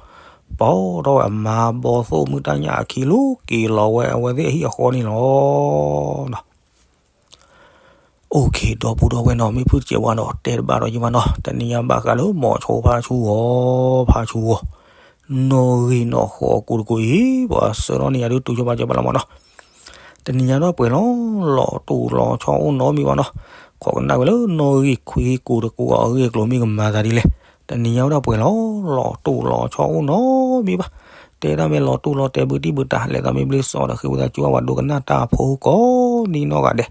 ပိာ်ထီၣ်ဝဲအမါဘီသိၣ်မုၢ်တၢ်ညၣ်အခံလီၤ က့ၤလီၤဝဲအဝဲသ့ၣ်အဟံၣ်အဃီန့ၣ်လီၤနီၤ အိၣ်ခ့ ဒီပုၢ်ဒီဝဲၢ်နီၤ မ့ၢ်ဖုၣ်တစဲးဝါနီၤ တဲတဘၣ်ဒီးယမးနီၤ တနံၤညါဘၣ်ဃးလၢမိၤဆိဖါဆူဂီၤ ဖါဆူဂီၤ နီၣ်ဂံၢ်နီၣ်ဃီအကူတကူအံၤ ပှၤဆှၢထီၣ်န့ၢ်ယၤဒုး တုၤဆိပာ်စၢၤဘၣ်လီၤမးနီၤ တနံၤညါဒီးပှဲၤလီၤ လီၤတူၢ်လီၤဆီအိၣ်နီတမံၤဘၣ်နီၤ ခိးကနၣ်ဝဲလၢနီၣ်ဂံၢ်ခွံကူတကူအဂ့ၢ်အကျိၤမ့ၢ်ကမၤသးဒ်လဲၣ် တနံၤညါဝဲဒၣ်ပှဲၤလီၤ လီၤတူၢ်လီၤဆီအိၣ်နီတမံၤဘၣ် တဲဒၣ်မ့ၢ်လီၤတူၢ်လီၤတဲဘုတံၢ်ဘုတၢ် လဲၤသးမ့ၢ်ဘျ့စီဒီးဃ့ဝံသးစူၤအဝဲဒိကနၣ်တၢ်ဖိကိးနံၤနီၢ်ဂၤဒဲး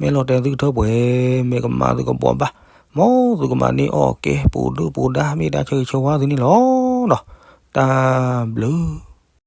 မ့ၢ်လီၤတဲာ်သုကထၢပှဲၤ မ့ၢ်ကမၤသုကဘှီဘၣ် မ်သုကမၤန့ၢ်အီၣ်ကဲ ပူၤဒုၣ်ပူၤဒါ မ့ၢ်တၢ်ဆၢဂ့ၤဆၢဝါသုန့ၣ်လီၤနီၤ တၢ်ဘျုး